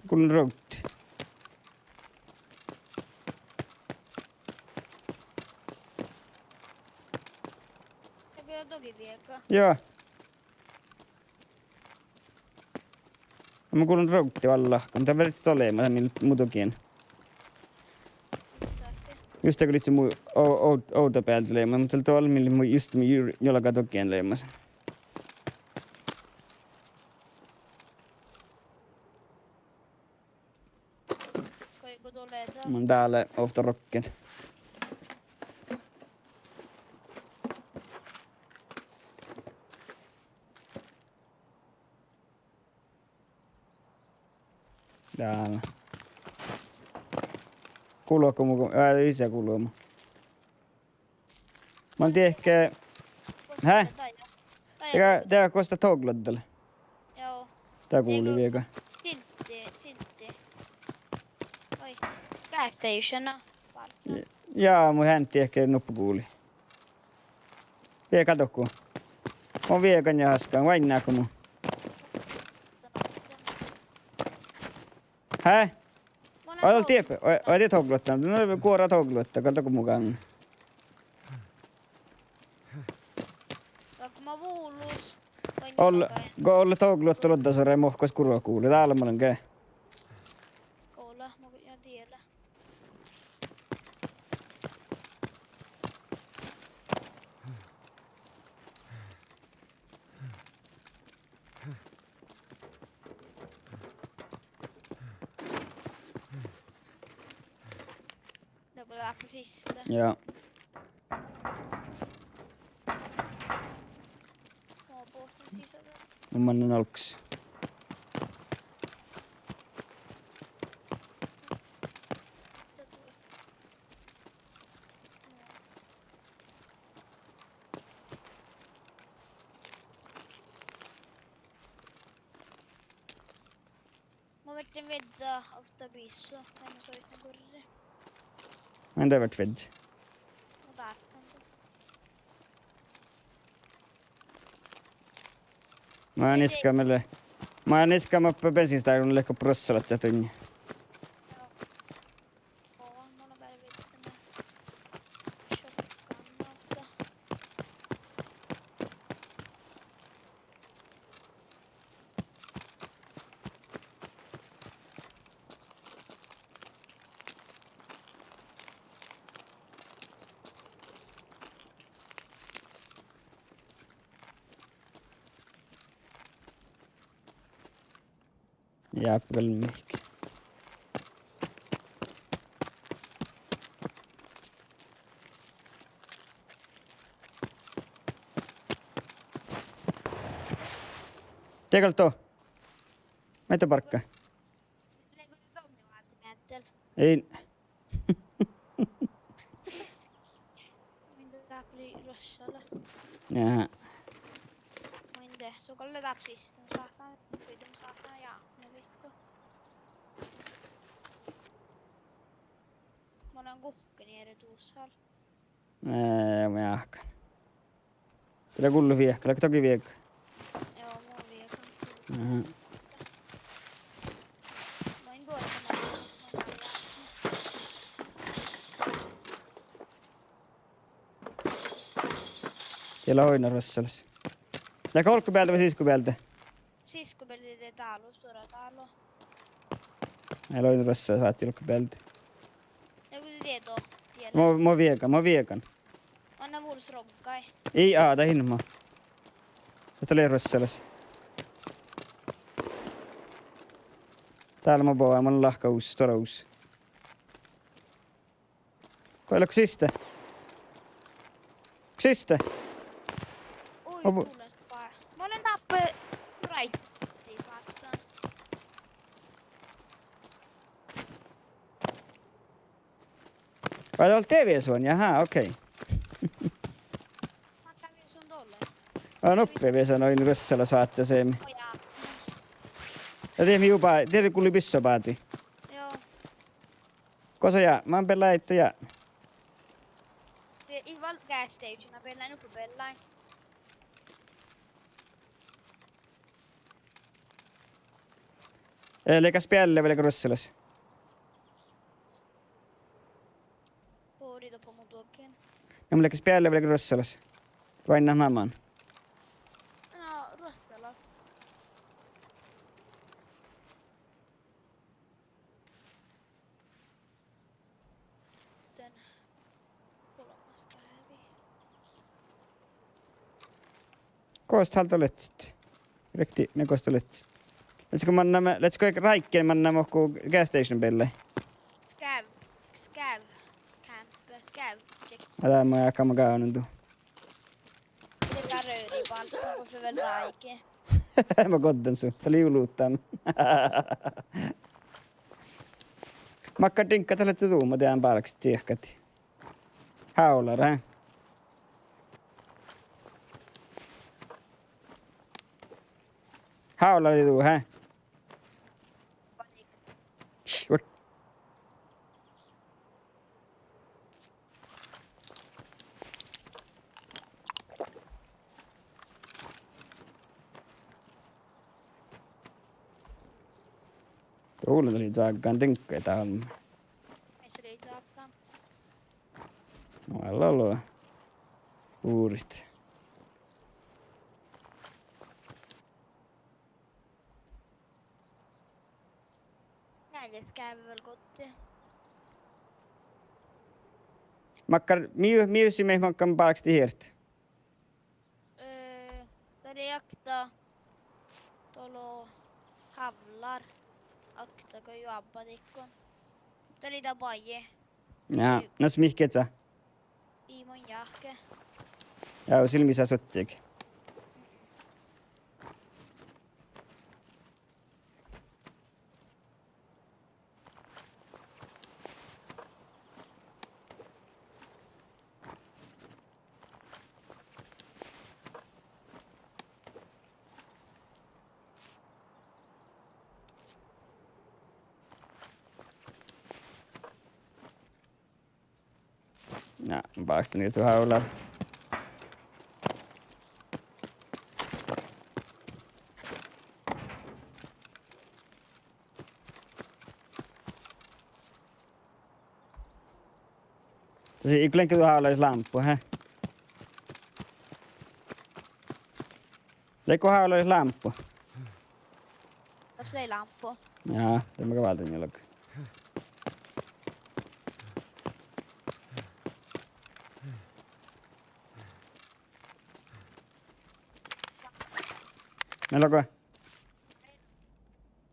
Gullen ruovddi. Leago dat dogi viega? Juo. Mo gullen ruovddi vel lahkan. Dat verte olema, dat mii mu dogiin. Just dego lihkii mu o-, o-, ovdabealde leamasan, muhto dat vel mii mu, just mii ju-, juolga dogiin leamasan. Mun dál ovtta rokken. Dál. Gulgo mu, ää, isä gulgo mu. Mun dieđán, hä? Dego, dego gos dat togloddal. Joo. Dat gulii viega. Silti, silti. Oi. Gas station, no. Ja, mun heaŋkan dieđán nuppi gulii. Viega dohko. Mun viegan ja haskan, oainnát go mu. Hä? Oađe dieppe, oađe, oađe toglottan. No, guora toglotta, gal dohko mu gávdná. Gal go mo vulos. Olle, go olle toglotta luodda sore mohkos guroguli. Dál mo lean ge. Gula, mo ja diela. Leago dáppe siste? Ja. Mo bohten sisa. Mun mannen olggos. Mun viežžan viežža ovtta biissua, en soittan gurri. Mun de viežžan viežža. Mun dáhpán. Mun iskame le-, mun iskame oppe bensiinstašuvdna, leago ruossalaččat duinna. Joo. Mun beare vihttame šokkannavtta. Jáppe vel mihkke. De gal do. Maid bargga. In. Mun dáppe lei ruossalas. Jaa. Mun de, su gal lea dáppe siste, mun sáhtán, mun sáhtán jáhkán vaikko. Mun lean guhkkan iere dussal. Eh, mun jáhkán. Dá lea gullu viehka, leago dogge viehka? Joo, mun viehkan. Aha. Mun in duosta. Die lea oidne ruossalas. Leago olggobealde vai siskkobealde? Siskkobealde, de dálu, stuorra dálu. Eai lean ruossalas, váccil olggobealde. Ja go de dieđu, dieđu. Mo, mo viegan, mo viegan. Manne vulos roggai. Ii, á, dat in mo. Dat lea ruossalas. Dál mo bohten, mun lahka us, stuorra us. Go leat siste? Siste? Ui, mun lean dáppe, mun lean dáppe ráiddi fas. Vai dat lea viesuhan, jahá, okei. Mákkár viesuhan dat lea? Aa, nuppe viesuhan oidne ruossalas váccaseami. Ojá. Ja dieid mii hui bá-, dieid gulii byssa bázii. Joo. Gosa ja, man beallai áiddo ja. De ii vel gas stationa beallai, nuppe beallai. Eh, leago beallai vai leago ruossalas? Bori doppe mu duoggen. Na mun leago beallai vai leago ruossalas? Vai na naman? No, ruossalas. Den golmmas päivi. Gos dál leat? Rikti, na gos dál leat? Leago mannan, leago ráiggin mannan okko gas station beallai? Scav, scav, camp, scav, check. Ala ma, aga ma gávdnan du. Dieđusge røvribálkka, gos lea vel ráigi. Ma goddon su. Dat lei oluhttán. Mákkár diŋgga dat lea, de du, ma dieđán bargat čiehkadit. Hávola, eh? Hávola lei du, eh? Š-, vuot. Dovllon lei čággan diŋggaid dál. Ii lei čággan. No, eai leat burit. Njeallje skávi vel goddii. Mákkár, mii, mii vuos mii mákkár bargastahit? Eh, dat lei okta dolo hávllar. Okta go joabbadiikkon. Dat lei dat bajji. Ja, na mihkkege? Ii, mun jáhke. Ja, sil mis lea sottigi. Ja, báhcen ieža hávllar. Sii, ii lean go hálaš lámppu, he? Lean go hálaš lámppu? Das lei lámppu. Ja, de mun gal válden juolga. Mii leat go?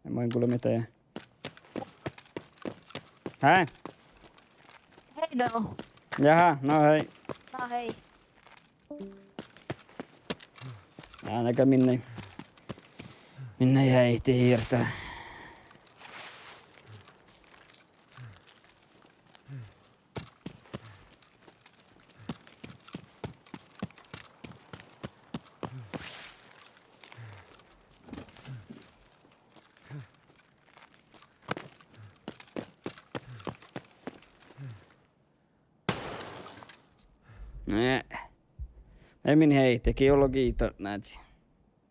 Mun in gullo mihtá. Hei. Hei, no. Jaha, no hei. No hei. Ja, na gal min, min heiti hirbmat. Ne. Ii min heiti, gii ollu giitot nádji.